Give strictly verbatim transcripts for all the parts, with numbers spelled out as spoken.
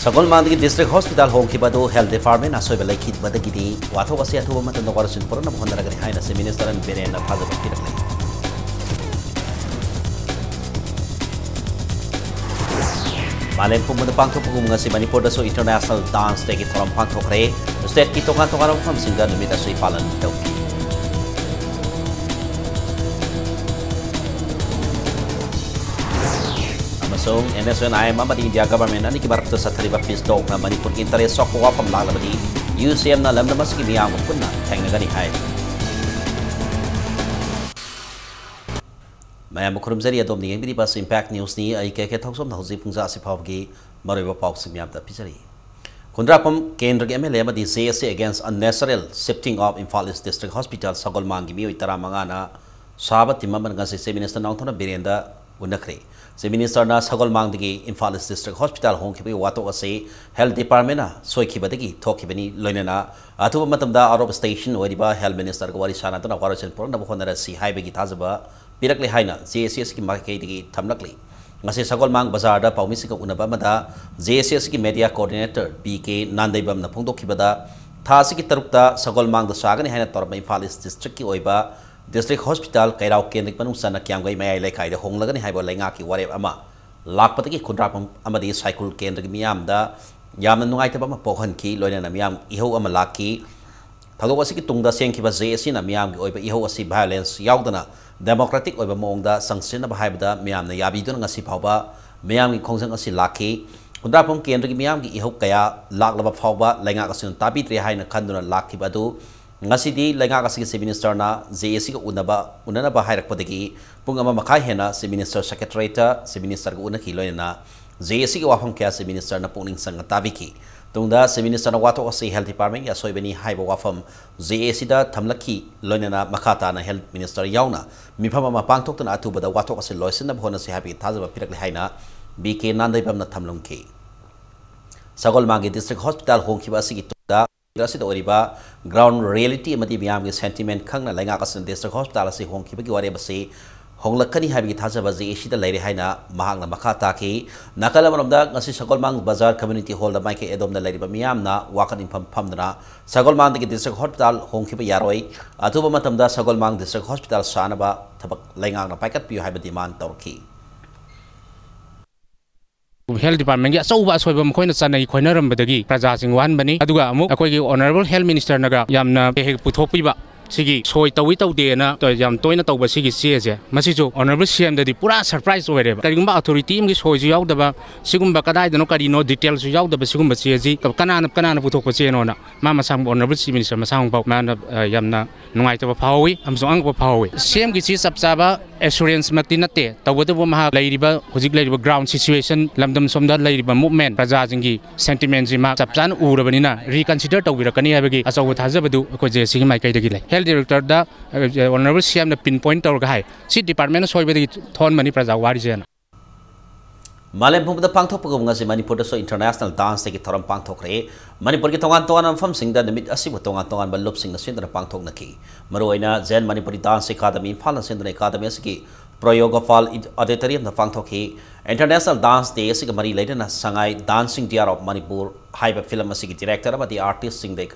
ꯁꯒꯣꯜꯃꯥꯡꯗꯒꯤ district hospital ꯍꯣꯡꯈꯤꯕ ꯑꯗꯨ health ꯗꯤꯄꯥꯔꯠꯃꯦꯟꯅ ꯑꯁꯣꯏꯕ ꯂꯩꯈꯤꯕꯗꯒꯤꯗꯤ ꯋꯥꯊꯣꯛ ꯑꯁꯤ ꯑꯊꯨꯕ ꯃꯇꯝꯗ ꯋꯥꯔꯣꯏꯁꯤꯟ ꯄꯨꯔꯛꯅꯕ ꯍꯣꯠꯅꯔꯒꯅꯤ ꯍꯥꯏꯅ ꯆꯤꯐ ꯃꯤꯅꯤꯁꯇꯔ ꯑꯦꯟ ꯕꯤꯔꯦꯟꯅ ꯊꯥꯖꯕ ꯄꯤꯔꯛꯂꯤ꯫ ꯃꯥꯂꯦꯝ ꯄꯨꯝꯕꯗ ꯄꯥꯡꯊꯣꯛꯄꯒꯨꯝ ꯉꯁꯤ ꯃꯅꯤꯄꯨꯔꯗꯁꯨ ꯏꯟꯇꯔꯅꯦꯁꯅꯦꯜ ꯗꯥꯟꯁ ꯗꯦꯒꯤ ꯊꯧꯔꯝ ꯄꯥꯡꯊꯣꯛꯈ꯭ꯔꯦ꯫ ꯁ꯭ꯇꯦꯠꯀꯤ ꯇꯣꯉꯥꯟ ꯇꯣꯉꯥꯟꯕ ꯃꯐꯝꯁꯤꯡꯗ ꯅꯨꯃꯤꯠ ꯑꯁꯤ ꯄꯥꯂꯟ ꯇꯧꯈꯤ꯫ ꯑꯃꯁꯨꯡ NSCN-IM ꯑꯃꯗꯤ ꯏꯟꯗꯤꯌꯥ ꯒꯚꯔꯟꯃꯦꯟꯠ ꯑꯅꯤꯒꯤ ꯃꯔꯛꯇ ꯆꯠꯊꯔꯤꯕ ꯄꯤꯁ ꯇꯣꯛꯅ ꯃꯅꯤꯄꯨꯔꯒꯤ ꯏꯟꯇꯔꯦꯁ ꯁꯣꯛꯄ ꯋꯥꯐꯝ ꯂꯥꯛꯂꯕꯗꯤ ꯌꯨ ꯁꯤ ꯑꯦꯝꯅ ꯂꯝꯗꯝ ꯑꯁꯤꯒꯤ ꯃꯤꯌꯥꯝꯒ ꯄꯨꯟꯅ ꯊꯦꯡꯅꯒꯅꯤ ꯍꯥꯏ꯫ ꯃꯌꯥꯝꯕꯨ ꯈꯨꯔꯨꯝꯖꯔꯤ꯫ ꯑꯗꯣꯝꯅ ꯌꯦꯡꯕꯤꯔꯤꯕ ꯑꯁꯤ Impact Newsꯅꯤ꯫ ꯑꯩ ꯀꯦ ꯀꯦ ꯊꯧꯖꯝꯅ ꯍꯧꯖꯤꯛ ꯄꯨꯡꯖꯥ ꯑꯁꯤ ꯐꯥꯎꯕꯒꯤ ꯃꯔꯨꯑꯣꯏꯕ ꯄꯥꯎꯁꯤꯡ ꯃꯌꯥꯝꯗ ꯄꯤꯖꯔꯤ꯫ ꯈꯨꯟꯗ꯭ꯔꯥꯛꯄꯝ ꯀꯦꯟꯗ꯭ꯔꯒꯤ MLA ꯑꯃꯗꯤ JAC against unnatural shifting of Imphal East District Hospital ꯁꯒꯣꯜꯃꯥꯡꯒꯤ ꯃꯤꯑꯣꯏ ꯇꯔꯥꯃꯉꯥꯅ ꯁꯥꯕ ꯇꯤꯝ ꯑꯃꯅ ꯉꯁꯤ ꯆꯤꯐ ꯃꯤꯅꯤꯁꯇꯔ ꯅꯥꯎꯊꯣꯟꯕꯝ ꯕꯤꯔꯦꯟꯗ ꯎꯅꯈ꯭ꯔꯦ꯫ ꯆꯤꯐ ꯃꯤꯅꯤꯁꯇꯔꯅ ꯁꯒꯣꯜꯃꯥꯡꯗꯒꯤ ꯏꯝꯐꯥꯜ ꯏꯁ ꯗꯤꯁꯇ꯭ꯔꯤꯛ ꯍꯣꯁꯄꯤꯇꯥꯜ ꯍꯣꯡꯈꯤꯕꯒꯤ ꯋꯥꯊꯣꯛ ꯑꯁꯤ ꯍꯦꯜꯊ ꯗꯤꯄꯥꯔꯠꯃꯦꯟꯅ ꯁꯣꯏꯈꯤꯕꯗꯒꯤ ꯊꯣꯛꯈꯤꯕꯅꯤ꯫ ꯂꯣꯏꯅꯅ ꯑꯊꯨꯕ ꯃꯇꯝꯗ ꯑꯥꯎꯠ ꯑꯣꯐ ꯁ꯭ꯇꯦꯁꯟ ꯑꯣꯏꯔꯤꯕ ꯍꯦꯜꯊ ꯃꯤꯅꯤꯁꯇꯔꯒ ꯋꯥꯔꯤ ꯁꯥꯟꯅꯗꯨꯅ ꯋꯥꯔꯣꯏꯁꯤꯟ ꯄꯨꯔꯛꯅꯕ ꯍꯣꯠꯅꯔꯁꯤ ꯍꯥꯏꯕꯒꯤ ꯊꯥꯖꯕ ꯄꯤꯔꯛꯂꯦ ꯍꯥꯏꯅ JACSꯀꯤ ꯃꯥꯏꯀꯩꯗꯒꯤ ꯊꯝꯂꯛꯂꯤ꯫ ꯉꯁꯤ ꯁꯒꯣꯜꯃꯥꯡ ꯕꯖꯥꯔꯗ ꯄꯥꯎꯃꯤꯁꯤꯡꯒ ꯎꯅꯕ ꯑꯃꯗ JACSꯀꯤ ꯃꯦꯗꯤꯌꯥ ꯀꯣꯑꯣꯔꯗꯤꯅꯦꯇꯔ ꯕꯤ ꯀꯦ ꯅꯥꯟꯗꯩꯕꯝꯅ ꯐꯣꯡꯗꯣꯛꯈꯤꯕꯗ, ꯊꯥ ꯑꯁꯤꯒꯤ ꯇꯔꯨꯛꯇ ꯁꯒꯣꯜꯃꯥꯡꯗ ꯁꯥꯒꯅꯤ ꯍꯥꯏꯅ ꯇꯧꯔꯝꯕ ꯏꯝꯐꯥꯜ ꯏꯁ ꯗꯤꯁꯇ꯭ꯔꯤꯛꯀꯤ ꯑꯣꯏꯕ ꯗꯤꯁꯇ꯭ꯔꯤꯛ ꯍꯣꯁꯄꯤꯇꯥꯜ ꯀꯩꯔꯥꯎ ꯀꯦꯟꯗ꯭ꯔꯒꯤ ꯃꯅꯨꯡ ꯆꯟꯅ ꯀ꯭ꯌꯥꯝꯒꯩ ꯃꯌꯥꯏ ꯂꯩꯀꯥꯏꯗ ꯍꯣꯡꯂꯒꯅꯤ ꯍꯥꯏꯕ ꯂꯩꯉꯥꯛꯀꯤ ꯋꯥꯔꯦꯞ ꯑꯃ ꯂꯥꯛꯄꯗꯒꯤ ꯈꯨꯟꯗ꯭ꯔꯥꯛꯄꯝ ꯑꯃꯗꯤ ꯁꯥꯏꯀꯨꯜ ꯀꯦꯟꯗ꯭ꯔꯒꯤ ꯃꯤꯌꯥꯝꯗ ꯌꯥꯝꯅ ꯅꯨꯡꯉꯥꯏꯇꯕ ꯑꯃ ꯄꯣꯛꯍꯟꯈꯤ꯫ ꯂꯣꯏꯅꯅ ꯃꯤꯌꯥꯝ ꯏꯍꯧ ꯑꯃ ꯂꯥꯛꯈꯤ꯫ ꯊꯧꯗꯣꯛ ꯑꯁꯤꯒꯤ ꯇꯨꯡꯗ ꯁꯦꯝꯈꯤꯕ JACꯅ ꯃꯤꯌꯥꯝꯒꯤ ꯑꯣꯏꯕ ꯏꯍꯧ ꯑꯁꯤ violence ꯌꯥꯎꯗꯅ democratic ꯑꯣꯏꯕ ꯃꯑꯣꯡꯗ ꯆꯪꯁꯤꯟꯅꯕ ꯍꯥꯏꯕꯗ ꯃꯤꯌꯥꯝꯅ ꯌꯥꯕꯤꯗꯨꯅ ꯉꯁꯤ ꯐꯥꯎꯕ ꯃꯤꯌꯥꯝꯒꯤ ꯈꯣꯡꯖꯪ ꯑꯁꯤ ꯂꯥꯛꯈꯤ꯫ ꯈꯨꯟꯗ꯭ꯔꯥꯛꯄꯝ ꯀꯦꯟꯗ꯭ꯔꯒꯤ ꯃꯤꯌꯥꯝꯒꯤ ꯏꯍꯧ ꯀꯌꯥ ꯂꯥꯛꯂꯕ ꯐꯥꯎꯕ ꯂꯩꯉꯥꯛ ꯑꯁꯤꯅ ꯇꯥꯕꯤꯗ꯭ꯔꯦ ꯍꯥꯏꯅ ꯈꯟꯗꯨꯅ ꯂꯥꯛꯈꯤꯕ ꯑꯗꯨ ꯉꯁꯤꯗꯤ ꯂꯩꯉꯥꯛ ꯑꯁꯤꯒꯤ ꯆꯤꯐ ꯃꯤꯅꯤꯁꯇꯔꯅ JACꯒ ꯎꯅꯕ, ꯎꯅꯅꯕ ꯍꯥꯏꯔꯛꯄꯗꯒꯤ ꯄꯨꯡ ꯑꯃ ꯃꯈꯥꯏ ꯍꯦꯟꯅ ꯆꯤꯐ ꯃꯤꯅꯤꯁꯇꯔ ꯁꯦꯀ꯭ꯔꯦꯇꯔꯤꯌꯦꯠꯇ ꯆꯤꯐ ꯃꯤꯅꯤꯁꯇꯔꯒ ꯎꯅꯈꯤ꯫ ꯂꯣꯏꯅꯅ JACꯒꯤ ꯋꯥꯐꯝ ꯀꯌꯥ ꯆꯤꯐ ꯃꯤꯅꯤꯁꯇꯔꯅ ꯄꯨꯛꯅꯤꯡ ꯆꯪꯅ ꯇꯥꯕꯤꯈꯤ꯫ ꯇꯨꯡꯗ ꯆꯤꯐ ꯃꯤꯅꯤꯁꯇꯔꯅ ꯋꯥꯊꯣꯛ ꯑꯁꯤ ꯍꯦꯜꯊ ꯗꯤꯄꯥꯔꯠꯃꯦꯟꯒꯤ ꯑꯁꯣꯏꯕꯅꯤ ꯍꯥꯏꯕ ꯋꯥꯐꯝ JACꯗ ꯊꯝꯂꯛꯈꯤ꯫ ꯂꯣꯏꯅꯅ ꯃꯈꯥ ꯇꯥꯅ ꯍꯦꯜꯊ ꯃꯤꯅꯤꯁꯇꯔ ꯌꯥꯎꯅ ꯃꯤꯐꯝ ꯑꯃ ꯄꯥꯡꯊꯣꯛꯇꯨꯅ ꯑꯊꯨꯕꯗ ꯋꯥꯊꯣꯛ ꯑꯁꯤ ꯂꯣꯏꯁꯤꯟꯅꯕ ꯍꯣꯠꯅꯁꯤ ꯍꯥꯏꯕꯒꯤ ꯊꯥꯖꯕ ꯄꯤꯔꯛꯂꯦ ꯍꯥꯏꯅ ꯕꯤ ꯀꯦ ꯅꯥꯟꯗꯩꯕꯝꯅ ꯊꯝꯂꯝꯈꯤ꯫ ꯁꯒꯣꯜꯃꯥꯡꯒꯤ ꯗꯤꯁꯇ꯭ꯔꯤꯛ ꯍꯣꯁꯄꯤꯇꯥꯜ ꯍꯣꯡꯈꯤꯕ ꯑꯁꯤꯒꯤ ꯇꯨꯡꯗ ꯑꯁꯤꯗ ꯑꯣꯏꯔꯤꯕ ground reality ꯑꯃꯗꯤ ꯃꯤꯌꯥꯝꯒꯤ sentiment ꯈꯪꯅ ꯂꯩꯉꯥꯛ ꯑꯁꯤꯅ ꯗꯤꯁꯇ꯭ꯔꯤꯛ ꯍꯣꯁꯄꯤꯇꯥꯜ ꯑꯁꯤ ꯍꯣꯡꯈꯤꯕꯒꯤ ꯋꯥꯔꯦꯞ ꯑꯁꯤ ꯍꯣꯡꯂꯛꯀꯅꯤ ꯍꯥꯏꯕꯒꯤ ꯊꯥꯖꯕ ꯖꯦ ꯑꯦ ꯁꯤꯗ ꯂꯩꯔꯦ ꯍꯥꯏꯅ ꯃꯍꯥꯛꯅ ꯃꯈꯥ ꯇꯥꯈꯤ꯫ ꯅꯥꯀꯜ ꯑꯃꯔꯣꯝꯗ ꯉꯁꯤ ꯁꯒꯣꯜꯃꯥꯡ ꯕꯖꯥꯔ ꯀꯝꯃ꯭ꯌꯨꯅꯤꯇꯤ ꯍꯣꯜꯗ ꯃꯥꯏꯀꯩ ꯑꯗꯣꯝꯗ ꯂꯩꯔꯤꯕ ꯃꯤꯌꯥꯝꯅ ꯋꯥꯀꯠ ꯃꯤꯐꯝ ꯐꯝꯗꯨꯅ ꯁꯒꯣꯜꯃꯥꯡꯗꯒꯤ ꯗꯤꯁꯇ꯭ꯔꯤꯛ ꯍꯣꯁꯄꯤꯇꯥꯜ ꯍꯣꯡꯈꯤꯕ ꯌꯥꯔꯣꯏ, ꯑꯊꯨꯕ ꯃꯇꯝꯗ ꯁꯒꯣꯜꯃꯥꯡ ꯗꯤꯁꯇ꯭ꯔꯤꯛ ꯍꯣꯁꯄꯤꯇꯥꯜ ꯁꯥꯅꯕ ꯊꯕꯛ ꯂꯩꯉꯥꯛꯅ ꯄꯥꯏꯈꯠꯄꯤꯌꯨ ꯍꯥꯏꯕ ꯗꯤꯃꯥꯟ ꯇꯧꯔꯛꯈꯤ꯫ ꯍꯦꯜꯊ ꯗꯤꯄꯥꯔꯠꯃꯦꯟꯒꯤ ꯑꯆꯧꯕ ꯑꯁꯣꯏꯕ ꯃꯈꯣꯏꯅ ꯆꯥꯅꯩ ꯈꯣꯏꯅꯔꯝꯕꯗꯒꯤ ꯄ꯭ꯔꯖꯥꯁꯤꯡ ꯋꯥꯍꯟꯕꯅꯤ꯫ ꯑꯗꯨꯒ ꯑꯃꯨꯛ ꯑꯩꯈꯣꯏꯒꯤ ꯑꯣꯅꯔꯦꯕꯜ ꯍꯦꯜꯊ ꯃꯤꯅꯤꯁꯇꯔꯅꯒ ꯌꯥꯝꯅ ꯍꯦꯛ ꯍꯦꯛ ꯄꯨꯊꯣꯛꯄꯤꯕ ꯁꯤꯒꯤ ꯁꯣꯏ ꯇꯧꯏ ꯇꯧꯗꯦꯅ ꯌꯥꯝ ꯇꯣꯏꯅ ꯇꯧꯕ ꯁꯤꯒꯤ ꯆꯦꯁꯦ, ꯃꯁꯤꯁꯨ ꯑꯣꯅꯔꯦꯕꯜ ꯁꯤ ꯑꯦꯝꯗꯗꯤ ꯄꯨꯔꯥ ꯁꯔꯄ꯭ꯔꯥꯏꯁ ꯑꯣꯏꯔꯦꯕ꯫ ꯀꯔꯤꯒꯨꯝꯕ ꯑꯣꯊꯣꯔꯤꯇꯤ ꯑꯃꯒꯤ ꯁꯣꯏꯁꯨ ꯌꯥꯎꯗꯕ, ꯁꯤꯒꯨꯝꯕ ꯀꯗꯥꯏꯗꯅꯣ ꯀꯔꯤꯅꯣ ꯗꯤꯇꯦꯜꯁꯨ ꯌꯥꯎꯗꯕ ꯁꯤꯒꯨꯝꯕ ꯆꯦꯁꯤ ꯀꯅꯥꯅ, ꯀꯅꯥꯅ ꯄꯨꯊꯣꯛꯄ ꯆꯦꯅꯣꯅ ꯃꯥ ꯃꯁꯥ ꯑꯣꯅꯔꯦꯕꯜ ꯆꯤꯐ ꯃꯤꯅꯤꯁꯇꯔ ꯃꯁꯥꯃꯛꯐꯥꯎ ꯃꯥꯅ, ꯑ, ꯌꯥꯝꯅ ꯅꯨꯡꯉꯥꯏꯇꯕ ꯐꯥꯎꯍꯧꯋꯤ ꯑꯃꯁꯨꯡ ꯑꯉꯛꯄ ꯐꯥꯎꯍꯧꯋꯤ꯫ ꯁꯤ ꯑꯦꯝꯒꯤ ꯆꯦ ꯆꯞ ꯆꯥꯕ ꯑꯦꯁꯨꯔꯦꯟꯁꯃꯛꯇꯤ ꯅꯠꯇꯦ, ꯇꯧꯕꯇꯕꯨ ꯃꯍꯥꯛ ꯂꯩꯔꯤꯕ, ꯍꯧꯖꯤꯛ ꯂꯩꯔꯤꯕ ꯒ꯭ꯔꯥꯎꯟ ꯁꯤꯆꯨꯋꯦꯁꯟ, ꯂꯝꯗꯝ ꯁꯣꯝꯗ ꯂꯩꯔꯤꯕ ꯃꯨꯚꯃꯦꯟ, ꯄ꯭ꯔꯖꯥꯁꯤꯡꯒꯤ ꯁꯦꯟꯇꯤꯃꯦꯟꯁꯤ ꯃꯍꯥꯛ ꯆꯞ ꯆꯥꯅ ꯎꯔꯕꯅꯤꯅ ꯔꯤꯀꯟꯁꯤꯗꯔ ꯇꯧꯕꯤꯔꯛꯀꯅꯤ ꯍꯥꯏꯕꯒꯤ ꯑꯆꯧꯕ ꯊꯥꯖꯕꯗꯨ ꯑꯩꯈꯣꯏ ꯖꯦ ꯑꯦ ꯁꯤꯒꯤ ꯃꯥꯏꯀꯩꯗꯒꯤ ꯂꯩ꯫ ꯍꯦꯜꯊ ꯗꯤꯔꯦꯛꯇꯔꯗ, ꯑ, ꯑꯣꯅꯔꯦꯕꯜ ꯁꯤ ꯑꯦꯝꯅ ꯄꯤꯟ ꯄꯣꯏꯟꯠ ꯇꯧꯔꯒ ꯍꯥꯏ, "ꯁꯤ ꯗꯤꯄꯥꯔꯠꯃꯦꯟꯅ ꯁꯣꯏꯕꯗꯒꯤ ꯊꯣꯛꯍꯟꯕꯅꯤ ꯄ꯭ꯔꯖꯥ ꯋꯥꯔꯤꯁꯦꯅ"꯫ ꯃꯥꯂꯦꯝ ꯄꯨꯝꯕꯗ ꯄꯥꯡꯊꯣꯛꯄꯒꯨꯝ ꯉꯁꯤ ꯃꯅꯤꯄꯨꯔꯗꯁꯨ ꯏꯟꯇꯔꯅꯦꯁꯅꯦꯜ ꯗꯥꯟꯁ ꯗꯦꯒꯤ ꯊꯧꯔꯝ ꯄꯥꯡꯊꯣꯛꯈ꯭ꯔꯦ꯫ ꯃꯅꯤꯄꯨꯔꯒꯤ ꯇꯣꯉꯥꯟ ꯇꯣꯉꯥꯟꯕ ꯃꯐꯝꯁꯤꯡꯗ ꯅꯨꯃꯤꯠ ꯑꯁꯤꯕꯨ ꯇꯣꯉꯥꯟ ꯇꯣꯉꯥꯟꯕ ꯂꯨꯞꯁꯤꯡꯅ ꯁꯤꯟꯗꯨꯅ ꯄꯥꯡꯊꯣꯛꯅꯈꯤ꯫ ꯃꯔꯨꯑꯣꯏꯅ ꯖꯦꯟ ꯃꯅꯤꯄꯨꯔꯤ ꯗꯥꯟꯁ ꯑꯦꯀꯥꯗꯃꯤ ꯏꯝꯐꯥꯜꯅ ꯁꯤꯟꯗꯨꯅ ꯑꯦꯀꯥꯗꯃꯤ ꯑꯁꯤꯒꯤ ꯄ꯭ꯔꯌꯣꯒ ꯐꯥꯜ ꯑꯣꯗꯤꯇꯣꯔꯤꯌꯝꯗ ꯄꯥꯡꯊꯣꯛꯈꯤ꯫ ꯏꯟꯇꯔꯅꯦꯁꯅꯦꯜ ꯗꯥꯟꯁ ꯗꯦ ꯑꯁꯤꯒ ꯃꯔꯤ ꯂꯩꯅꯅ ꯁꯉꯥꯏ ꯗꯥꯟꯁꯤꯡ ꯗꯤꯌꯥꯔ ꯑꯣꯐ ꯃꯅꯤꯄꯨꯔ ꯍꯥꯏꯕ ꯐꯤꯂꯝ ꯑꯁꯤꯒꯤ ꯗꯤꯔꯦꯛꯇꯔ ꯑꯃꯗꯤ ꯑꯥꯔꯇꯤꯁꯁꯤꯡꯗ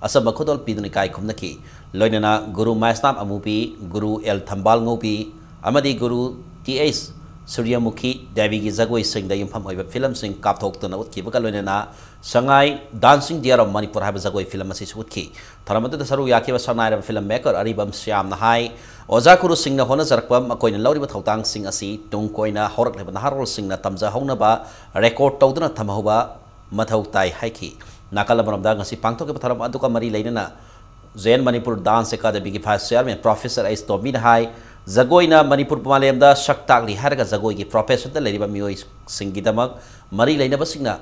ꯑꯆꯝꯕ ꯈꯨꯗꯣꯜ ꯄꯤꯗꯨꯅ ꯏꯀꯥꯏ ꯈꯨꯝꯅꯈꯤ꯫ ꯂꯣꯏꯅꯅ ꯒꯨꯔꯨ ꯃꯥꯏꯁꯅꯥꯝ ꯑꯃꯨꯕꯤ, ꯒꯨꯔꯨ ꯑꯦꯜ ꯊꯝꯕꯥꯜ ꯉꯧꯕꯤ ꯑꯃꯗꯤ ꯒꯨꯔꯨ ꯇꯤ ꯑꯩꯆ ꯁꯨꯔ꯭ꯌꯃꯨꯈꯤ ꯗꯦꯕꯤꯒꯤ ꯖꯒꯣꯏꯁꯤꯡꯗ ꯌꯨꯝꯐꯝ ꯑꯣꯏꯕ ꯐꯤꯂꯝꯁꯤꯡ ꯀꯥꯞꯊꯣꯛꯇꯨꯅ ꯎꯠꯈꯤꯕꯒ ꯂꯣꯏꯅꯅ ꯁꯉꯥꯏ ꯗꯥꯟꯁꯤꯡ ꯗꯤꯌꯥꯔ ꯑꯣꯐ ꯃꯅꯤꯄꯨꯔ ꯍꯥꯏꯕ ꯖꯒꯣꯏ ꯐꯤꯂꯝ ꯑꯁꯤꯁꯨ ꯎꯠꯈꯤ꯫ ꯊꯧꯔꯝ ꯑꯗꯨꯗ ꯁꯔꯨꯛ ꯌꯥꯈꯤꯕ ꯁꯛꯅꯥꯏꯔꯕ ꯐꯤꯂꯝ ꯃꯦꯀꯔ ꯑꯔꯤꯕꯝ ꯁ꯭ꯌꯥꯝꯅ ꯍꯥꯏ, ꯑꯣꯖꯥ ꯒꯨꯔꯨꯁꯤꯡꯅ ꯍꯣꯠꯅꯖꯔꯛꯄ ꯃꯈꯣꯏꯅ ꯂꯧꯔꯤꯕ ꯊꯧꯗꯥꯡꯁꯤꯡ ꯑꯁꯤ ꯇꯨꯡ ꯀꯣꯏꯅ ꯍꯧꯔꯛꯂꯤꯕ ꯅꯍꯥꯔꯣꯜꯁꯤꯡꯅ ꯇꯝꯖꯍꯧꯅꯕ ꯔꯦꯀꯣꯔꯗ ꯇꯧꯗꯨꯅ ꯊꯝꯍꯧꯕ ꯃꯊꯧ ꯇꯥꯏ ꯍꯥꯏꯈꯤ꯫ ꯅꯥꯀꯜ ꯑꯃꯔꯣꯝꯗ ꯉꯁꯤ ꯄꯥꯡꯊꯣꯛꯈꯤꯕ ꯊꯧꯔꯝ ꯑꯗꯨꯒ ꯃꯔꯤ ꯂꯩꯅꯅ ꯖꯦ ꯑꯦꯟ ꯃꯅꯤꯄꯨꯔ ꯗꯥꯟꯁ ꯑꯦꯀꯥꯗꯃꯤꯒꯤ ꯚꯥꯏꯁ ꯆꯤꯌꯥꯔꯃꯦꯟ ꯄ꯭ꯔꯣꯐꯦꯁꯔ ꯑꯩꯆ ꯇꯣꯝꯕꯤꯅ ꯍꯥꯏ, ꯖꯒꯣꯏꯅ ꯃꯅꯤꯄꯨꯔ ꯃꯥꯂꯦꯝꯗ ꯁꯛ ꯇꯥꯛꯂꯤ ꯍꯥꯏꯔꯒ ꯖꯒꯣꯏꯒꯤ ꯄ꯭ꯔꯣꯐꯦꯁꯟꯗ ꯂꯩꯔꯤꯕ ꯃꯤꯑꯣꯏꯁꯤꯡꯒꯤꯗꯃꯛ ꯃꯔꯤ ꯂꯩꯅꯕꯁꯤꯡꯅ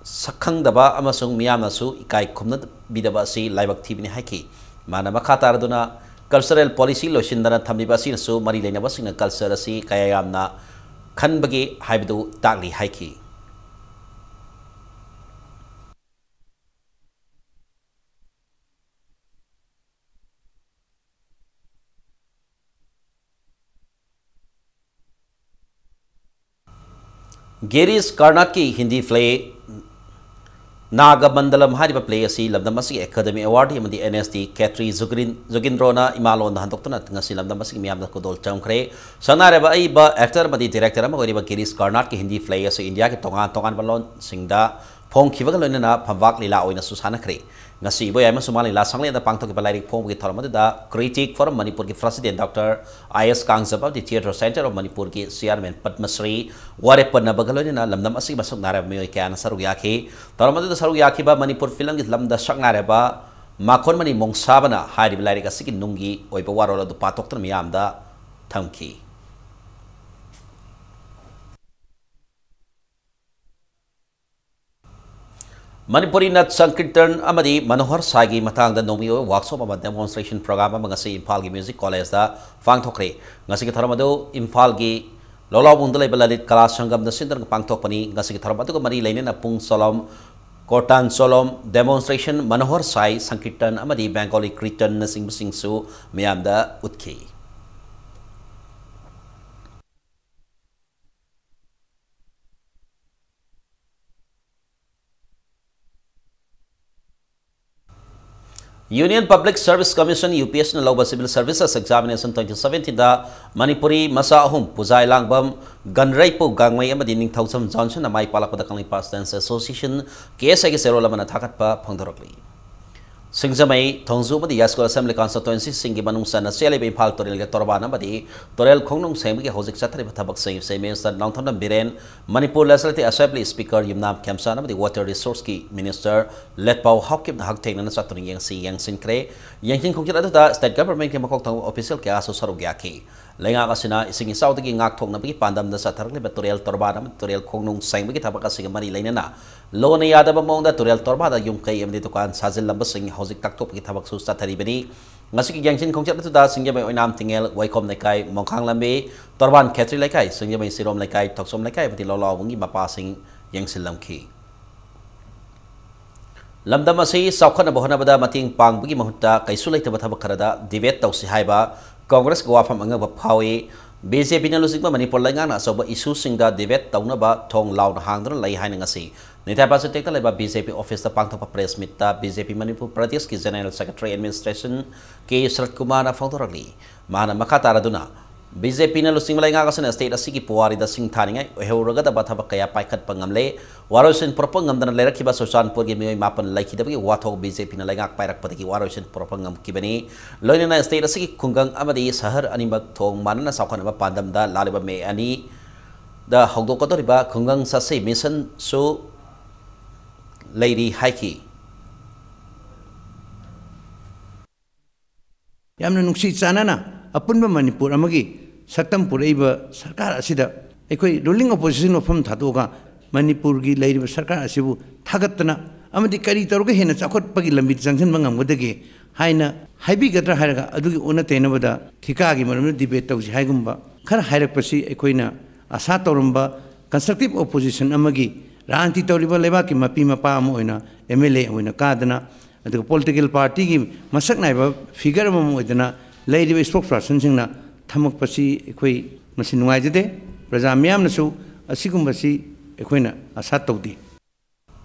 ꯁꯛꯈꯪꯗꯕ ꯑꯃꯁꯨꯡ ꯃꯤꯌꯥꯝꯅꯁꯨ ꯏꯀꯥꯏ ꯈꯨꯝꯅꯕꯤꯗꯕ ꯑꯁꯤ ꯂꯥꯏꯕꯛ ꯊꯤꯕꯅꯤ ꯍꯥꯏꯈꯤ꯫ ꯃꯥꯅ ꯃꯈꯥ ꯇꯥꯔꯗꯨꯅ ꯀꯜꯆꯔꯦꯜ ꯄꯣꯂꯤꯁꯤ ꯂꯣꯏꯁꯤꯟꯗꯅ ꯊꯝꯂꯤꯕ ꯑꯁꯤꯅꯁꯨ ꯃꯔꯤ ꯂꯩꯅꯕꯁꯤꯡꯅ ꯀꯜꯆꯔ ꯑꯁꯤ ꯀꯌꯥ ꯌꯥꯝꯅ ꯈꯟꯕꯒꯦ ꯍꯥꯏꯕꯗꯨ ꯇꯥꯛꯂꯤ ꯍꯥꯏꯈꯤ꯫ ꯒꯤꯔꯤꯁ ꯀꯥꯔꯅꯥꯠꯀꯤ ꯍꯤꯟꯗꯤ ꯄ꯭ꯂꯦ ꯅꯥꯒ ꯃꯟꯗꯂꯝ ꯍꯥꯏꯔꯤꯕ ꯄ꯭ꯂꯦ ꯑꯁꯤ ꯂꯝꯗꯝ ꯑꯁꯤꯒꯤ ꯑꯦꯀꯥꯗꯃꯤ ꯑꯦꯋꯥꯔꯗ ꯑꯃꯗꯤ ꯑꯦꯟ ꯑꯦꯁ ꯗꯤ ꯈꯦꯇ꯭ꯔꯤ ꯖꯨꯒꯤꯟ-, ꯖꯨꯒꯤꯟꯗ꯭ꯔꯣꯅ ꯏꯃꯥꯂꯣꯟꯗ ꯍꯟꯗꯣꯛꯇꯨꯅ ꯉꯁꯤ ꯂꯝꯗꯝ ꯑꯁꯤꯒꯤ ꯃꯤꯌꯥꯝꯗ ꯈꯨꯗꯣꯜ ꯆꯝꯈ꯭ꯔꯦ꯫ ꯁꯛꯅꯥꯏꯔꯕ ꯑꯏꯕ, ꯑꯦꯛꯇꯔ ꯑꯃꯗꯤ ꯗꯤꯔꯦꯛꯇꯔ ꯑꯃ ꯑꯣꯏꯔꯤꯕ ꯒꯤꯔꯤꯁ ꯀꯥꯔꯅꯥꯠꯀꯤ ꯍꯤꯟꯗꯤ ꯄ꯭ꯂꯦ ꯑꯁꯤ ꯏꯟꯗꯤꯌꯥꯒꯤ ꯇꯣꯉꯥꯟ ꯇꯣꯉꯥꯟꯕ ꯂꯣꯟꯁꯤꯡꯗ ꯐꯣꯡꯈꯤꯕꯒ ꯂꯣꯏꯅꯅ ꯐꯝꯕꯥꯛ ꯂꯤꯂꯥ ꯑꯣꯏꯅꯁꯨ ꯁꯥꯟꯅꯈ꯭ꯔꯦ꯫ ꯉꯁꯤ ꯏꯕꯣꯌꯥꯏꯃ ꯁꯨꯃꯥꯡ ꯂꯤꯂꯥ ꯁꯪꯂꯦꯟꯗ ꯄꯥꯡꯊꯣꯛꯈꯤꯕ ꯂꯥꯏꯔꯤꯛ ꯐꯣꯡꯕꯒꯤ ꯊꯧꯔꯝ ꯑꯗꯨꯗ Critic Forum ꯃꯅꯤꯄꯨꯔꯒꯤ ꯄ꯭ꯔꯁꯤꯗꯦꯟ ꯗꯣꯛꯇꯔ ꯑꯥꯏ ꯑꯦꯁ ꯀꯥꯡꯖꯝ ꯑꯃꯗꯤ Theatre Centre of ꯃꯅꯤꯄꯨꯔꯒꯤ ꯆꯤꯌꯥꯔꯃꯦꯟ ꯄꯗꯃꯁ꯭ꯔꯤ ꯋꯥꯔꯦꯞ ꯄꯟꯅꯕꯒ ꯂꯣꯏꯅꯅ ꯂꯝꯗꯝ ꯑꯁꯤꯒꯤ ꯃꯁꯛ ꯅꯥꯏꯔꯕ ꯃꯤꯑꯣꯏ ꯀꯌꯥꯅ ꯁꯔꯨꯛ ꯌꯥꯈꯤ꯫ ꯊꯧꯔꯝ ꯑꯗꯨꯗ ꯁꯔꯨꯛ ꯌꯥꯈꯤꯕ ꯃꯅꯤꯄꯨꯔ ꯐꯤꯂꯝꯒꯤ ꯂꯝꯗ ꯁꯛ ꯅꯥꯏꯔꯕ ꯃꯥꯈꯣꯟꯃꯅꯤ ꯃꯣꯡꯁꯥꯕꯅ ꯍꯥꯏꯔꯤꯕ ꯂꯥꯏꯔꯤꯛ ꯑꯁꯤꯒꯤ ꯅꯨꯡꯒꯤ ꯑꯣꯏꯕ ꯋꯥꯔꯣꯜ ꯑꯗꯨ ꯄꯥꯊꯣꯛꯇꯨꯅ ꯃꯤꯌꯥꯝꯗ ꯊꯝꯈꯤ꯫ ꯃꯅꯤꯄꯨꯔꯤ ꯅꯠ ꯁꯪꯀꯤꯔꯇꯟ ꯑꯃꯗꯤ ꯃꯅꯣꯍꯔ ꯁꯥꯏꯒꯤ ꯃꯇꯥꯡꯗ ꯅꯣꯡꯃꯒꯤ ꯑꯣꯏꯕ ꯋꯥꯛꯁꯣꯞ ꯑꯃ, ꯗꯦꯃꯣꯟꯁꯇ꯭ꯔꯦꯁꯟ ꯄ꯭ꯔꯣꯒ꯭ꯔꯥꯝ ꯑꯃ ꯉꯁꯤ ꯏꯝꯐꯥꯜꯒꯤ ꯃ꯭ꯌꯨꯖꯤꯛ ꯀꯣꯂꯦꯖꯇ ꯄꯥꯡꯊꯣꯛꯈ꯭ꯔꯦ꯫ ꯉꯁꯤꯒꯤ ꯊꯧꯔꯝ ꯑꯗꯨ ꯏꯝꯐꯥꯜꯒꯤ ꯂꯣꯂꯥꯎꯕꯨꯡꯗ ꯂꯩꯕ ꯂꯂꯤꯠ ꯀꯂꯥ ꯁꯪꯒꯝꯗ ꯁꯤꯟꯗꯨꯅ ꯄꯥꯡꯊꯣꯛꯄꯅꯤ꯫ ꯉꯁꯤꯒꯤ ꯊꯧꯔꯝ ꯑꯗꯨꯒ ꯃꯔꯤ ꯂꯩꯅꯅ ꯄꯨꯡ ꯆꯣꯂꯣꯝ, ꯀꯣꯔꯇꯥꯟ ꯆꯣꯂꯣꯝ, ꯗꯦꯃꯣꯟꯁꯇ꯭ꯔꯦꯁꯟ, ꯃꯅꯣꯍꯔ ꯁꯥꯏ ꯁꯪꯀꯤꯔꯇꯟ ꯑꯃꯗꯤ ꯕꯦꯡꯒꯣꯂꯤ ꯀꯤꯔꯇꯟꯅꯆꯤꯡꯕꯁꯤꯡꯁꯨ ꯃꯤꯌꯥꯝꯗ ꯎꯠꯈꯤ꯫ Union Public Service Commission, U P S C ꯅ ꯂꯧꯕ Civil Services Examination twenty seventeen ꯗ ꯃꯅꯤꯄꯨꯔꯤ ꯃꯆꯥ ꯑꯍꯨꯝ, ꯄꯨꯖꯥꯏ ꯂꯥꯡꯕꯝ, ꯒꯟꯔꯩꯄꯨ ꯒꯥꯡꯃꯩ ꯑꯃꯗꯤ ꯅꯤꯡꯊꯧꯖꯝ ꯖꯣꯟꯁꯟꯅ ꯃꯥꯏ ꯄꯥꯛꯂꯛꯄꯗ Kangleipak Students Association, K S A ꯒꯤ ꯆꯦꯔꯣꯜ ꯑꯃꯅ ꯊꯥꯒꯠꯄ ꯐꯣꯡꯗꯣꯔꯛꯂꯤ꯫ ꯁꯤꯡꯖꯃꯩ, ꯊꯣꯡꯖꯨ ꯑꯃꯗꯤ ꯌꯥꯏꯁꯀꯨꯜ Assembly Constituency ꯁꯤꯡꯒꯤ ꯃꯅꯨꯡ ꯆꯟꯅ ꯆꯦꯜꯂꯤꯕ ꯏꯝꯐꯥꯜ ꯇꯨꯔꯦꯜꯒꯤ ꯇꯣꯔꯕꯥꯟ ꯑꯃꯗꯤ ꯇꯨꯔꯦꯜ ꯈꯣꯡꯅꯨꯡ ꯁꯦꯡꯕꯒꯤ ꯍꯧꯖꯤꯛ ꯆꯠꯊꯔꯤꯕ ꯊꯕꯛꯁꯤꯡ Chief Minister Nongthombam Biren, Manipur Legislative Assembly Speaker ꯌꯨꯝꯅꯥꯝ ꯈꯦꯝꯆꯥꯟ ꯑꯃꯗꯤ Water Resource ꯀꯤ Minister ꯂꯦꯠꯄꯥꯎ ꯍꯥꯎꯀꯤꯞꯅ ꯍꯛꯊꯦꯡꯅꯅ ꯆꯠꯇꯨꯅ ꯌꯦꯡꯁꯤ ꯌꯦꯡꯁꯤꯟꯈ꯭ꯔꯦ꯫ ꯌꯦꯡꯁꯤꯟ ꯈꯣꯡꯆꯠ ꯑꯗꯨꯗ state government ꯀꯤ ꯃꯀꯣꯛ ꯊꯣꯡꯕ official ꯀꯌꯥꯁꯨ ꯁꯔꯨꯛ ꯌꯥꯈꯤ꯫ ꯂꯩꯉꯥꯛ ꯑꯁꯤꯅ ꯏꯁꯤꯡ ꯏꯆꯥꯎꯗꯒꯤ ꯉꯥꯛꯊꯣꯛꯅꯕꯒꯤ ꯄꯥꯟꯗꯝꯗ ꯆꯠꯊꯔꯛꯂꯤꯕ ꯇꯨꯔꯦꯜ ꯇꯣꯔꯕꯥꯟ ꯑꯃꯗꯤ ꯇꯨꯔꯦꯜ ꯈꯣꯡꯅꯨꯡ ꯁꯦꯡꯕꯒꯤ ꯊꯕꯛ ꯑꯁꯤꯒ ꯃꯔꯤ ꯂꯩꯅꯅ ꯂꯣꯟꯅ ꯌꯥꯗꯕ ꯃꯑꯣꯡꯗ ꯇꯨꯔꯦꯜ ꯇꯣꯔꯕꯥꯟꯗ ꯌꯨꯝ ꯀꯩ ꯑꯃꯗꯤ ꯗꯨꯀꯥꯟ ꯁꯥꯖꯤꯜꯂꯝꯕꯁꯤꯡ ꯍꯧꯖꯤꯛ ꯇꯥꯛꯊꯣꯛꯄꯒꯤ ꯊꯕꯛꯁꯨ ꯆꯠꯊꯔꯤꯕꯅꯤ꯫ ꯉꯁꯤꯒꯤ ꯌꯦꯡꯁꯤꯟ ꯈꯣꯡꯆꯠ ꯑꯗꯨꯗ ꯁꯤꯡꯖꯃꯩ ꯑꯣꯏꯅꯥꯝ ꯊꯤꯡꯉꯦꯜ, ꯋꯥꯏꯈꯣꯝ ꯂꯩꯀꯥꯏ, ꯃꯣꯡꯈꯥꯡ ꯂꯝꯕꯤ, ꯇꯣꯔꯕꯥꯟ ꯈꯦꯇ꯭ꯔꯤ ꯂꯩꯀꯥꯏ, ꯁꯤꯡꯖꯃꯩ ꯁꯤꯔꯣꯝ ꯂꯩꯀꯥꯏ, ꯊꯣꯛꯆꯣꯝ ꯂꯩꯀꯥꯏ ꯑꯃꯗꯤ ꯂꯣꯂꯥꯎꯕꯨꯡꯒꯤ ꯃꯄꯥꯁꯤꯡ ꯌꯦꯡꯁꯤꯜꯂꯝꯈꯤ꯫ ꯂꯝꯗꯝ ꯑꯁꯤ ꯆꯥꯎꯈꯠꯅꯕ ꯍꯣꯠꯅꯕꯗ ꯃꯇꯦꯡ ꯄꯥꯡꯕꯒꯤ ꯃꯍꯨꯠꯇ ꯀꯩꯁꯨ ꯂꯩꯇꯕ ꯊꯕꯛ ꯈꯔꯗ debate ꯇꯧꯁꯤ ꯍꯥꯏꯕ ꯀꯪꯒ꯭ꯔꯦꯁꯀꯤ ꯋꯥꯐꯝ ꯑꯉꯛꯄ ꯐꯥꯎꯏ꯫ ꯕꯤ ꯖꯦ ꯄꯤꯅ ꯂꯨꯆꯤꯡꯕ ꯃꯅꯤꯄꯨꯔ ꯂꯩꯉꯥꯛꯅ ꯑꯆꯧꯕ ꯏꯁꯨꯁꯤꯡꯗ ꯗꯤꯕꯦꯠ ꯇꯧꯅꯕ ꯊꯣꯡ ꯂꯥꯎꯅ ꯍꯥꯡꯗꯨꯅ ꯂꯩ ꯍꯥꯏꯅ ꯉꯁꯤ ꯅꯤꯊꯥꯏ ꯄꯥꯁꯤꯇꯦꯛꯇ ꯂꯩꯕ ꯕꯤ ꯖꯦ ꯄꯤ ꯑꯣꯐꯤꯁꯇ ꯄꯥꯡꯊꯣꯛꯄ ꯄ꯭ꯔꯦꯁ ꯃꯤꯠꯇ ꯕꯤ ꯖꯦ ꯄꯤ ꯃꯅꯤꯄꯨꯔ ꯄ꯭ꯔꯗꯦꯁꯀꯤ ꯖꯦꯅꯔꯦꯜ ꯁꯦꯀ꯭ꯔꯦꯇꯔꯤ ꯑꯦꯗꯃꯤꯅꯤꯁꯇ꯭ꯔꯦꯁꯟ ꯀꯦ ꯁꯔꯠ ꯀꯨꯃꯥꯔꯅ ꯐꯣꯡꯗꯣꯔꯛꯂꯤ꯫ ꯃꯍꯥꯛꯅ ꯃꯈꯥ ꯇꯥꯔꯗꯨꯅ, ꯕꯤ ꯖꯦ ꯄꯤꯅ ꯂꯨꯆꯤꯡꯕ ꯂꯩꯉꯥꯛ ꯑꯁꯤꯅ ꯁ꯭ꯇꯦꯠ ꯑꯁꯤꯒꯤ ꯄꯨꯋꯥꯔꯤꯗ ꯁꯤꯡ ꯊꯥꯅꯤꯡꯉꯥꯏ ꯑꯣꯏꯍꯧꯔꯒꯗꯕ ꯊꯕꯛ ꯀꯌꯥ ꯄꯥꯏꯈꯠꯄ ꯉꯝꯂꯦ꯫ ꯋꯥꯔꯣꯏꯁꯤꯟ ꯄꯨꯔꯛꯄ ꯉꯝꯗꯅ ꯂꯩꯔꯛꯈꯤꯕ ꯆꯨꯔꯆꯥꯟꯄꯨꯔꯒꯤ ꯃꯤꯑꯣꯏ ꯃꯥꯄꯟ ꯂꯩꯈꯤꯗꯕꯒꯤ ꯋꯥꯊꯣꯛ ꯕꯤ ꯖꯦ ꯄꯤꯅ ꯂꯩꯉꯥꯛ ꯄꯥꯏꯔꯛꯄꯗꯒꯤ ꯋꯥꯔꯣꯏꯁꯤꯟ ꯄꯨꯔꯛꯄ ꯉꯝꯈꯤꯕꯅꯤ꯫ ꯂꯣꯏꯅꯅ ꯁ꯭ꯇꯦꯠ ꯑꯁꯤꯒꯤ ꯈꯨꯡꯒꯪ ꯑꯃꯗꯤ ꯁꯍꯔ ꯑꯅꯤꯃꯛ ꯊꯣꯡ ꯃꯥꯟꯅꯅ ꯆꯥꯎꯈꯠꯅꯕ ꯄꯥꯟꯗꯝꯗ ꯂꯥꯛꯂꯤꯕ ꯃꯦ ꯑꯅꯤꯗ ꯍꯧꯗꯣꯛꯀꯗꯧꯔꯤꯕ ꯈꯨꯡꯒꯪ ꯁꯥꯁꯤ ꯃꯤꯁꯟꯁꯨ ꯂꯩꯔꯤ ꯍꯥꯏꯈꯤ꯫ ꯌꯥꯝꯅ ꯅꯨꯡꯁꯤ ꯆꯥꯟꯅꯅ ꯑꯄꯨꯟꯕ ꯃꯅꯤꯄꯨꯔ ꯑꯃꯒꯤ ꯁꯛꯇꯝ ꯄꯨꯔꯛꯏꯕ ꯁꯔꯀꯥꯔ ꯑꯁꯤꯗ ꯑꯩꯈꯣꯏ ꯔꯨꯂꯤꯡ ꯑꯣꯄꯣꯖꯤꯁꯟ ꯋꯥꯐꯝ ꯊꯥꯗꯣꯛꯑꯒ ꯃꯅꯤꯄꯨꯔꯒꯤ ꯂꯩꯔꯤꯕ ꯁꯔꯀꯥꯔ ꯑꯁꯤꯕꯨ ꯊꯥꯒꯠꯇꯅ ꯑꯃꯗꯤ ꯀꯔꯤ ꯇꯧꯔꯒ ꯍꯦꯟꯅ ꯆꯥꯎꯈꯠꯄꯒꯤ ꯂꯝꯕꯤꯗ ꯆꯪꯁꯤꯟꯕ ꯉꯝꯒꯗꯒꯦ ꯍꯥꯏꯅ ꯍꯥꯏꯕꯤꯒꯗ꯭ꯔꯥ ꯍꯥꯏꯔꯒ ꯑꯗꯨꯒꯤ ꯑꯣꯟꯅ ꯇꯩꯅꯕꯗ ꯊꯤꯀꯥꯒꯤ ꯃꯔꯝꯗ ꯗꯤꯕꯦꯠ ꯇꯧꯁꯤ ꯍꯥꯏꯒꯨꯝꯕ ꯈꯔ ꯍꯥꯏꯔꯛꯄꯁꯤ ꯑꯩꯈꯣꯏꯅ ꯑꯁꯥ ꯇꯧꯔꯝꯕ ꯀꯟꯁꯇ꯭ꯔꯛꯇꯤꯞ ꯑꯣꯄꯣꯖꯤꯁꯟ ꯑꯃꯒꯤ ꯔꯥꯖꯅꯤꯇꯤ ꯇꯧꯔꯤꯕ ꯂꯩꯕꯥꯛꯀꯤ ꯃꯄꯤ ꯃꯄꯥ ꯑꯃ ꯑꯣꯏꯅ ꯑꯦꯝ ꯑꯦꯜ ꯑꯦ ꯑꯣꯏꯅ ꯀꯥꯗꯅ ꯑꯗꯨꯒ ꯄꯣꯂꯤꯇꯤꯀꯦꯜ ꯄꯥꯔꯇꯤꯒꯤ ꯃꯁꯛ ꯅꯥꯏꯕ ꯐꯤꯒꯔ ꯑꯃꯃꯝ ꯑꯣꯏꯗꯅ ꯂꯩꯔꯤꯕ ꯏꯁꯄꯣꯛꯁ ꯄꯥꯔꯁꯟꯁꯤꯡꯅ ꯊꯝꯃꯛꯄꯁꯤ ꯑꯩꯈꯣꯏ ꯃꯁꯤ ꯅꯨꯡꯉꯥꯏꯖꯗꯦ꯫ ꯄ꯭ꯔꯖꯥ ꯃꯤꯌꯥꯝꯅꯁꯨ ꯑꯁꯤꯒꯨꯝꯕꯁꯤ ꯑꯩꯈꯣꯏꯅ ꯑꯁꯥ ꯇꯧꯗꯦ꯫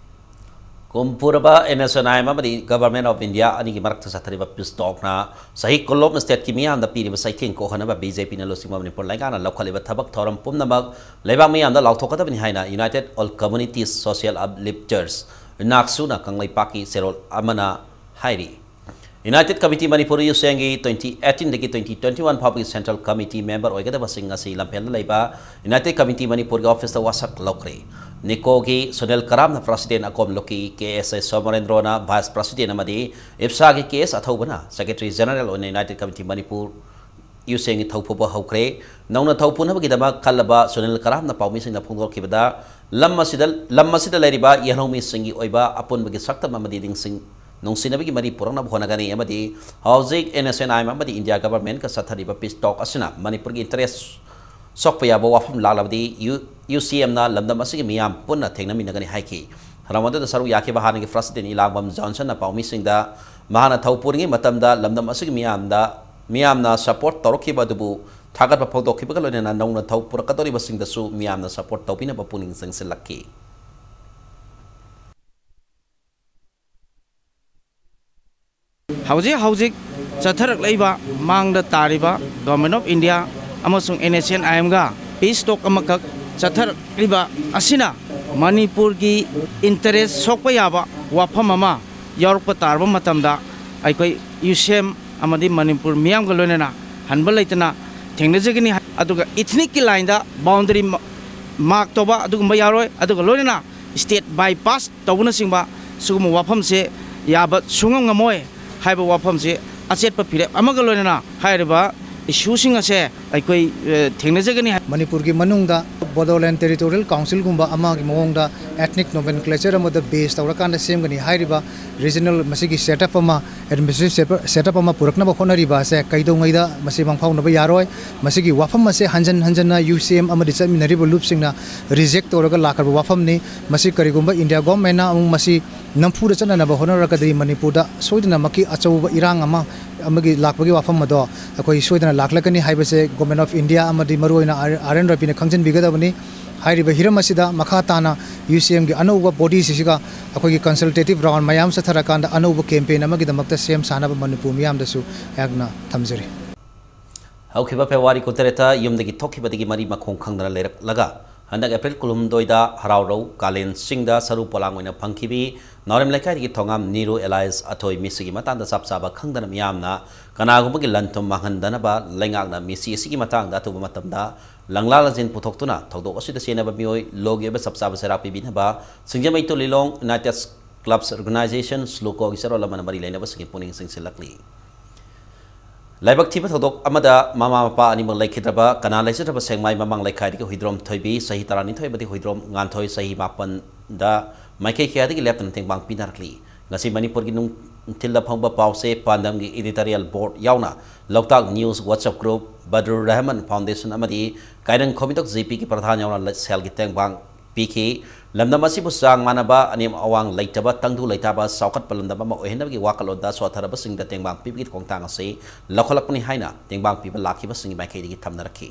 ꯀꯨꯝꯄꯨꯔꯕ N S N I M ꯑꯃꯗꯤ Government of India ꯑꯅꯤꯒꯤ ꯃꯔꯛꯇ ꯆꯠꯊꯔꯤꯕ ꯄꯤꯁ ꯇꯣꯛꯅ ꯆꯍꯤ ꯀꯨꯟꯂꯣꯝ ꯁ꯭ꯇꯦꯠꯀꯤ ꯃꯤꯌꯥꯝꯗ ꯄꯤꯔꯤꯕ ꯆꯩꯊꯦꯡ ꯀꯣꯛꯍꯟꯅꯕ ꯕꯤ ꯖꯦ ꯄꯤꯅ ꯂꯨꯆꯤꯡꯕ ꯃꯅꯤꯄꯨꯔ ꯂꯩꯉꯥꯛꯅ ꯂꯧꯈꯠꯂꯤꯕ ꯊꯕꯛ ꯊꯧꯔꯝ ꯄꯨꯝꯅꯃꯛ ꯂꯩꯕꯥꯛ ꯃꯤꯌꯥꯝꯗ ꯂꯥꯎꯊꯣꯛꯀꯗꯕꯅꯤ ꯍꯥꯏꯅ United All Communities Social Uplifters, ꯅꯥꯛꯁꯨꯅ ꯀꯪꯂꯩꯄꯥꯛꯀꯤ ꯆꯦꯔꯣꯜ ꯑꯃꯅ ꯍꯥꯏꯔꯤ꯫ United Committee Manipur ꯌꯨꯁꯦꯡꯒꯤ twenty eighteen ꯗꯒꯤ twenty twenty one ꯐꯥꯎꯕꯒꯤ Central Committee member ꯑꯣꯏꯒꯗꯕꯁꯤꯡ ꯉꯁꯤ ꯂꯝꯐꯦꯜꯗ ꯂꯩꯕ United Committee ꯃꯅꯤꯄꯨꯔꯒꯤ ꯑꯣꯐꯤꯁꯇ ꯋꯥꯁꯛ ꯂꯧꯈ꯭ꯔꯦ꯫ ꯅꯤꯀꯣꯒꯤ ꯁꯨꯅꯤꯜ ꯀꯔꯥꯝꯅ president, ꯑꯀꯣꯝ ꯂꯨꯀꯤ ꯀꯦ ꯑꯦꯁ ꯑꯦ ꯁꯣꯃꯣꯔꯦꯟꯗ꯭ꯔꯣꯅ vice president ꯑꯃꯗꯤ ꯏꯞꯁꯥꯒꯤ ꯀꯦ ꯑꯦꯁ ꯑꯊꯧꯕꯅ secretary general ꯑꯣꯏꯅ United Committee ꯃꯅꯤꯄꯨꯔ ꯌꯨꯁꯦꯡꯒꯤ ꯊꯧ ꯄꯨꯕ ꯍꯧꯈ꯭ꯔꯦ꯫ ꯅꯧꯅ ꯊꯧ ꯄꯨꯅꯕꯒꯤꯗꯃꯛ ꯈꯜꯂꯕ ꯁꯨꯅꯤꯜ ꯀꯔꯥꯝꯅ ꯄꯥꯎꯃꯤꯁꯤꯡꯗ ꯐꯣꯡꯗꯣꯛꯈꯤꯕꯗ, ꯂꯝ ꯑꯁꯤꯗ, ꯂꯝ ꯑꯁꯤꯗ ꯂꯩꯔꯤꯕ ꯌꯦꯜꯍꯧꯃꯤꯁꯤꯡꯒꯤ ꯑꯣꯏꯕ ꯑꯄꯨꯟꯕꯒꯤ ꯁꯛꯇꯝ ꯑꯃꯗꯤ ꯅꯤꯡꯁꯤꯡ ꯅꯨꯡꯁꯤꯅꯕꯒꯤ ꯃꯔꯤ ꯄꯨꯔꯛꯅꯕ ꯍꯣꯠꯅꯒꯅꯤ ꯑꯃꯗꯤ ꯍꯧꯖꯤꯛ N S N I M ꯑꯃꯗꯤ ꯏꯟꯗꯤꯌꯥ ꯒꯚꯔꯟꯃꯦꯟꯠꯀ ꯆꯠꯊꯔꯤꯕ ꯄꯤꯁ ꯇꯣꯛ ꯑꯁꯤꯅ ꯃꯅꯤꯄꯨꯔꯒꯤ ꯏꯟꯇꯔꯦꯁ ꯁꯣꯛꯄ ꯌꯥꯕ ꯋꯥꯐꯝ ꯂꯥꯛꯂꯕꯗꯤ ꯌꯨ, ꯌꯨ ꯁꯤ ꯑꯦꯝꯅ ꯂꯝꯗꯝ ꯑꯁꯤꯒꯤ ꯃꯤꯌꯥꯝ ꯄꯨꯟꯅ ꯊꯦꯡꯅꯃꯤꯟꯅꯒꯅꯤ ꯍꯥꯏꯈꯤ꯫ ꯊꯧꯔꯝ ꯑꯗꯨꯗ ꯁꯔꯨꯛ ꯌꯥꯈꯤꯕ ꯍꯥꯟꯅꯒꯤ president ꯏꯂꯥꯡꯕꯝ ꯖꯣꯟꯁꯟꯅ ꯄꯥꯎꯃꯤꯁꯤꯡꯗ ꯃꯍꯥꯛꯅ ꯊꯧ ꯄꯨꯔꯤꯉꯩ ꯃꯇꯝꯗ ꯂꯝꯗꯝ ꯑꯁꯤꯒꯤ ꯃꯤꯌꯥꯝꯗ, ꯃꯤꯌꯥꯝꯅ support ꯇꯧꯔꯛꯈꯤꯕ ꯑꯗꯨꯕꯨ ꯊꯥꯒꯠꯄ ꯐꯣꯡꯗꯣꯛꯈꯤꯕꯒ ꯂꯣꯏꯅꯅ ꯅꯧꯅ ꯊꯧ ꯄꯨꯔꯛꯀꯗꯧꯔꯤꯕꯁꯤꯡꯗꯁꯨ ꯃꯤꯌꯥꯝꯅ ꯁꯄꯣꯔꯠ ꯇꯧꯕꯤꯅꯕ ꯄꯨꯛꯅꯤꯡ ꯆꯪꯁꯤꯜꯂꯛꯈꯤ꯫ ꯍꯧꯖꯤꯛ ꯍꯧꯖꯤꯛ ꯆꯠꯊꯔꯛꯂꯤꯕ ꯃꯥꯡꯗ ꯇꯥꯔꯤꯕ Government of India ꯑꯃꯁꯨꯡ N S C N I M ꯒ peace talk ꯑꯃꯈꯛ ꯆꯠꯊꯔꯛꯂꯤꯕ ꯑꯁꯤꯅ ꯃꯅꯤꯄꯨꯔꯒꯤ interest ꯁꯣꯛꯄ ꯌꯥꯕ ꯋꯥꯐꯝ ꯑꯃ ꯌꯥꯎꯔꯛꯄ ꯇꯥꯔꯕ ꯃꯇꯝꯗ ꯑꯩꯈꯣꯏ U C M ꯑꯃꯗꯤ ꯃꯅꯤꯄꯨꯔ ꯃꯤꯌꯥꯝꯒ ꯂꯣꯏꯅꯅ ꯍꯟꯕ ꯂꯩꯇꯅ ꯊꯦꯡꯅꯖꯒꯅꯤ꯫ ꯑꯗꯨꯒ ethnic ꯀꯤ line ꯗ boundary ꯃ-, mark ꯇꯧꯕ ꯑꯗꯨꯒꯨꯝꯕ ꯌꯥꯔꯣꯏ꯫ ꯑꯗꯨꯒ ꯂꯣꯏꯅꯅ state bypass ꯇꯧꯕꯅꯆꯤꯡꯕ ꯁꯤꯒꯨꯝꯕ ꯋꯥꯐꯝꯁꯦ ꯌꯥꯕ ꯁꯨꯡꯉꯝ ꯉꯝꯃꯣꯏ ꯍꯥꯏꯕ ꯋꯥꯐꯝꯁꯦ ꯑꯆꯦꯠꯄ ꯐꯤꯔꯦꯞ ꯑꯃꯒ ꯂꯣꯏꯅꯅ ꯍꯥꯏꯔꯤꯕ issue ꯁꯤꯡ ꯑꯁꯦ ꯑꯩꯈꯣꯏ, ꯑ, ꯊꯦꯡꯅꯖꯒꯅꯤ ꯍꯥꯏ꯫ ꯃꯅꯤꯄꯨꯔꯒꯤ ꯃꯅꯨꯡꯗ Bodoland Territorial Council ꯒꯨꯝꯕ ꯑꯃꯒꯤ ꯃꯑꯣꯡꯗ ethnic nomenclature ꯑꯃꯗ base ꯇꯧꯔꯀꯥꯟꯗ ꯁꯦꯝꯒꯅꯤ ꯍꯥꯏꯔꯤꯕ regional ꯃꯁꯤꯒꯤ setup ꯑꯃ, administrative setup, setup ꯑꯃ ꯄꯨꯔꯛꯅꯕ ꯍꯣꯠꯅꯔꯤꯕ ꯑꯁꯦ ꯀꯩꯗꯧꯉꯩꯗ ꯃꯁꯤ ꯃꯪꯐꯥꯎꯅꯕ ꯌꯥꯔꯣꯏ꯫ ꯃꯁꯤꯒꯤ ꯋꯥꯐꯝ ꯑꯁꯦ ꯍꯟꯖꯟ ꯍꯟꯖꯟꯅ U C M ꯑꯃꯗꯤ ꯆꯠꯃꯤꯟꯅꯔꯤꯕ ꯂꯨꯞꯁꯤꯡꯅ reject ꯇꯧꯔꯒ ꯂꯥꯛꯈ꯭ꯔꯕ ꯋꯥꯐꯝꯅꯤ꯫ ꯃꯁꯤ ꯀꯔꯤꯒꯨꯝꯕ India government ꯅ ꯑꯃꯨꯛ ꯃꯁꯤ ꯅꯝꯐꯨꯗ ꯆꯠꯅꯅꯕ ꯍꯣꯠꯅꯔꯒꯗꯤ ꯃꯅꯤꯄꯨꯔꯗ ꯁꯣꯏꯗꯅꯃꯛꯀꯤ ꯑꯆꯧꯕ ꯏꯔꯥꯡ ꯑꯃ ꯑꯃꯒꯤ ꯂꯥꯛꯄꯒꯤ ꯋꯥꯐꯝ ꯑꯗꯣ ꯑꯩꯈꯣꯏ ꯁꯣꯏꯗꯅ ꯂꯥꯛꯂꯛꯀꯅꯤ ꯍꯥꯏꯕꯁꯦ Government of India ꯑꯃꯗꯤ ꯃꯔꯨꯑꯣꯏꯅ R-, R N Ravi ꯅ ꯈꯪꯖꯤꯟꯕꯤꯒꯗꯕꯅꯤ꯫ ꯍꯥꯏꯔꯤꯕ ꯍꯤꯔꯝ ꯑꯁꯤꯗ ꯃꯈꯥ ꯇꯥꯅ U C M ꯒꯤ ꯑꯅꯧꯕ body ꯁꯤꯒ ꯑꯩꯈꯣꯏꯒꯤ consultative round ꯃꯌꯥꯝ ꯆꯠꯊꯔꯀꯥꯟꯗ ꯑꯅꯧꯕ campaign ꯑꯃꯒꯤꯗꯃꯛꯇ ꯁꯦꯝ ꯁꯥꯅꯕ ꯃꯅꯤꯄꯨꯔ ꯃꯤꯌꯥꯝꯗꯁꯨ ꯑꯩꯍꯥꯛꯅ ꯊꯝꯖꯔꯤ꯫ ꯍꯧꯈꯤꯕ February ꯀꯨꯟꯇꯔꯦꯠꯇ ꯌꯨꯝꯗꯒꯤ ꯊꯣꯛꯈꯤꯕꯗꯒꯤ ꯃꯔꯤ ꯃꯈꯣꯡ ꯈꯪꯗꯅ ꯂꯩꯔꯛꯂꯒ ꯍꯟꯗꯛ April ꯀꯨꯟꯍꯨꯝꯗꯣꯏꯗ ꯍꯔꯥꯎꯔꯧ ꯀꯥꯂꯦꯟ ꯆꯤꯡꯗ ꯁꯔꯨ ꯄꯣꯂꯥꯡ ꯑꯣꯏꯅ ꯐꯪꯈꯤꯕꯤ ꯅꯥꯎꯔꯦꯝ ꯂꯩꯀꯥꯏꯗꯒꯤ ꯊꯣꯉꯥꯝ ꯅꯤꯔꯨ alias ꯑꯊꯣꯏ ꯃꯤꯁꯤꯒꯤ ꯃꯇꯥꯡꯗ ꯆꯞ ꯆꯥꯕ ꯈꯪꯗꯅ ꯃꯤꯌꯥꯝꯅ ꯀꯅꯥꯒꯨꯝꯕꯒꯤ ꯂꯟ ꯊꯨꯝ ꯃꯥꯡꯍꯟꯗꯅꯕ ꯂꯩꯉꯥꯛꯅ ꯃꯤꯁꯤ ꯑꯁꯤꯒꯤ ꯃꯇꯥꯡꯗ ꯑꯊꯨꯕ ꯃꯇꯝꯗ ꯂꯪꯂꯥ ꯂꯪꯖꯤꯟ ꯄꯨꯊꯣꯛꯇꯨꯅ ꯊꯧꯗꯣꯛ ꯑꯁꯤꯗ ꯆꯦꯟꯅꯕ ꯃꯤꯑꯣꯏ ꯂꯣꯒꯤ ꯑꯣꯏꯕ ꯆꯞ ꯆꯥꯕ ꯆꯩꯔꯥꯛ ꯄꯤꯕꯤꯅꯕ ꯁꯤꯡꯖꯃꯩ ꯇꯨꯂꯤꯂꯣꯡ United Clubs Organization, SLUCO ꯒꯤ ꯆꯦꯔꯣꯜ ꯑꯃꯅ ꯃꯔꯤ ꯂꯩꯅꯕꯁꯤꯡꯒꯤ ꯄꯨꯛꯅꯤꯡ ꯆꯤꯡꯁꯤꯜꯂꯛꯂꯤ꯫ ꯂꯥꯏꯕꯛ ꯊꯤꯕ ꯊꯧꯗꯣꯛ ꯑꯃꯗ ꯃꯃꯥ ꯃꯄꯥ ꯑꯅꯤꯃꯛ ꯂꯩꯈꯤꯗ꯭ꯔꯕ ꯀꯅꯥ ꯂꯩꯖꯗ꯭ꯔꯕ ꯁꯦꯡꯃꯥꯏ ꯃꯃꯥꯡ ꯂꯩꯀꯥꯏꯗꯒꯤ ꯍꯨꯏꯗ꯭ꯔꯣꯝ ꯊꯣꯏꯕꯤ, ꯆꯍꯤ ꯇꯔꯥꯅꯤꯊꯣꯏ, ꯑꯃꯗꯤ ꯍꯨꯏꯗ꯭ꯔꯣꯝ ꯉꯥꯟꯊꯣꯏ, ꯆꯍꯤ ꯃꯥꯄꯟꯗ, ꯃꯥꯏꯀꯩ ꯀꯌꯥꯗꯒꯤ ꯂꯦꯞꯇꯅ ꯇꯦꯡꯕꯥꯡ ꯄꯤꯅꯔꯛꯂꯤ꯫ ꯉꯁꯤ ꯃꯅꯤꯄꯨꯔꯒꯤ ꯅꯨꯡꯊꯤꯜꯗ ꯐꯣꯡꯕ ꯄꯥꯎꯆꯦ, ꯄꯥꯟꯗꯝꯒꯤ editorial board ꯌꯥꯎꯅ ꯂꯣꯛꯇꯥꯛ News WhatsApp group, ꯕꯗ꯭ꯔꯨꯔ Rahman Foundation ꯑꯃꯗꯤ ꯀꯥꯏꯔꯪ ꯈꯣꯃꯤꯗꯣꯛ G P ꯒꯤ ꯄ꯭ꯔꯙꯥꯟ ꯌꯥꯎꯅ ꯂ-, ꯁꯦꯜꯒꯤ ꯇꯦꯡꯕꯥꯡ ꯄꯤꯈꯤ꯫ ꯂꯝꯗꯝ ꯑꯁꯤꯕꯨ ꯆꯥꯡ ꯃꯥꯟꯅꯕ, ꯑꯅꯦꯝ ꯑꯋꯥꯡ ꯂꯩꯇꯕ, ꯇꯪꯗꯨ ꯂꯩꯇꯥꯕ, ꯆꯥꯎꯈꯠꯄ ꯂꯝꯗꯝ ꯑꯃ ꯑꯣꯏꯍꯟꯅꯕꯒꯤ ꯋꯥꯈꯜꯂꯣꯟꯗ ꯁꯣꯠꯊꯔꯕꯁꯤꯡꯗ ꯇꯦꯡꯕꯥꯡ ꯄꯤꯕꯒꯤ ꯈꯣꯡꯊꯥꯡ ꯑꯁꯤ ꯂꯧꯈꯠꯂꯛꯄꯅꯤ ꯍꯥꯏꯅ ꯇꯦꯡꯕꯥꯡ ꯄꯤꯕ ꯂꯥꯛꯈꯤꯕꯁꯤꯡꯒꯤ ꯃꯥꯏꯀꯩꯗꯒꯤ ꯊꯝꯅꯔꯛꯈꯤ꯫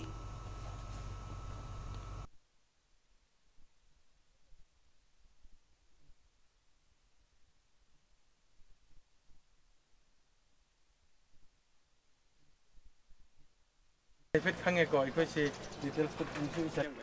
ꯍꯥꯏꯐꯦꯠ ꯈꯪꯉꯦꯀꯣ, ꯑꯩꯈꯣꯏꯁꯤ ꯗꯤꯇꯦꯜꯁꯇ ꯄꯨꯡꯁꯨ ꯏꯁꯜ-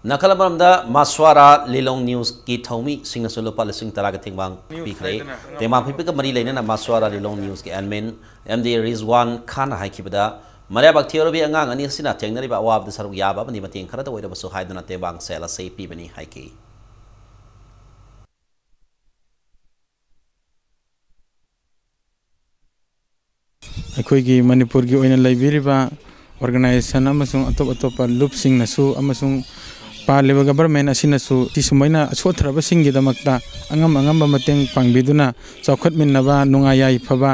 ꯅꯥꯀꯜ ꯑꯃꯔꯣꯝꯗ ꯃꯁ꯭ꯋꯥꯔꯥ ꯂꯤꯂꯣꯡ ꯅ꯭ꯌꯨꯁꯀꯤ ꯊꯧꯃꯤꯁꯤꯡꯅꯁꯨ ꯂꯨꯄꯥ ꯂꯤꯁꯤꯡ ꯇꯔꯥꯒꯤ ꯇꯦꯡꯕꯥꯡ ꯅ꯭ꯌꯨꯁ ꯄꯤꯈ꯭ꯔꯦ꯫ ꯍꯥꯏꯗꯅ ꯇꯦꯡꯕꯥꯡ ꯄꯤꯕꯒ ꯃꯔꯤ ꯂꯩꯅꯅ ꯃꯁ꯭ꯋꯥꯔꯥ ꯂꯤꯂꯣꯡ ꯅ꯭ꯌꯨꯁꯀꯤ ꯑꯦꯗꯃꯤꯟ ꯑꯦꯝ ꯗꯤ ꯔꯤꯖꯋꯥꯟ ꯈꯥꯟꯅ ꯍꯥꯏꯈꯤꯕꯗ, ꯃꯔꯩꯕꯥꯛ ꯊꯤꯑꯣꯔꯕꯤ ꯑꯉꯥꯡ ꯑꯅꯤ ꯑꯁꯤꯅ ꯊꯦꯡꯅꯔꯤꯕ ꯑꯋꯥꯕꯗ ꯁꯔꯨꯛ ꯌꯥꯕ ꯑꯃꯗꯤ ꯃꯇꯦꯡ ꯈꯔꯇ ꯑꯣꯏꯔꯕꯁꯨ ꯍꯥꯏꯗꯨꯅ ꯇꯦꯡꯕꯥꯡ ꯁꯦꯜ ꯑꯁꯤ ꯄꯤꯕꯅꯤ ꯍꯥꯏꯈꯤ꯫ ꯑꯩꯈꯣꯏꯒꯤ ꯃꯅꯤꯄꯨꯔꯒꯤ ꯑꯣꯏꯅ ꯂꯩꯕꯤꯔꯤꯕ ꯑꯣꯔꯒꯅꯥꯏꯖꯦꯁꯟ ꯑꯃꯁꯨꯡ ꯑꯇꯣꯞ ꯑꯇꯣꯞꯄ ꯂꯨꯞꯁꯤꯡꯅꯁꯨ ꯑꯃꯁꯨꯡ ꯄꯥꯜꯂꯤꯕ ꯒꯕꯔꯃꯦꯟ ꯑꯁꯤꯅꯁꯨ ꯁꯤ ꯁꯨꯃꯥꯏꯅ ꯁꯣꯠꯊꯔꯕꯁꯤꯡꯒꯤꯗꯃꯛꯇ ꯑꯉꯝ ꯑꯉꯝꯕ ꯃꯇꯦꯡ ꯄꯥꯡꯕꯤꯗꯨꯅ ꯆꯥꯎꯈꯠꯃꯤꯟꯅꯕ, ꯅꯨꯡꯉꯥꯏ ꯌꯥꯏꯐꯕ,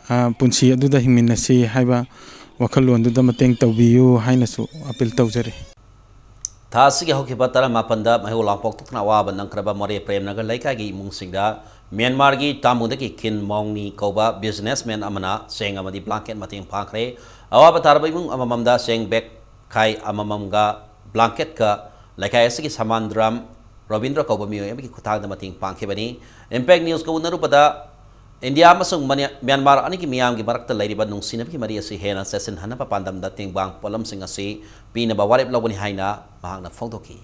ꯑ, ꯄꯨꯟꯁꯤ ꯑꯗꯨꯗ ꯍꯤꯡꯃꯤꯟꯅꯁꯤ ꯍꯥꯏꯕ ꯋꯥꯈꯜꯂꯣꯟꯗꯨꯗ ꯃꯇꯦꯡ ꯇꯧꯕꯤꯌꯨ ꯍꯥꯏꯅꯁꯨ ꯑꯄꯤꯜ ꯇꯧꯖꯔꯤ꯫ ꯊꯥ ꯑꯁꯤꯒꯤ ꯍꯧꯈꯤꯕ ꯇꯔꯥꯃꯥꯄꯟꯗ ꯃꯩꯍꯧ ꯂꯥꯡꯄꯣꯛ ꯊꯣꯛꯇꯨꯅ ꯑꯋꯥꯕ ꯅꯪꯈ꯭ꯔꯕ ꯃꯣꯔꯦ ꯄ꯭ꯔꯦꯝꯅꯒꯔ ꯂꯩꯀꯥꯏꯒꯤ ꯏꯃꯨꯡꯁꯤꯡꯗ ꯃ꯭ꯌꯥꯟꯃꯥꯔꯒꯤ ꯇꯥꯃꯨꯗꯒꯤ ꯈꯤꯟ ꯃꯣꯡꯅꯤ ꯀꯧꯕ ꯕꯤꯖꯤꯅꯦꯁꯃꯦꯟ ꯑꯃꯅ ꯆꯦꯡ ꯑꯃꯗꯤ ꯕ꯭ꯂꯥꯡꯀꯦꯠ ꯃꯇꯦꯡ ꯄꯥꯡꯈ꯭ꯔꯦ꯫ ꯑꯋꯥꯕ ꯇꯥꯔꯕ ꯏꯃꯨꯡ ꯑꯃꯃꯝꯗ ꯆꯦꯡ ꯕꯦꯒ ꯈꯥꯏ ꯑꯃꯃꯝꯒ ꯕ꯭ꯂꯥꯡꯀꯦꯠꯀ ꯂꯩꯀꯥꯏ ꯑꯁꯤꯒꯤ ꯁꯃꯥꯟꯗ꯭ꯔꯥꯝ ꯔꯣꯕꯤꯟꯗ꯭ꯔ ꯀꯧꯕ ꯃꯤꯑꯣꯏ ꯑꯃꯒꯤ ꯈꯨꯠꯊꯥꯡꯗ ꯃꯇꯦꯡ ꯄꯥꯡꯈꯤꯕꯅꯤ꯫ ꯏꯝꯄꯦꯛ ꯅ꯭ꯌꯨꯁꯀ ꯎꯅꯔꯨꯕꯗ ꯏꯟꯗꯤꯌꯥ ꯑꯃꯁꯨꯡ ꯃꯅꯤ-, ꯃ꯭ꯌꯥꯟꯃꯥꯔ ꯑꯅꯤꯒꯤ ꯃꯤꯌꯥꯝꯒꯤ ꯃꯔꯛꯇ ꯂꯩꯔꯤꯕ ꯅꯨꯡꯁꯤꯅꯕꯒꯤ ꯃꯔꯤ ꯑꯁꯤ ꯍꯦꯟꯅ ꯆꯦꯠꯁꯤꯟꯍꯟꯅꯕ ꯄꯥꯟꯗꯝꯗ ꯇꯦꯡꯕꯥꯡ ꯄꯣꯠꯂꯝꯁꯤꯡ ꯑꯁꯤ ꯄꯤꯅꯕ ꯋꯥꯔꯦꯞ ꯂꯧꯒꯅꯤ ꯍꯥꯏꯅ ꯃꯍꯥꯛꯅ ꯐꯣꯡꯗꯣꯛꯈꯤ꯫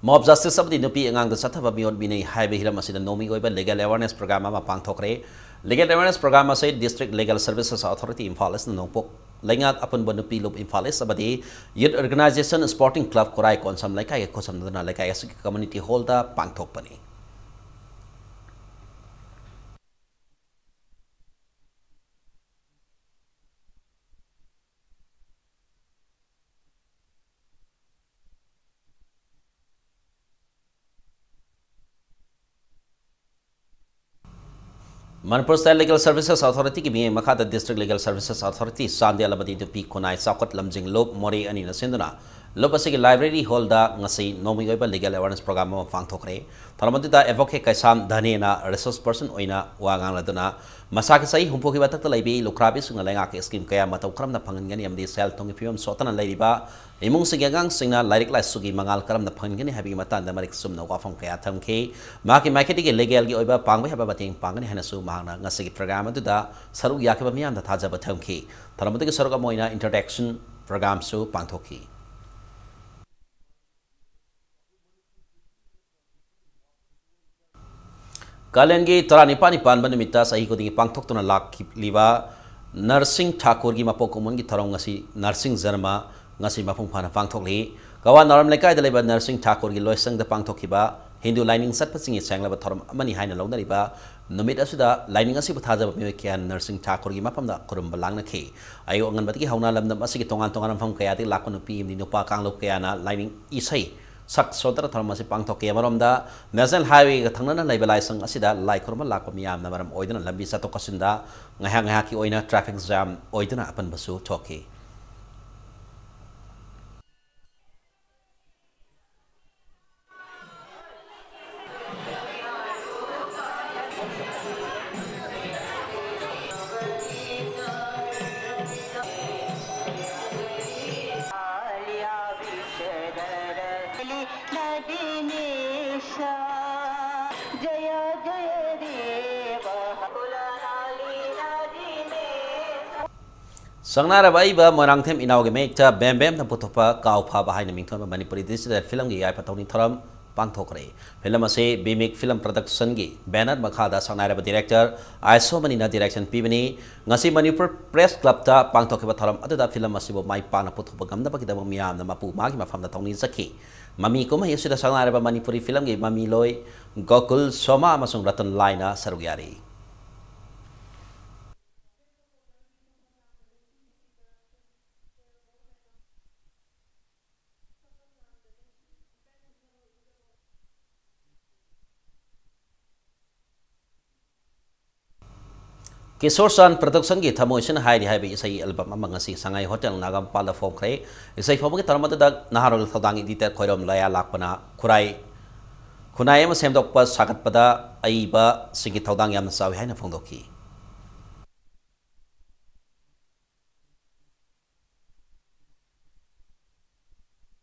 Mob justice ꯑꯃꯗꯤ ꯅꯨꯄꯤ ꯑꯉꯥꯡꯗ ꯆꯠꯊꯕ ꯃꯤꯑꯣꯠ ꯃꯤꯅꯩ ꯍꯥꯏꯕ ꯍꯤꯔꯝ ꯑꯁꯤꯗ ꯅꯣꯡꯃꯒꯤ ꯑꯣꯏꯕ legal awareness program ꯑꯃ ꯄꯥꯡꯊꯣꯛꯈ꯭ꯔꯦ꯫ Legal awareness program ꯑꯁꯤ District Legal Services Authority Imphal ꯏꯁꯅ ꯅꯣꯡꯄꯣꯛ ꯂꯩꯉꯥꯛ ꯑꯄꯨꯟꯕ ꯅꯨꯄꯤ ꯂꯨꯞ ꯏꯝꯐꯥꯜ ꯏꯁ ꯑꯃꯗꯤ Youth Organisation Sporting Club ꯈꯨꯔꯥꯏ ꯀꯣꯟꯁꯝ ꯂꯩꯀꯥꯏꯒ ꯈꯨꯠꯁꯝꯅꯗꯨꯅ ꯂꯩꯀꯥꯏ ꯑꯁꯤꯒꯤ community hall ꯗ ꯄꯥꯡꯊꯣꯛꯄꯅꯤ꯫ ꯃꯅꯤꯄꯨꯔ ꯁ꯭ꯇꯦꯠ ꯂꯤꯒꯦꯜ ꯁꯔꯚꯤꯁꯦꯁ ꯑꯣꯊꯣꯔꯤꯇꯤꯒꯤ ꯃꯤꯠꯌꯦꯡ ꯃꯈꯥꯗ district legal services authority Chandel ꯑꯃꯗꯤ ꯅꯨꯄꯤ ꯈꯨꯟꯅꯥꯏ ꯆꯥꯎꯈꯠ ꯂꯝꯖꯤꯡ ꯂꯨꯞ ꯃꯣꯔꯦ ꯑꯅꯤꯅ ꯁꯤꯟꯗꯨꯅ ꯂꯨꯞ ꯑꯁꯤꯒꯤ ꯂꯥꯏꯕ꯭ꯔꯦꯔꯤ ꯍꯣꯜꯗ ꯉꯁꯤ ꯅꯣꯡꯃꯒꯤ ꯑꯣꯏꯕ ꯂꯤꯒꯦꯜ ꯑꯦꯋꯥꯔꯅꯦꯁ ꯄ꯭ꯔꯣꯒ꯭ꯔꯥꯝ ꯑꯃ ꯄꯥꯡꯊꯣꯛꯈ꯭ꯔꯦ꯫ ꯊꯧꯔꯝ ꯑꯗꯨꯗ ꯑꯦꯗꯚꯣꯀꯦꯠ ꯀꯩꯁꯥꯝ ꯙꯅꯦꯅ ꯔꯤꯁꯣꯔꯁ ꯄꯔꯁꯟ ꯑꯣꯏꯅ ꯋꯥ ꯉꯥꯡꯂꯗꯨꯅ ꯃꯁꯥꯒꯤ ꯆꯍꯤ ꯍꯨꯝꯐꯨꯒꯤ ꯃꯊꯛꯇ ꯂꯩꯕꯤ ꯂꯨꯈ꯭ꯔꯥꯕꯤꯁꯤꯡꯅ ꯂꯩꯉꯥꯛꯀꯤ ꯁ꯭ꯀꯤꯝ ꯀꯌꯥ ꯃꯇꯧ ꯀꯔꯝꯅ ꯐꯪꯍꯟꯒꯅꯤ ꯑꯃꯗꯤ ꯁꯦꯜ ꯊꯨꯝꯒꯤ ꯐꯤꯕꯝ ꯁꯣꯠꯇꯅ ꯂꯩꯔꯤꯕ ꯏꯃꯨꯡꯁꯤꯡꯒꯤ ꯑꯉꯥꯡꯁꯤꯡꯅ ꯂꯥꯏꯔꯤꯛ ꯂꯥꯏꯁꯨꯒꯤ ꯃꯉꯥꯜ ꯀꯔꯝꯅ ꯐꯪꯍꯟꯒꯅꯤ ꯍꯥꯏꯕꯒꯤ ꯃꯇꯥꯡꯗ ꯃꯔꯤꯛ ꯆꯨꯝꯅ ꯋꯥꯐꯝ ꯀꯌꯥ ꯊꯝꯈꯤ꯫ ꯃꯍꯥꯛꯀꯤ ꯃꯥꯏꯀꯩꯗꯒꯤ ꯂꯤꯒꯦꯜꯒꯤ ꯑꯣꯏꯕ ꯄꯥꯡꯕ ꯌꯥꯕ ꯃꯇꯦꯡ ꯄꯥꯡꯒꯅꯤ ꯍꯥꯏꯅꯁꯨ ꯃꯍꯥꯛꯅ ꯉꯁꯤꯒꯤ ꯄ꯭ꯔꯣꯒ꯭ꯔꯥꯝ ꯑꯗꯨꯗ ꯁꯔꯨꯛ ꯌꯥꯈꯤꯕ ꯃꯤꯌꯥꯝꯗ ꯊꯥꯖꯕ ꯊꯝꯈꯤ꯫ ꯊꯧꯔꯝ ꯑꯗꯨꯒꯤ ꯁꯔꯨꯛ ꯑꯃ ꯑꯣꯏꯅ ꯏꯟꯇ꯭ꯔꯣꯗꯛꯁꯟ ꯄ꯭ꯔꯣꯒ꯭ꯔꯥꯝꯁꯨ ꯄꯥꯡꯊꯣꯛꯈꯤ꯫ ꯀꯥꯂꯦꯟꯒꯤ ꯇꯔꯥꯅꯤꯄꯥꯜꯅꯤ ꯄꯥꯟꯕ ꯅꯨꯃꯤꯠꯇ ꯆꯍꯤ ꯈꯨꯗꯤꯡꯒꯤ ꯄꯥꯡꯊꯣꯛꯇꯨꯅ ꯂꯥꯛꯂꯤꯕ ꯅꯔꯁꯤꯡ ꯊꯥꯀꯨꯔꯒꯤ ꯃꯄꯣꯛ ꯀꯨꯝꯑꯣꯟꯒꯤ ꯊꯧꯔꯝ ꯉꯁꯤ ꯅꯔꯁꯤꯡ ꯖꯔꯃ ꯉꯁꯤ ꯃꯄꯨꯡ ꯐꯥꯅ ꯄꯥꯡꯊꯣꯛꯂꯤ꯫ ꯀꯋꯥ ꯅꯥꯎꯔꯦꯝ ꯂꯩꯀꯥꯏꯗ ꯂꯩꯕ ꯅꯔꯁꯤꯡ ꯊꯥꯀꯨꯔꯒꯤ ꯂꯣꯏꯁꯪꯗ ꯄꯥꯡꯊꯣꯛꯈꯤꯕ ꯍꯤꯟꯗꯨ ꯂꯥꯏꯅꯤꯡ ꯆꯠꯄꯁꯤꯡꯒꯤ ꯁꯦꯡꯂꯕ ꯊꯧꯔꯝ ꯑꯃꯅꯤ ꯍꯥꯏꯅ ꯂꯧꯅꯔꯤꯕ ꯅꯨꯃꯤꯠ ꯑꯁꯤꯗ ꯂꯥꯏꯅꯤꯡ ꯑꯁꯤꯕꯨ ꯊꯥꯖꯕ ꯃꯤꯑꯣꯏ ꯀꯌꯥꯅ ꯅꯔꯁꯤꯡ ꯊꯥꯀꯨꯔꯒꯤ ꯃꯐꯝꯗ ꯈꯨꯔꯨꯝꯕ ꯂꯥꯡꯅꯈꯤ꯫ ꯑꯌꯨꯛ ꯑꯉꯟꯕꯗꯒꯤ ꯍꯧꯅ ꯂꯝꯗꯝ ꯑꯁꯤꯒꯤ ꯇꯣꯉꯥꯟ ꯇꯣꯉꯥꯟꯕ ꯃꯐꯝ ꯀꯌꯥꯗꯒꯤ ꯂꯥꯛꯄ ꯅꯨꯄꯤ ꯑꯃꯗꯤ ꯅꯨꯄꯥ ꯀꯥꯡꯂꯨꯞ ꯀꯌꯥꯅ ꯂꯥꯏꯅꯤꯡ ꯏꯁꯩ ꯁꯛ ꯁꯣꯟꯗꯅ ꯊꯧꯔꯝ ꯑꯁꯤ ꯄꯥꯡꯊꯣꯛꯈꯤ꯫ ꯑꯃꯔꯣꯝꯗ ꯅꯦꯁꯅꯦꯜ ꯍꯥꯏꯋꯦꯒ ꯊꯪꯅꯅ ꯂꯩꯕ ꯂꯥꯏꯁꯪ ꯑꯁꯤꯗ ꯂꯥꯏ ꯈꯨꯔꯨꯝꯕ ꯂꯥꯛꯄ ꯃꯤꯌꯥꯝꯅ ꯃꯔꯝ ꯑꯣꯏꯗꯨꯅ ꯂꯝꯕꯤ ꯆꯠꯊꯣꯛ ꯆꯠꯁꯤꯟꯗ ꯉꯥꯏꯍꯥꯛ ꯉꯥꯏꯍꯥꯛꯀꯤ ꯑꯣꯏꯅ ꯇ꯭ꯔꯥꯐꯤꯛ ꯖꯥꯝ ꯑꯣꯏꯗꯨꯅ ꯑꯄꯟꯕꯁꯨ ꯊꯣꯛꯈꯤ꯫ ꯁꯛꯅꯥꯏꯔꯕ ꯑꯏꯕ ꯃꯣꯏꯔꯥꯡꯊꯦꯝ ꯏꯅꯥꯎꯒꯤ ꯃꯌꯦꯛꯇ ꯕꯦꯝ ꯕꯦꯝꯅ ꯄꯨꯊꯣꯛꯄ ꯀꯥꯎ ꯐꯥꯕ ꯍꯥꯏꯅ ꯃꯤꯡꯊꯣꯟꯕ ꯃꯅꯤꯄꯨꯔꯤ ꯗꯤꯖꯤꯇꯦꯜ ꯐꯤꯂꯝꯒꯤ ꯌꯥꯏꯐ ꯊꯧꯅꯤ ꯊꯧꯔꯝ ꯄꯥꯡꯊꯣꯛꯈ꯭ꯔꯦ꯫ ꯐꯤꯂꯝ ꯑꯁꯤ ꯕꯤꯃꯤꯛ ꯐꯤꯂꯝ ꯄ꯭ꯔꯗꯛꯁꯟꯒꯤ ꯕꯦꯅꯔ ꯃꯈꯥꯗ ꯁꯛꯅꯥꯏꯔꯕ ꯗꯤꯔꯦꯛꯇꯔ ꯑꯥꯏꯁꯣꯃꯅꯤꯅ ꯗꯤꯔꯦꯛꯁꯟ ꯄꯤꯕꯅꯤ꯫ ꯉꯁꯤ ꯃꯅꯤꯄꯨꯔ ꯄ꯭ꯔꯦꯁ ꯀ꯭ꯂꯕꯇ ꯄꯥꯡꯊꯣꯛꯈꯤꯕ ꯊꯧꯔꯝ ꯑꯗꯨꯗ ꯐꯤꯂꯝ ꯑꯁꯤꯕꯨ ꯃꯥꯏ ꯄꯥꯛꯅ ꯄꯨꯊꯣꯛꯄ ꯉꯝꯅꯕꯒꯤꯗꯃꯛ ꯃꯤꯌꯥꯝꯅ ꯃꯄꯨ ꯃꯥꯒꯤ ꯃꯐꯝꯗ ꯊꯧꯅꯤꯖꯈꯤ꯫ ꯃꯃꯤ ꯀꯨꯝꯍꯩ ꯑꯁꯤꯗ ꯁꯛꯅꯥꯏꯔꯕ ꯃꯅꯤꯄꯨꯔꯤ ꯐꯤꯂꯝꯒꯤ ꯃꯃꯤꯂꯣꯏ ꯒꯣꯀꯨꯜ, ꯁꯣꯃꯥ ꯑꯃꯁꯨꯡ ꯔꯇꯟ ꯂꯥꯏꯅ ꯁꯔꯨꯛ ꯌꯥꯔꯤ꯫ ꯀꯤꯁꯣꯔ ꯆꯥꯟ ꯄ꯭ꯔꯗꯛꯁꯟꯒꯤ ꯊꯃꯣꯏꯁꯤꯅ ꯍꯥꯏꯔꯤ ꯍꯥꯏꯕ ꯏꯁꯩ ꯑꯦꯜꯕꯝ ꯑꯃ ꯉꯁꯤ ꯁꯉꯥꯏ ꯍꯣꯇꯦꯜ ꯅꯥꯒꯥꯃꯄꯥꯜꯗ ꯐꯣꯡꯈ꯭ꯔꯦ꯫ ꯏꯁꯩ ꯐꯣꯡꯕꯒꯤ ꯊꯧꯔꯝ ꯑꯗꯨꯗ ꯅꯍꯥꯔꯣꯜ ꯊꯧꯗꯥꯡ ꯏꯗꯤꯇꯔ ꯈꯣꯏꯔꯣꯝ ꯂꯌꯥ ꯂꯥꯛꯄꯅ ꯈꯨꯔꯥꯏ, ꯈꯨꯟꯅꯥꯏ ꯑꯃ ꯁꯦꯝꯗꯣꯛꯄ ꯁꯥꯒꯠꯄꯗ ꯑꯏꯕꯁꯤꯡꯒꯤ ꯊꯧꯗꯥꯡ ꯌꯥꯝꯅ ꯆꯥꯎꯏ ꯍꯥꯏꯅ ꯐꯣꯡꯗꯣꯛꯈꯤ꯫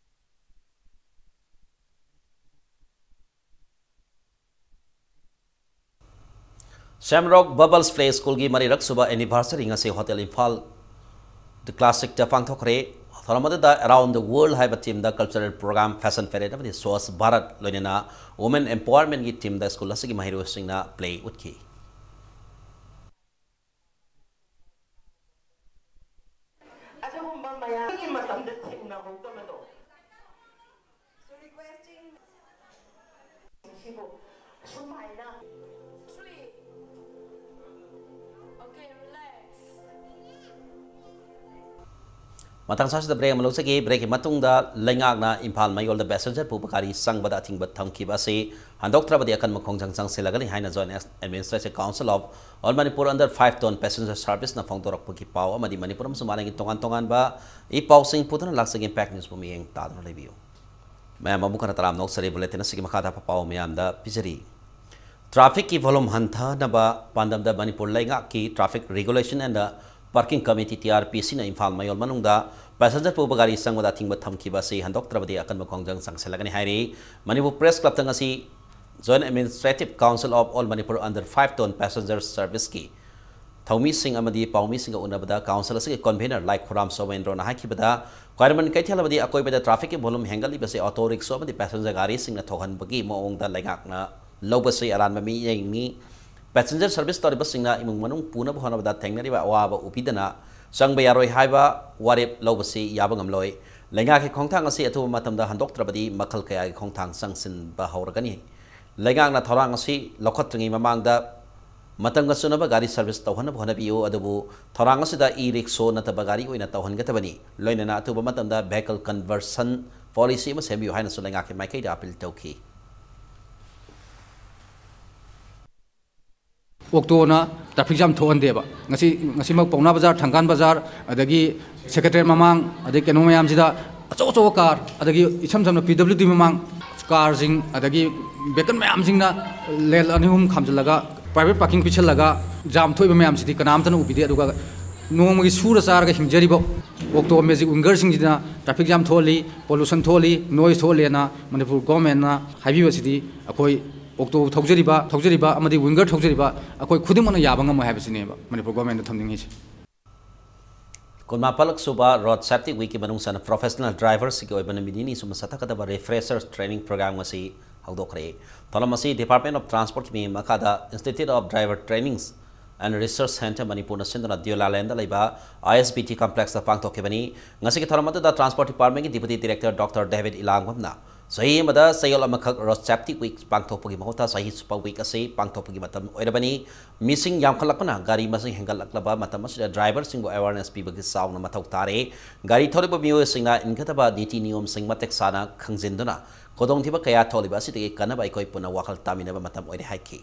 Shamrock Bubbles Play Schoolꯒꯤ ꯃꯔꯤꯔꯛ ꯁꯨꯕ anniversary ꯉꯁꯤ ꯍꯣꯇꯦꯜ ꯏꯝꯐꯥꯜ The Classicꯇ ꯄꯥꯡꯊꯣꯛꯈ꯭ꯔꯦ꯫ ꯊꯧꯔꯝ ꯑꯗꯨꯗ Around the World ꯍꯥꯏꯕ themeꯗ cultural program, fashion parade ꯑꯃꯗꯤ Swachh Bharat, ꯂꯣꯏꯅꯅ women empowermentꯀꯤ themeꯗ school ꯑꯁꯤꯒꯤ ꯃꯍꯩꯔꯣꯏꯁꯤꯡꯅ play ꯎꯠꯈꯤ꯫ ꯑꯗꯨꯒꯨꯝꯕ ꯃꯌꯥꯝꯒꯤ ꯃꯇꯝꯗ ꯊꯦꯡꯅꯍꯧꯗꯕꯗꯣ꯫ So requesting ꯁꯤꯕꯨ ꯁꯨꯃꯥꯏꯅ꯫ Three. Okay, relax. ꯃꯇꯥꯡ ꯑꯁꯤꯗ break ꯑꯃ ꯂꯧꯖꯒꯦ꯫ Breakꯀꯤ ꯃꯇꯨꯡꯗ ꯂꯩꯉꯥꯛꯅ ꯏꯝꯐꯥꯜ ꯃꯌꯣꯜꯗ passenger ꯄꯨꯕ ꯒꯥꯔꯤ ꯆꯪꯕꯗ ꯑꯊꯤꯡꯕ ꯊꯝꯈꯤꯕ ꯑꯁꯤ ꯍꯟꯗꯣꯛꯇ꯭ꯔꯕꯗꯤ ꯑꯀꯟꯕ ꯈꯣꯡꯖꯪ ꯆꯪꯁꯤꯜꯂꯒꯅꯤ ꯍꯥꯏꯅ Joint Administrative Council of All Manipur Under Five Ton Passenger Serviceꯅ ꯐꯣꯡꯗꯣꯔꯛꯄꯒꯤ ꯄꯥꯎ ꯑꯃꯗꯤ ꯃꯅꯤꯄꯨꯔ ꯑꯃꯁꯨꯡ ꯃꯥꯂꯦꯝꯒꯤ ꯇꯣꯉꯥꯟ ꯇꯣꯉꯥꯟꯕ ꯏ ꯄꯥꯎꯁꯤꯡ ꯄꯨꯗꯨꯅ ꯂꯥꯛꯆꯒꯦ꯫ Impact Newsꯕꯨ ꯃꯤꯠꯌꯦꯡ ꯇꯥꯗꯨꯅ ꯂꯩꯕꯤꯌꯨ꯫ ꯃꯌꯥꯝ ꯑꯃꯨꯛ ꯍꯟꯅ ꯇꯔꯥꯝꯅ ꯑꯣꯛꯆꯔꯤ꯫ Bulletin ꯑꯁꯤꯒꯤ ꯃꯈꯥꯗ ꯄꯥꯎ ꯃꯌꯥꯝꯗ ꯄꯤꯖꯔꯤ꯫ Trafficꯀꯤ volume ꯍꯟꯊꯅꯕ ꯄꯥꯟꯗꯝꯗ ꯃꯅꯤꯄꯨꯔ ꯂꯩꯉꯥꯛꯀꯤ Traffic Regulation and Parking Committee, TRPCꯅ Imphal ꯃꯌꯣꯜ ꯃꯅꯨꯡꯗ passenger ꯄꯨꯕ ꯒꯥꯔꯤ ꯆꯪꯕꯗ ꯑꯊꯤꯡꯕ ꯊꯝꯈꯤꯕ ꯑꯁꯤ ꯍꯟꯗꯣꯛꯇ꯭ꯔꯕꯗꯤ ꯑꯀꯟꯕ ꯈꯣꯡꯖꯪ ꯆꯪꯁꯤꯜꯂꯒꯅꯤ ꯍꯥꯏꯔꯤ꯫ ꯃꯅꯤꯄꯨꯔ Press Clubꯇ ꯉꯁꯤ Joint Administrative Council of All Manipur Under Five Ton Passenger Serviceꯀꯤ ꯊꯧꯃꯤꯁꯤꯡ ꯑꯃꯗꯤ ꯄꯥꯎꯃꯤꯁꯤꯡꯒ ꯎꯅꯕꯗ council ꯑꯁꯤꯒꯤ convener ꯂꯥꯏꯈꯨꯔꯥꯝ ꯁꯣꯃꯦꯟꯗ꯭ꯔꯣꯅ ꯍꯥꯏꯈꯤꯕꯗ, ꯈ꯭ꯋꯥꯏꯔꯝꯕꯟ ꯀꯩꯊꯦꯜ ꯑꯃꯗꯤ ꯑꯀꯣꯏꯕꯗ trafficꯀꯤ volume ꯍꯦꯟꯒꯠꯂꯤꯕꯁꯤ auto rickshaw ꯑꯃꯗꯤ passenger ꯒꯥꯔꯤꯁꯤꯡꯅ ꯊꯧꯍꯟꯕꯒꯤ ꯃꯑꯣꯡꯗ ꯂꯩꯉꯥꯛꯅ ꯂꯧꯕꯁꯤ ꯑꯔꯥꯟꯕ ꯃꯤꯠꯌꯦꯡꯅꯤ꯫ Passenger service ꯇꯧꯔꯤꯕꯁꯤꯡꯅ ꯏꯃꯨꯡ ꯃꯅꯨꯡ ꯄꯨꯅꯕ ꯍꯣꯠꯅꯕꯗ ꯊꯦꯡꯅꯔꯤꯕ ꯑꯋꯥꯕ ꯎꯕꯤꯗꯅ ꯆꯪꯕ ꯌꯥꯔꯣꯏ ꯍꯥꯏꯕ ꯋꯥꯔꯦꯞ ꯂꯧꯕꯁꯤ ꯌꯥꯕ ꯉꯝꯂꯣꯏ꯫ ꯂꯩꯉꯥꯛꯀꯤ ꯈꯣꯡꯊꯥꯡ ꯑꯁꯤ ꯑꯊꯨꯕ ꯃꯇꯝꯗ ꯍꯟꯗꯣꯛꯇ꯭ꯔꯕꯗꯤ ꯃꯈꯜ ꯀꯌꯥꯒꯤ ꯈꯣꯡꯊꯥꯡ ꯆꯪꯁꯤꯟꯕ ꯍꯧꯔꯒꯅꯤ꯫ ꯂꯩꯉꯥꯛꯅ ꯊꯧꯔꯥꯡ ꯑꯁꯤ ꯂꯧꯈꯠꯇ꯭ꯔꯤꯉꯩ ꯃꯃꯥꯡꯗ ꯃꯇꯝꯒ ꯆꯨꯅꯕ ꯒꯥꯔꯤ service ꯇꯧꯍꯟꯅꯕ ꯍꯣꯠꯅꯕꯤꯌꯨ, ꯑꯗꯨꯕꯨ ꯊꯧꯔꯥꯡ ꯑꯁꯤꯗ e-rickshaw ꯅꯠꯇꯕ ꯒꯥꯔꯤ ꯑꯣꯏꯅ ꯇꯧꯍꯟꯒꯗꯕꯅꯤ꯫ ꯂꯣꯏꯅꯅ ꯑꯊꯨꯕ ꯃꯇꯝꯗ vehicle conversion policy ꯑꯃ ꯁꯦꯝꯕꯤꯌꯨ ꯍꯥꯏꯅꯁꯨ ꯂꯩꯉꯥꯛꯀꯤ ꯃꯥꯏꯀꯩꯗ appeal ꯇꯧꯈꯤ꯫ ꯑꯣꯛꯇꯣꯅ ꯇ꯭ꯔꯥꯐꯤꯛ ꯖꯥꯝ ꯊꯣꯛꯍꯟꯗꯦꯕ꯫ ꯉꯁꯤ, ꯉꯁꯤꯃꯛ ꯄꯥꯎꯅꯥ ꯕꯖꯥꯔ, ꯊꯪꯒꯥꯜ ꯕꯖꯥꯔ, ꯑꯗꯒꯤ ꯁꯦꯀ꯭ꯔꯦꯇꯔꯤꯌꯦꯠ ꯃꯃꯥꯡ, ꯑꯗꯩ ꯀꯩꯅꯣ ꯃꯌꯥꯝꯁꯤꯗ ꯑꯆꯧ ꯑꯆꯧꯕ ꯀꯥꯔ, ꯑꯗꯒꯤ ꯏꯁꯝ ꯁꯝꯅ ꯄꯤ ꯗꯕ꯭ꯂꯤꯎ ꯗꯤ ꯃꯃꯥꯡ ꯀꯥꯔꯁꯤꯡ, ꯑꯗꯒꯤ ꯚꯦꯍꯤꯀꯜ ꯃꯌꯥꯝꯁꯤꯡꯅ ꯂꯦꯟ ꯑꯅꯤ ꯑꯍꯨꯝ ꯈꯥꯝꯖꯤꯜꯂꯒ, ꯄ꯭ꯔꯥꯏꯚꯦꯠ ꯄꯥꯔꯀꯤꯡ ꯄꯤꯁꯜꯂꯒ ꯖꯥꯝ ꯊꯣꯛꯏꯕ ꯃꯌꯥꯝꯁꯤꯗꯤ ꯀꯅꯥꯝꯇꯅ ꯎꯕꯤꯗꯦ꯫ ꯑꯗꯨꯒ ꯅꯣꯡꯃꯒꯤ ꯁꯨꯔ ꯆꯥꯔꯒ ꯍꯤꯡꯖꯔꯤꯕ ꯑꯣꯛꯇꯣ ꯃꯦꯖꯤꯛ ꯋꯤꯡꯒꯔꯁꯤꯡꯁꯤꯅ ꯇ꯭ꯔꯥꯐꯤꯛ ꯖꯥꯝ ꯊꯣꯛꯍꯜꯂꯤ, ꯄꯣꯂꯨꯁꯟ ꯊꯣꯛꯍꯜꯂꯤ, ꯅꯣꯏꯁ ꯊꯣꯛꯍꯜꯂꯦꯅ ꯃꯅꯤꯄꯨꯔ ꯒꯣꯔꯃꯦꯟꯅ ꯍꯥꯏꯕꯤꯕꯁꯤꯗꯤ ꯑꯩꯈꯣꯏ ꯑꯣꯛꯇꯣ ꯊꯧꯖꯔꯤꯕ, ꯊꯧꯖꯔꯤꯕ ꯑꯃꯗꯤ ꯋꯤꯡꯒꯔ ꯊꯧꯖꯔꯤꯕ ꯑꯩꯈꯣꯏ ꯈꯨꯗꯤꯡꯃꯛꯅ ꯌꯥꯕ ꯉꯝꯃꯣꯏ ꯍꯥꯏꯕꯁꯤꯅꯦꯕ ꯃꯅꯤꯄꯨꯔ ꯒꯣꯔꯃꯦꯟꯗ ꯊꯝꯅꯤꯡꯉꯤꯁꯦ꯫ ꯀꯨꯟꯃꯥꯄꯜꯂꯛ ꯁꯨꯕ ꯔꯣꯗ ꯁꯦꯐꯇꯤ ꯋꯤꯛꯀꯤ ꯃꯅꯨꯡ ꯆꯟꯅ ꯄ꯭ꯔꯣꯐꯦꯁꯅꯦꯜ ꯗ꯭ꯔꯥꯏꯚꯔꯁꯤꯡꯒꯤ ꯑꯣꯏꯕ ꯅꯨꯃꯤꯠ ꯅꯤꯅꯤ ꯆꯨꯝꯕ ꯆꯠꯊꯒꯗꯕ ꯔꯤꯐ꯭ꯔꯦꯁꯔ ꯇ꯭ꯔꯦꯅꯤꯡ ꯄ꯭ꯔꯣꯒ꯭ꯔꯥꯝ ꯑꯁꯤ ꯍꯧꯗꯣꯛꯈ꯭ꯔꯦ꯫ ꯊꯧꯔꯝ ꯑꯁꯤ ꯗꯤꯄꯥꯔꯠꯃꯦꯟ ꯑꯣꯐ ꯇ꯭ꯔꯥꯟꯁꯄꯣꯔꯠꯀꯤ ꯃꯤꯠꯌꯦꯡ ꯃꯈꯥꯗ institute of driver training and research centre ꯃꯅꯤꯄꯨꯔꯅ ꯁꯤꯟꯗꯨꯅ ꯗꯤꯌꯣꯂꯥꯂꯦꯟꯗ ꯂꯩꯕ ꯑꯥꯏ ꯑꯦꯁ ꯕꯤ ꯇꯤ ꯀꯝꯄ꯭ꯂꯦꯛꯁꯇ ꯄꯥꯡꯊꯣꯛꯈꯤꯕꯅꯤ꯫ ꯉꯁꯤꯒꯤ ꯊꯧꯔꯝ ꯑꯗꯨꯗ ꯇ꯭ꯔꯥꯟꯁꯄꯣꯔꯠ ꯗꯤꯄꯥꯔꯠꯃꯦꯟꯒꯤ ꯗꯤꯄꯨꯇꯤ ꯗꯤꯔꯦꯛꯇꯔ ꯗꯣꯛꯇꯔ ꯗꯦꯕꯤꯠ ꯏꯂꯥꯡꯕꯝꯅ ꯆꯍꯤ ꯑꯃꯗ ꯆꯌꯣꯜ ꯑꯃꯈꯛ ꯔꯣꯗ ꯁꯦꯐꯇꯤ ꯋꯤꯛ ꯄꯥꯡꯊꯣꯛꯄꯒꯤ ꯃꯍꯨꯠꯇ ꯆꯍꯤ ꯆꯨꯞꯄ ꯋꯤꯛ ꯑꯁꯤ ꯄꯥꯡꯊꯣꯛꯄꯒꯤ ꯃꯇꯝ ꯑꯣꯏꯔꯕꯅꯤ꯫ ꯃꯤꯁꯤꯡ ꯌꯥꯝꯈꯠꯂꯛꯄꯅ ꯒꯥꯔꯤ ꯃꯁꯤꯡ ꯍꯦꯟꯒꯠꯂꯛꯂꯕ ꯃꯇꯝ ꯑꯁꯤꯗ ꯗ꯭ꯔꯥꯏꯚꯔꯁꯤꯡꯕꯨ ꯑꯦꯋꯥꯔꯅꯦꯁ ꯄꯤꯕꯒꯤ ꯆꯥꯎꯅ ꯃꯊꯧ ꯇꯥꯔꯦ꯫ ꯒꯥꯔꯤ ꯊꯧꯔꯤꯕ ꯃꯤꯑꯣꯏꯁꯤꯡꯅ ꯏꯟꯒꯗꯕ ꯅꯤꯇꯤ ꯅꯤꯌꯣꯝꯁꯤꯡ ꯃꯇꯤꯛ ꯆꯥꯅ ꯈꯪꯖꯤꯟꯗꯨꯅ ꯈꯨꯗꯣꯡꯊꯤꯕ ꯀꯌꯥ ꯊꯣꯛꯂꯤꯕ ꯑꯁꯤꯗꯒꯤ ꯀꯟꯅꯕ ꯑꯩꯈꯣꯏ ꯄꯨꯟꯅ ꯋꯥꯈꯜ ꯇꯥꯃꯤꯟꯅꯕ ꯃꯇꯝ ꯑꯣꯏꯔꯦ ꯍꯥꯏꯈꯤ꯫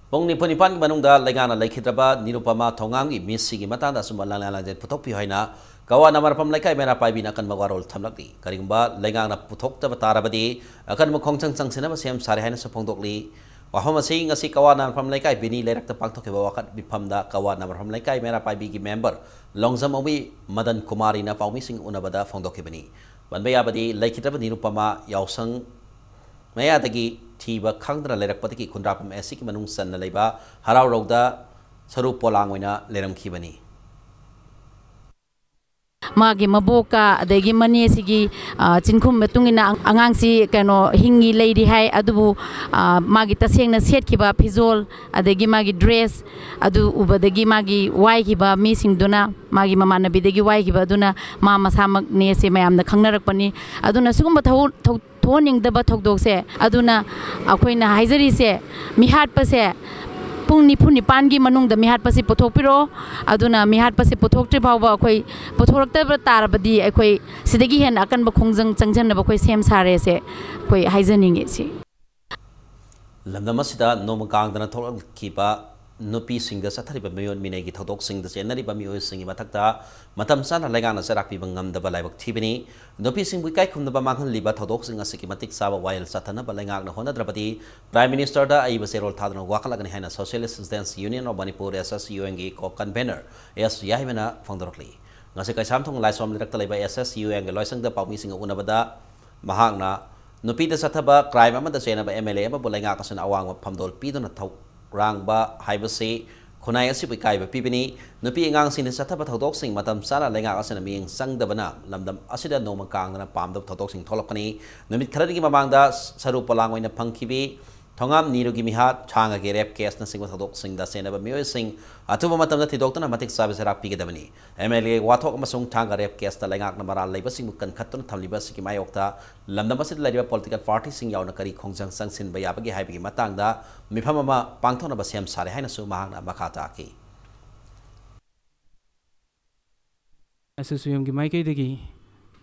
ꯄꯨꯡ ꯅꯤꯐꯨ ꯅꯤꯄꯥꯟꯒꯤ ꯃꯅꯨꯡꯗ ꯂꯩꯉꯥꯛꯅ ꯂꯩꯈꯤꯗ꯭ꯔꯕ ꯅꯤꯔꯨꯄꯃꯥ ꯊꯣꯉꯥꯝꯒꯤ ꯃꯤꯁꯤꯒꯤ ꯃꯇꯥꯡꯗ ꯑꯆꯨꯝꯕ ꯂꯥꯟ ꯂꯥꯟꯖꯦꯜ ꯄꯨꯊꯣꯛꯄꯤꯌꯨ ꯍꯥꯏꯅ ꯀꯋꯥ ꯅꯥꯃꯔꯐꯝ ꯂꯩꯀꯥꯏ ꯃꯩꯔꯥ ꯄꯥꯏꯕꯤꯅ ꯑꯀꯟꯕ ꯋꯥꯔꯣꯜ ꯊꯝꯂꯛꯂꯤ꯫ ꯀꯔꯤꯒꯨꯝꯕ ꯂꯩꯉꯥꯛꯅ ꯄꯨꯊꯣꯛꯇꯕ ꯇꯥꯔꯕꯗꯤ ꯑꯀꯟꯕ ꯈꯣꯡꯖꯪ ꯆꯪꯁꯤꯟꯅꯕ ꯁꯦꯝ ꯁꯥꯔꯦ ꯍꯥꯏꯅꯁꯨ ꯐꯣꯡꯗꯣꯛꯂꯤ꯫ ꯋꯥꯐꯝ ꯑꯁꯤ ꯉꯁꯤ ꯀꯋꯥ ꯅꯥꯃꯔꯐꯝ ꯂꯩꯀꯥꯏ ꯕꯤꯅꯤ ꯂꯩꯔꯛꯇ ꯄꯥꯡꯊꯣꯛꯈꯤꯕ ꯋꯥꯀꯠ ꯃꯤꯐꯝꯗ ꯀꯋꯥ ꯅꯥꯃꯔꯐꯝ ꯂꯩꯀꯥꯏ ꯃꯩꯔꯥ ꯄꯥꯏꯕꯤꯒꯤ ꯃꯦꯝꯕꯔ ꯂꯣꯡꯖꯝ ꯑꯣꯡꯕꯤ ꯃꯗꯟ ꯀꯨꯃꯥꯔꯤꯅ ꯄꯥꯎꯃꯤꯁꯤꯡ ꯎꯅꯕꯗ ꯐꯣꯡꯗꯣꯛꯈꯤꯕꯅꯤ꯫ ꯄꯟꯕ ꯌꯥꯕꯗꯤ, ꯂꯩꯈꯤꯗ꯭ꯔꯕ ꯅꯤꯔꯨꯄꯃꯥ ꯌꯥꯎꯁꯪ ꯃꯌꯥꯗꯒꯤ ꯊꯤꯕ ꯈꯪꯗꯅ ꯂꯩꯔꯛꯄꯗꯒꯤ ꯈꯨꯟꯗ꯭ꯔꯥꯛꯄꯝ ꯑꯦꯁ ꯁꯤꯒꯤ ꯃꯅꯨꯡ ꯆꯟꯅ ꯂꯩꯕ ꯍꯔꯥꯎ ꯔꯧꯗ ꯁꯔꯨ ꯄꯣꯂꯥꯡ ꯑꯣꯏꯅ ꯂꯩꯔꯝꯈꯤꯕꯅꯤ꯫ ꯃꯥꯒꯤ ꯃꯕꯣꯛꯀ ꯑꯗꯒꯤ ꯃꯅꯦꯁꯤꯒꯤ, ꯑ, ꯆꯤꯟꯈꯨꯝ ꯃꯇꯨꯡ ꯏꯟꯅ ꯑꯉꯥꯡꯁꯤ, ꯀꯩꯅꯣ, ꯍꯤꯡꯉꯤ ꯂꯩꯔꯤ ꯍꯥꯏ꯫ ꯑꯗꯨꯕꯨ, ꯑ, ꯃꯥꯒꯤ ꯇꯁꯦꯡꯅ ꯁꯦꯠꯈꯤꯕ ꯐꯤꯖꯣꯜ ꯑꯗꯒꯤ ꯃꯥꯒꯤ ꯗ꯭ꯔꯦꯁ ꯑꯗꯨ ꯎꯕꯗꯒꯤ ꯃꯥꯒꯤ ꯋꯥꯏꯈꯤꯕ ꯃꯤꯁꯤꯡꯗꯨꯅ, ꯃꯥꯒꯤ ꯃꯃꯥꯟꯅꯕꯤꯗꯒꯤ ꯋꯥꯏꯈꯤꯕ ꯑꯗꯨꯅ ꯃꯥ ꯃꯁꯥꯃꯛꯅꯦ ꯁꯦ ꯃꯌꯥꯝꯅ ꯈꯪꯅꯔꯛꯄꯅꯤ꯫ ꯑꯗꯨꯅ ꯁꯤꯒꯨꯝꯕ ꯊꯧ-, ꯊꯧ-, ꯊꯣꯛꯍꯟꯅꯤꯡꯗꯕ ꯊꯧꯗꯣꯛꯁꯦ, ꯑꯗꯨꯅ ꯑꯩꯈꯣꯏꯅ ꯍꯥꯏꯖꯔꯤꯁꯦ, ꯃꯤꯍꯥꯠꯄꯁꯦ ꯄꯨꯡ ꯅꯤꯐꯨ ꯅꯤꯄꯥꯟꯒꯤ ꯃꯅꯨꯡꯗ ꯃꯤꯍꯥꯠꯄꯁꯤ ꯄꯨꯊꯣꯛꯄꯤꯔꯣ꯫ ꯑꯗꯨꯅ ꯃꯤꯍꯥꯠꯄꯁꯤ ꯄꯨꯊꯣꯛꯇ꯭ꯔꯤ ꯐꯥꯎꯕ ꯑꯩꯈꯣꯏ, ꯄꯨꯊꯣꯔꯛꯇꯕ ꯇꯥꯔꯕꯗꯤ ꯑꯩꯈꯣꯏ ꯁꯤꯗꯒꯤ ꯍꯦꯟꯅ ꯑꯀꯟꯕ ꯈꯣꯡꯖꯪ ꯆꯪꯁꯤꯟꯅꯕ ꯑꯩꯈꯣꯏ ꯁꯦꯝ ꯁꯥꯔꯦꯁꯦ ꯑꯩꯈꯣꯏ ꯍꯥꯏꯖꯅꯤꯡꯉꯤ꯫ ꯁꯤ ꯂꯝꯗꯝ ꯑꯁꯤꯗ ꯅꯣꯡꯃ ꯀꯥꯡꯗꯅ ꯊꯣꯛꯂꯛꯈꯤꯕ ꯅꯨꯄꯤꯁꯤꯡꯗ ꯆꯠꯊꯔꯤꯕ ꯃꯤꯑꯣꯠ ꯃꯤꯅꯩꯒꯤ ꯊꯧꯗꯣꯛꯁꯤꯡꯗ ꯆꯦꯟꯅꯔꯤꯕ ꯃꯤꯑꯣꯏꯁꯤꯡꯒꯤ ꯃꯊꯛꯇ ꯃꯇꯝ ꯆꯥꯅ ꯂꯩꯉꯥꯛꯅ ꯆꯩꯔꯥꯛ ꯄꯤꯕ ꯉꯝꯗꯕ ꯂꯥꯏꯕꯛ ꯊꯤꯕꯅꯤ꯫ ꯅꯨꯄꯤꯁꯤꯡꯕꯨ ꯏꯀꯥꯏ ꯈꯨꯝꯅꯕ ꯃꯥꯡꯍꯜꯂꯤꯕ ꯊꯧꯗꯣꯛꯁꯤꯡ ꯑꯁꯤꯒꯤ ꯃꯇꯤꯛ ꯆꯥꯕ ꯋꯥꯌꯦꯜ ꯆꯠꯊꯅꯕ ꯂꯩꯉꯥꯛꯅ ꯍꯣꯠꯅꯗ꯭ꯔꯕꯗꯤ Prime Ministerꯗ ꯑꯏꯕ ꯆꯦꯔꯣꯜ ꯊꯥꯗꯨꯅ ꯋꯥꯀꯠꯂꯒꯅꯤ ꯍꯥꯏꯅ Socialist Students Union of Manipur, S S U Mꯒꯤ co-convener S ꯌꯥꯏꯃꯅ ꯐꯣꯡꯗꯣꯔꯛꯂꯤ꯫ ꯉꯁꯤ ꯀꯩꯁꯥꯝꯊꯣꯡ ꯂꯥꯏꯁ꯭ꯔꯝ ꯂꯩꯔꯛꯇ ꯂꯩꯕ S S U Mꯒꯤ ꯂꯣꯏꯁꯪꯗ ꯄꯥꯎꯃꯤꯁꯤꯡꯒ ꯎꯅꯕꯗ ꯃꯍꯥꯛꯅ ꯅꯨꯄꯤꯗ ꯆꯠꯊꯕ crime ꯑꯃꯗ ꯆꯦꯟꯅꯕ M L A ꯑꯃꯕꯨ ꯂꯩꯉꯥꯛ ꯑꯁꯤꯅ ꯑꯋꯥꯡꯕ ꯐꯝꯗꯣꯜ ꯄꯤꯗꯨꯅ ꯊꯧꯔꯥꯡꯕ ꯍꯥꯏꯕꯁꯤ ꯈꯨꯟꯅꯥꯏ ꯑꯁꯤꯕꯨ ꯏꯀꯥꯏꯕ ꯄꯤꯕꯅꯤ꯫ ꯅꯨꯄꯤ ꯑꯉꯥꯡꯁꯤꯡꯅ ꯆꯠꯊꯕ ꯊꯧꯗꯣꯛꯁꯤꯡ ꯃꯇꯝ ꯆꯥꯅ ꯂꯩꯉꯥꯛ ꯑꯁꯤꯅ ꯃꯤꯠꯌꯦꯡ ꯆꯪꯗꯕꯅ ꯂꯝꯗꯝ ꯑꯁꯤꯗ ꯅꯣꯡꯃ ꯀꯥꯡꯗꯅ ꯄꯥꯝꯗꯕ ꯊꯧꯗꯣꯛꯁꯤꯡ ꯊꯣꯛꯂꯛꯄꯅꯤ꯫ ꯅꯨꯃꯤꯠ ꯈꯔꯅꯤꯒꯤ ꯃꯃꯥꯡꯗ ꯁꯔꯨ ꯄꯣꯂꯥꯡ ꯑꯣꯏꯅ ꯐꯪꯈꯤꯕꯤ ꯊꯣꯉꯥꯝ ꯅꯤꯔꯨꯒꯤ ꯃꯤꯍꯥꯠ, ꯊꯥꯡꯒꯒꯤ rape caseꯅꯆꯤꯡꯕ ꯊꯧꯗꯣꯛꯁꯤꯡꯗ ꯆꯦꯟꯅꯕ ꯃꯤꯑꯣꯏꯁꯤꯡ ꯑꯊꯨꯕ ꯃꯇꯝꯗ ꯊꯤꯗꯣꯛꯇꯨꯅ ꯃꯇꯤꯛ ꯆꯥꯕ ꯆꯩꯔꯥꯛ ꯄꯤꯒꯗꯕꯅꯤ꯫ M L A ꯋꯥꯊꯣꯛ ꯑꯃꯁꯨꯡ ꯊꯥꯡꯒ rape caseꯇ ꯂꯩꯉꯥꯛꯅ ꯃꯔꯥꯜ ꯂꯩꯕꯁꯤꯡꯕꯨ ꯀꯟꯈꯠꯇꯨꯅ ꯊꯝꯂꯤꯕ ꯑꯁꯤꯒꯤ ꯃꯥꯌꯣꯛꯇ ꯂꯝꯗꯝ ꯑꯁꯤꯗ ꯂꯩꯔꯤꯕ political partyꯁꯤꯡ ꯌꯥꯎꯅ ꯀꯔꯤ ꯈꯣꯡꯖꯪ ꯆꯪꯁꯤꯟꯕ ꯌꯥꯕꯒꯦ ꯍꯥꯏꯕꯒꯤ ꯃꯇꯥꯡꯗ ꯃꯤꯐꯝ ꯑꯃ ꯄꯥꯡꯊꯣꯛꯅꯕ ꯁꯦꯝ ꯁꯥꯔꯦ ꯍꯥꯏꯅꯁꯨ ꯃꯍꯥꯛꯅ ꯃꯈꯥ ꯇꯥꯈꯤ꯫ S S U Mꯒꯤ ꯃꯥꯏꯀꯩꯗꯒꯤ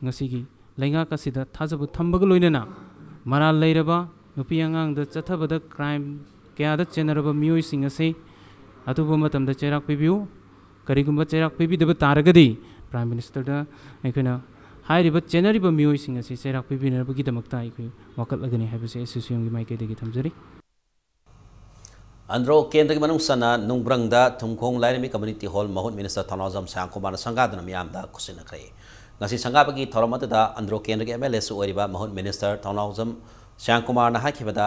ꯉꯁꯤꯒꯤ ꯂꯩꯉꯥꯛ ꯑꯁꯤꯗ ꯊꯥꯖꯕ ꯊꯝꯕꯒ ꯂꯣꯏꯅꯅ ꯃꯔꯥꯜ ꯂꯩꯔꯕ ꯅꯨꯄꯤ ꯑꯉꯥꯡꯗ ꯆꯠꯊꯕꯗ crime ꯀꯌꯥꯗ ꯆꯦꯟꯅꯔꯕ ꯃꯤꯑꯣꯏꯁꯤꯡ ꯑꯁꯤ ꯑꯊꯨꯕ ꯃꯇꯝꯗ ꯆꯩꯔꯥꯛ ꯄꯤꯕꯤꯌꯨ꯫ ꯀꯔꯤꯒꯨꯝꯕ ꯆꯩꯔꯥꯛ ꯄꯤꯕꯤꯗꯕ ꯇꯥꯔꯒꯗꯤ Prime Ministerꯗ ꯑꯩꯈꯣꯏꯅ ꯍꯥꯏꯔꯤꯕ ꯆꯦꯟꯅꯔꯤꯕ ꯃꯤꯑꯣꯏꯁꯤꯡ ꯑꯁꯤ ꯆꯩꯔꯥꯛ ꯄꯤꯕꯤꯅꯕꯒꯤꯗꯃꯛꯇ ꯑꯩꯈꯣꯏ ꯋꯥꯀꯠꯂꯒꯅꯤ ꯍꯥꯏꯕꯁꯤ S S U Mꯒꯤ ꯃꯥꯏꯀꯩꯗꯒꯤ ꯊꯝꯖꯔꯤ꯫ ꯑꯟꯗ꯭ꯔꯣ ꯀꯦꯟꯗ꯭ꯔꯒꯤ ꯃꯅꯨꯡ ꯆꯟꯅ ꯅꯨꯡꯕ꯭ꯔꯪꯗ ꯊꯨꯝꯈꯣꯡ ꯂꯥꯏꯔꯦꯝꯕꯤ community hall ꯃꯍꯨꯠ Minister ꯊꯧꯅꯥꯎꯖꯝ ꯁ꯭ꯌꯥꯝꯀꯨꯃꯥꯔꯅ ꯁꯪꯒꯥꯗꯨꯅ ꯃꯤꯌꯥꯝꯗ ꯈꯨꯠꯁꯤꯟꯅꯈ꯭ꯔꯦ꯫ ꯉꯁꯤ ꯁꯪꯒꯥꯕꯒꯤ ꯊꯧꯔꯝ ꯑꯗꯨꯗ ꯑꯟꯗ꯭ꯔꯣ ꯀꯦꯟꯗ꯭ꯔꯒꯤ M L Aꯁꯨ ꯑꯣꯏꯔꯤꯕ ꯃꯍꯨꯠ Minister ꯊꯧꯅꯥꯎꯖꯝ ꯁ꯭ꯌꯥꯝꯀꯨꯃꯥꯔꯅ ꯍꯥꯏꯈꯤꯕꯗ,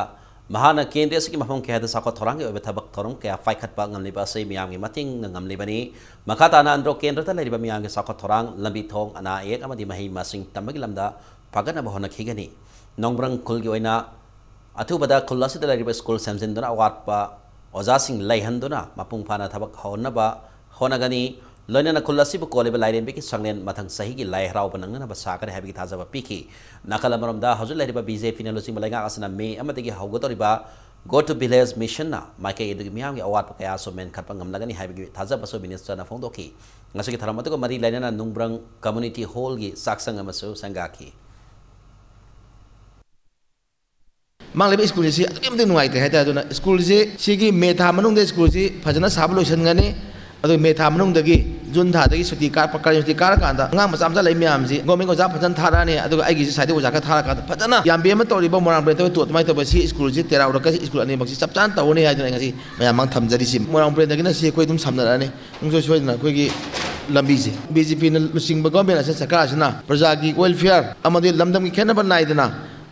ꯃꯍꯥꯛꯅ ꯀꯦꯟꯗ꯭ꯔ ꯑꯁꯤꯒꯤ ꯃꯐꯝ ꯀꯌꯥꯗ ꯆꯥꯎꯈꯠ ꯊꯧꯔꯥꯡꯒꯤ ꯑꯣꯏꯕ ꯊꯕꯛ ꯊꯧꯔꯝ ꯀꯌꯥ ꯄꯥꯏꯈꯠꯄ ꯉꯝꯂꯤꯕ ꯑꯁꯤ ꯃꯤꯌꯥꯝꯒꯤ ꯃꯇꯦꯡꯅ ꯉꯝꯂꯤꯕꯅꯤ꯫ ꯃꯈꯥ ꯇꯥꯅ ꯑꯟꯗ꯭ꯔꯣ ꯀꯦꯟꯗ꯭ꯔꯗ ꯂꯩꯔꯤꯕ ꯃꯤꯌꯥꯝꯒꯤ ꯆꯥꯎꯈꯠ ꯊꯧꯔꯥꯡ, ꯂꯝꯕꯤ ꯊꯣꯡ, ꯑꯅꯥ ꯑꯌꯦꯛ ꯑꯃꯗꯤ ꯃꯍꯩ ꯃꯁꯤꯡ ꯇꯝꯕꯒꯤ ꯂꯝꯗ ꯐꯒꯠꯅꯕ ꯍꯣꯠꯅꯈꯤꯒꯅꯤ꯫ ꯅꯣꯡꯕ꯭ꯔꯪ ꯈꯨꯜꯒꯤ ꯑꯣꯏꯅ ꯑꯊꯨꯕꯗ ꯈꯨꯜ ꯑꯁꯤꯗ ꯂꯩꯔꯤꯕ ꯁ꯭ꯀꯨꯜ ꯁꯦꯝꯖꯤꯟꯗꯨꯅ ꯑꯋꯥꯠꯄ ꯑꯣꯖꯥꯁꯤꯡ ꯂꯩꯍꯟꯗꯨꯅ ꯃꯄꯨꯡ ꯐꯥꯅ ꯊꯕꯛ ꯍꯧꯍꯟꯅꯕ ꯍꯣꯠꯅꯒꯅꯤ꯫ ꯂꯣꯏꯅꯅ ꯈꯨꯜ ꯑꯁꯤꯕꯨ ꯀꯣꯜꯂꯤꯕ ꯂꯥꯏꯔꯦꯝꯕꯤꯒꯤ ꯁꯪꯂꯦꯟ ꯃꯊꯪ ꯆꯍꯤꯒꯤ ꯂꯥꯏ ꯍꯔꯥꯎꯕ ꯅꯪꯅꯅꯕ ꯁꯥꯒꯅꯤ ꯍꯥꯏꯕꯒꯤ ꯊꯥꯖꯕ ꯄꯤꯈꯤ꯫ ꯅꯥꯀꯜ ꯑꯃꯔꯣꯝꯗ ꯍꯧꯖꯤꯛ ꯂꯩꯔꯤꯕ BJPꯅ ꯂꯨꯆꯤꯡꯕ ꯂꯩꯉꯥꯛ ꯑꯁꯤꯅ ꯃꯦ ꯑꯃꯗꯒꯤ ꯍꯧꯒꯗꯧꯔꯤꯕ Go to Village Missionꯅ ꯃꯥꯏꯀꯩ ꯑꯗꯨꯒꯤ ꯃꯤꯌꯥꯝꯒꯤ ꯑꯋꯥꯠꯄ ꯀꯌꯥꯁꯨ ꯃꯦꯟꯈꯠꯄ ꯉꯝꯂꯒꯅꯤ ꯍꯥꯏꯕꯒꯤ ꯊꯥꯖꯕꯁꯨ ꯃꯤꯅꯤꯁꯇꯔꯅ ꯐꯣꯡꯗꯣꯛꯈꯤ꯫ ꯉꯁꯤꯒꯤ ꯊꯧꯔꯝ ꯑꯗꯨꯒ ꯃꯔꯤ ꯂꯩꯅꯅ ꯅꯨꯡꯕ꯭ꯔꯪ ꯀꯝꯃ꯭ꯌꯨꯅꯤꯇꯤ ꯍꯣꯜꯒꯤ ꯆꯥꯛꯁꯪ ꯑꯃꯁꯨ ꯁꯪꯒꯥꯈꯤ꯫ ꯃꯥꯡꯂꯤꯕ ꯁ꯭ꯀꯨꯜꯁꯤ ꯑꯗꯨꯛꯀꯤ ꯃꯇꯤꯛ ꯅꯨꯡꯉꯥꯏꯇꯦ ꯍꯥꯏꯇꯥꯔꯦ꯫ ꯑꯗꯨꯅ ꯁ꯭ꯀꯨꯜꯁꯤ ꯁꯤꯒꯤ ꯃꯦ ꯊꯥ ꯃꯅꯨꯡꯗ ꯁ꯭ꯀꯨꯜꯁꯤ ꯐꯖꯅ ꯁꯥꯕ ꯂꯣꯏꯁꯤꯟꯒꯅꯤ꯫ ꯑꯗꯨꯒ ꯃꯦ ꯊꯥ ꯃꯅꯨꯡꯗꯒꯤ ꯖꯨꯟ ꯊꯥꯗꯒꯤ ꯁꯨꯇꯤ ꯀꯥꯔꯛꯄ, ꯀꯥꯂꯦꯟ ꯁꯨꯇꯤ ꯀꯥꯔꯀꯥꯟꯗ ꯑꯉꯥꯡ ꯃꯆꯥ ꯃꯆꯥ ꯂꯩ ꯃꯌꯥꯝꯁꯤ ꯒꯣꯔꯃꯦꯟ ꯑꯣꯖꯥ ꯐꯖꯅ ꯊꯥꯔꯛꯑꯅꯤ꯫ ꯑꯗꯨꯒ ꯑꯩꯒꯤꯁꯤ ꯁꯥꯏꯗ ꯑꯣꯖꯥ ꯈꯔ ꯊꯥꯔꯀꯥꯟꯗ ꯐꯖꯅ ꯌꯥꯝꯕꯤ ꯑꯃ ꯇꯧꯔꯤꯕ ꯃꯣꯏꯔꯥꯡ ꯕ꯭ꯔꯦꯟꯇ ꯇꯣ ꯑꯗꯨꯃꯥꯏꯅ ꯇꯧꯕ ꯁꯤ ꯁ꯭ꯀꯨꯜꯁꯤ ꯇꯦꯔꯥ ꯎꯔꯛꯀ ꯁ꯭ꯀꯨꯜ ꯑꯅꯤꯃꯛꯁꯤ ꯆꯞ ꯆꯥꯅ ꯇꯧꯒꯅꯤ ꯍꯥꯏꯗꯨꯅ ꯑꯩ ꯉꯁꯤ ꯃꯌꯥꯝ ꯃꯥꯡ ꯊꯝꯖꯔꯤꯁꯤ꯫ ꯃꯣꯏꯔꯥꯡ ꯕ꯭ꯔꯦꯟꯗꯒꯤꯅ ꯁꯤ ꯑꯩꯈꯣꯏ ꯑꯗꯨꯝ ꯁꯝꯅꯔꯛꯑꯅꯤ꯫ ꯁꯨꯡꯁꯣꯏ ꯁꯣꯏꯗꯅ ꯑꯩꯈꯣꯏꯒꯤ ꯂꯝꯕꯤꯁꯦ ꯕꯤ ꯖꯦ ꯄꯤꯅ ꯂꯨꯆꯤꯡꯕ ꯒꯣꯔꯃꯦꯟ ꯑꯁꯤꯅ, ꯁꯔꯀꯥꯔ ꯑꯁꯤꯅ ꯄ꯭ꯔꯖꯥꯒꯤ ꯋꯦꯜꯐꯤꯌꯔ ꯑꯃꯗꯤ ꯂꯝꯗꯝꯒꯤ ꯈꯦꯠꯅꯕ ꯅꯥꯏꯗꯅ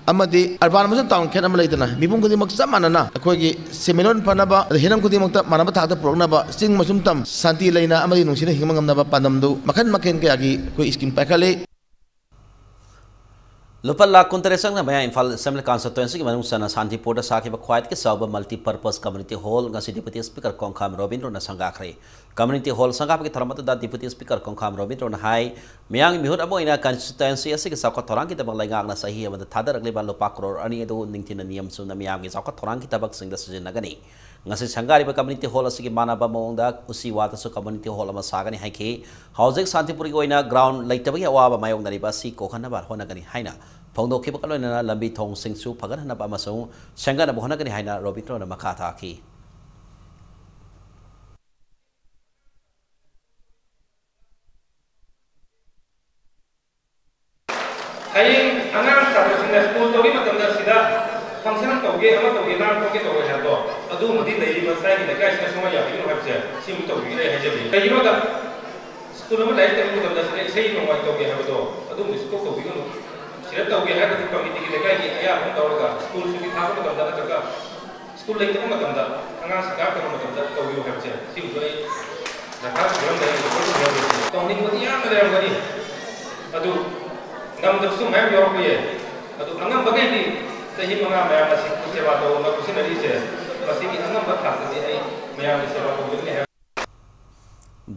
ꯑꯃꯗꯤ ꯑꯔꯕꯥꯟ ꯑꯃꯁꯨꯡ ꯇꯥꯎꯟ ꯈꯦꯠꯅꯕ ꯂꯩꯇꯅ ꯃꯤꯄꯨꯝ ꯈꯨꯗꯤꯡꯃꯛ ꯆꯞ ꯃꯥꯟꯅꯅ ꯑꯩꯈꯣꯏꯒꯤ ꯁꯦꯟꯃꯤꯠꯂꯣꯟ ꯐꯅꯕ, ꯑꯗ ꯍꯤꯔꯝ ꯈꯨꯗꯤꯡꯃꯛꯇ ꯃꯥꯟꯅꯕ ꯊꯥꯛꯇ ꯄꯨꯔꯛꯅꯕ, ꯆꯤꯡ ꯑꯃꯁꯨꯡ ꯇꯝ ꯁꯥꯟꯇꯤ ꯂꯩꯅ ꯑꯃꯗꯤ ꯅꯨꯡꯁꯤꯅ ꯍꯤꯡꯕ ꯉꯝꯅꯕ ꯄꯥꯟꯗꯝꯗꯨ ꯃꯈꯜ ꯃꯈꯜ ꯀꯌꯥꯒꯤ ꯑꯩꯈꯣꯏ ꯁ꯭ꯀꯤꯝ ꯄꯥꯏꯈꯠꯂꯤ꯫ ꯂꯨꯄꯥ ꯂꯥꯈ ꯀꯨꯟꯇꯔꯦꯠ ꯆꯪꯅ ꯃꯌꯥ ꯏꯝꯐꯥꯜ ꯑꯦꯁꯦꯝꯕ꯭ꯂꯤ ꯀꯟꯁꯇꯤꯇ꯭ꯋꯦꯟꯁꯤꯒꯤ ꯃꯅꯨꯡ ꯆꯟꯅ ꯁꯥꯟꯇꯤꯄꯨꯔꯗ ꯁꯥꯈꯤꯕ ꯈ꯭ꯋꯥꯏꯗꯒꯤ ꯆꯥꯎꯕ multi purpose community hall ꯉꯁꯤ ꯗꯤꯄꯨꯇꯤ ꯁ꯭ꯄꯤꯀꯔ ꯀꯣꯡꯈꯥꯝ ꯔꯣꯕꯤꯟꯗ꯭ꯔꯣꯅ ꯁꯪꯒꯥꯈ꯭ꯔꯦ꯫ ꯀꯝꯃ꯭ꯌꯨꯅꯤꯇꯤ ꯍꯣꯜ ꯁꯪꯒꯥꯕꯒꯤ ꯊꯧꯔꯝ ꯑꯗꯨꯗ ꯗꯤꯄꯨꯇꯤ ꯁ꯭ꯄꯤꯀꯔ ꯀꯣꯡꯈꯥꯝ ꯔꯣꯕꯤꯟꯗ꯭ꯔꯣꯅ ꯍꯥꯏ, ꯃꯤꯌꯥꯝꯒꯤ ꯃꯤꯍꯨꯠ ꯑꯃ ꯑꯣꯏꯅ ꯀꯟꯁꯇꯤꯇ꯭ꯋꯦꯟꯁꯤ ꯑꯁꯤꯒꯤ ꯆꯥꯎꯈꯠ ꯊꯧꯔꯥꯡꯒꯤꯗꯃꯛ ꯂꯩꯉꯥꯛꯅ ꯆꯍꯤ ꯑꯃꯗ ꯊꯥꯗꯔꯛꯂꯤꯕ ꯂꯨꯄꯥ ꯀ꯭ꯔꯣꯔ ꯑꯅꯤ ꯑꯗꯨ ꯅꯤꯡꯊꯤꯅ ꯅꯤꯌꯝ ꯆꯨꯝꯅ ꯃꯤꯌꯥꯝꯒꯤ ꯆꯥꯎꯈꯠ ꯊꯧꯔꯥꯡꯒꯤ ꯊꯕꯛꯁꯤꯡꯗ ꯁꯤꯖꯤꯟꯅꯒꯅꯤ꯫ ꯉꯁꯤ ꯁꯪꯒꯥꯔꯤꯕ ꯀꯝꯃ꯭ꯌꯨꯅꯤꯇꯤ ꯍꯣꯜ ꯑꯁꯤꯒꯤ ꯃꯥꯟꯅꯕ ꯃꯑꯣꯡꯗ ꯎꯆꯤꯋꯥꯗꯁꯨ ꯀꯝꯃ꯭ꯌꯨꯅꯤꯇꯤ ꯍꯣꯜ ꯑꯃ ꯁꯥꯒꯅꯤ ꯍꯥꯏꯈꯤ꯫ ꯍꯧꯖꯤꯛ ꯁꯥꯟꯇꯤꯄꯨꯔꯒꯤ ꯑꯣꯏꯅ ꯒ꯭ꯔꯥꯎꯟ ꯂꯩꯇꯕꯒꯤ ꯑꯋꯥꯕ ꯃꯥꯌꯣꯛꯅꯔꯤꯕ ꯑꯁꯤ ꯀꯣꯛꯍꯟꯅꯕ ꯍꯣꯠꯅꯒꯅꯤ ꯍꯥꯏꯅ ꯐꯣꯡꯗꯣꯛꯈꯤꯕꯒ ꯂꯣꯏꯅꯅ ꯂꯝꯕꯤ ꯊꯣꯡꯁꯤꯡꯁꯨ ꯐꯒꯠꯍꯟꯅꯕ ꯑꯃꯁꯨꯡ ꯁꯦꯝꯒꯠꯅꯕ ꯍꯣꯠꯅꯒꯅꯤ ꯍꯥꯏꯅ ꯔꯣꯕꯤꯟꯗ꯭ꯔꯣꯅ ꯃꯈꯥ ꯇꯥꯈꯤ꯫ ꯍꯌꯦꯡ ꯑꯉꯥꯡ ꯁꯥꯇ꯭ꯔꯁꯤꯡꯅ ꯁ꯭ꯀꯨꯜ ꯇꯧꯔꯤ ꯃꯇꯝꯗ ꯁꯤꯗ ꯐꯪꯁꯟ ꯑꯃ ꯇꯧꯒꯦ, ꯑꯃ ꯇꯧꯒꯦ, ꯂꯥꯡ ꯈꯣꯠꯀꯦ ꯇꯧꯔꯣꯏ ꯍꯥꯏꯕꯗꯣ, ꯑꯗꯨꯃꯗꯤ ꯂꯩꯔꯤꯕ ꯂꯩꯀꯥꯏꯁꯤꯅ ꯁꯨꯡꯌꯥ ꯌꯥꯕꯤꯒꯅꯨ ꯍꯥꯏꯕꯁꯦ ꯁꯤꯃ ꯇꯧꯕꯤꯒꯅꯤ ꯑꯩ ꯍꯥꯏꯖꯕꯅꯤ꯫ ꯀꯩꯒꯤꯅꯣꯗ ꯁ꯭ꯀꯨꯜ ꯑꯃ ꯂꯥꯏꯔꯤꯛ ꯇꯝꯕ ꯃꯇꯝꯗ ꯁꯤꯗ ꯏꯁꯩ ꯅꯣꯡꯃꯥꯏ ꯇꯧꯒꯦ ꯍꯥꯏꯕꯗꯣ ꯑꯗꯨꯝꯕ ꯁꯨꯡꯇꯧ ꯇꯧꯕꯤꯒꯅꯨ꯫ ꯁꯤꯗ ꯇꯧꯒꯦ ꯍꯥꯏꯔꯒꯗꯤ ꯀꯝꯃꯤꯇꯤꯒꯤ ꯂꯩꯀꯥꯏꯒꯤ ꯑꯌꯥꯕ ꯑꯃ ꯂꯧꯔꯒ ꯁ꯭ꯀꯨꯜ ꯁꯨꯇꯤ ꯊꯥꯕ ꯃꯇꯝꯗ ꯅꯠꯇ꯭ꯔꯒ ꯁ꯭ꯀꯨꯜ ꯂꯩꯇꯕ ꯃꯇꯝꯗ ꯑꯉꯥꯡꯁꯤꯡ ꯀꯥꯔꯛꯇꯕ ꯃꯇꯝꯗ ꯇꯧꯕꯤꯌꯨ ꯍꯥꯏꯕꯁꯦ ꯁꯤꯃꯁꯨ ꯑꯩ ꯗꯔꯀꯥꯔ ꯑꯣꯏꯔꯝꯗꯥꯏ ꯇꯧꯕꯤꯔꯝꯕꯁꯦ꯫ ꯇꯧꯅꯤꯡꯕꯗꯤ ꯌꯥꯝꯅ ꯂꯩꯔꯝꯒꯅꯤ, ꯑꯗꯨ ꯉꯝꯗꯕꯁꯨ ꯃꯌꯥꯝ ꯌꯥꯎꯔꯛꯄ ꯌꯥꯏ꯫ ꯑꯗꯨ ꯑꯉꯝꯕꯈꯩꯗꯤ ꯆꯍꯤ ꯃꯉꯥ ꯃꯌꯥꯝ ꯑꯁꯤ ꯁꯦꯕꯥ ꯇꯧꯅ ꯄꯨꯟꯁꯤꯟꯅꯔꯤꯁꯦ ꯃꯁꯤꯒꯤ ꯑꯉꯝꯕ ꯊꯥꯛꯇꯗꯤ ꯑꯩ ꯃꯌꯥꯝꯒꯤ ꯁꯦꯕꯥ ꯇꯧꯖꯒꯅꯤ ꯍꯥꯏꯕ꯫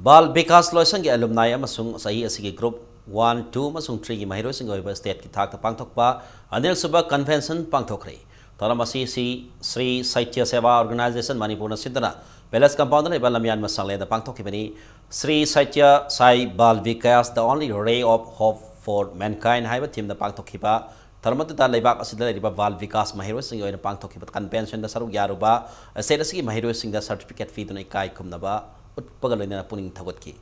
ꯕꯥꯜ ꯕꯤꯀꯥꯁ ꯂꯣꯏꯁꯪꯒꯤ alumni ꯑꯃꯁꯨꯡ ꯆꯍꯤ ꯑꯁꯤꯒꯤ group one, two ꯑꯃꯁꯨꯡ threeꯒꯤ ꯃꯍꯩꯔꯣꯏꯁꯤꯡꯒꯤ ꯑꯣꯏꯕ stateꯀꯤ ꯊꯥꯛꯇ ꯄꯥꯡꯊꯣꯛꯄ ꯑꯅꯤꯔꯛꯁꯨꯕ convention ꯄꯥꯡꯊꯣꯛꯈ꯭ꯔꯦ꯫ ꯊꯧꯔꯝ ꯑꯁꯤ ꯁꯤ ꯁ꯭ꯔꯤ ꯁꯥꯍꯤꯇ꯭ꯌ ꯁꯦꯕꯥ ꯑꯣꯔꯒꯅꯥꯏꯖꯦꯁꯟ ꯃꯅꯤꯄꯨꯔꯅ ꯁꯤꯟꯗꯨꯅ ꯄꯦꯂꯦꯁ ꯀꯝꯄꯥꯎꯟꯗ ꯂꯩꯕ ꯂꯝꯌꯥꯟ ꯃꯁꯥꯡꯂꯦꯟꯗ ꯄꯥꯡꯊꯣꯛꯈꯤꯕꯅꯤ꯫ ꯁ꯭ꯔꯤ ꯁꯥꯍꯤꯇ꯭ꯌ ꯁꯥꯏ ꯕꯥꯜ Vikas, The Only Ray of Hope for Mankind ꯍꯥꯏꯕ ꯊꯤꯝꯗ ꯄꯥꯡꯊꯣꯛꯈꯤꯕ ꯊꯧꯔꯝ ꯑꯗꯨꯗ ꯂꯩꯕꯥꯛ ꯑꯁꯤꯗ ꯂꯩꯔꯤꯕ ꯕꯥꯜ ꯕꯤꯀꯥꯁ ꯃꯍꯩꯔꯣꯏꯁꯤꯡꯒꯤ ꯑꯣꯏꯅ ꯄꯥꯡꯊꯣꯛꯈꯤꯕ ꯀꯟꯚꯦꯟꯁꯟꯗ ꯁꯔꯨꯛ ꯌꯥꯔꯨꯕ ꯁ꯭ꯇꯦꯠ ꯑꯁꯤꯒꯤ ꯃꯍꯩꯔꯣꯏꯁꯤꯡꯗ ꯁꯔꯇꯤꯐꯤꯀꯦꯠ ꯄꯤꯗꯨꯅ ꯏꯀꯥꯏ ꯈꯨꯝꯅꯕ ꯎꯠꯄꯒ ꯂꯣꯏꯅꯅ ꯄꯨꯛꯅꯤꯡ ꯊꯧꯒꯠꯈꯤ꯫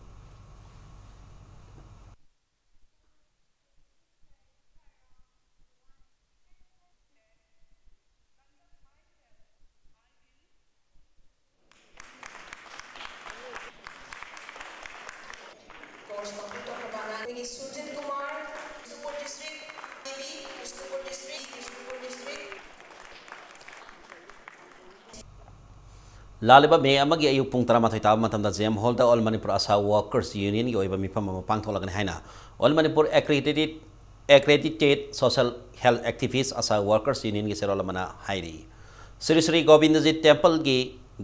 ꯂꯥꯛꯂꯤꯕ ꯃꯦ ꯑꯃꯒꯤ ꯑꯌꯨꯛ ꯄꯨꯡ ꯇꯔꯥꯃꯥꯊꯣꯏ ꯇꯥꯕ ꯃꯇꯝꯗ ꯖꯦ ꯑꯦꯝ ꯍꯣꯜꯗ All Manipur ASHA Workers Unionꯒꯤ ꯑꯣꯏꯕ ꯃꯤꯐꯝ ꯑꯃ ꯄꯥꯡꯊꯣꯛꯂꯒꯅꯤ ꯍꯥꯏꯅ All Manipur Accredited, Accredited Social Health Activist ASHA Workers Unionꯒꯤ ꯆꯦꯔꯣꯜ ꯑꯃꯅ ꯍꯥꯏꯔꯤ꯫ ꯁ꯭ꯔꯤ ꯁ꯭ꯔꯤ ꯒꯣꯕꯤꯟꯗꯖꯤ ꯇꯦꯝꯄꯜꯒꯤ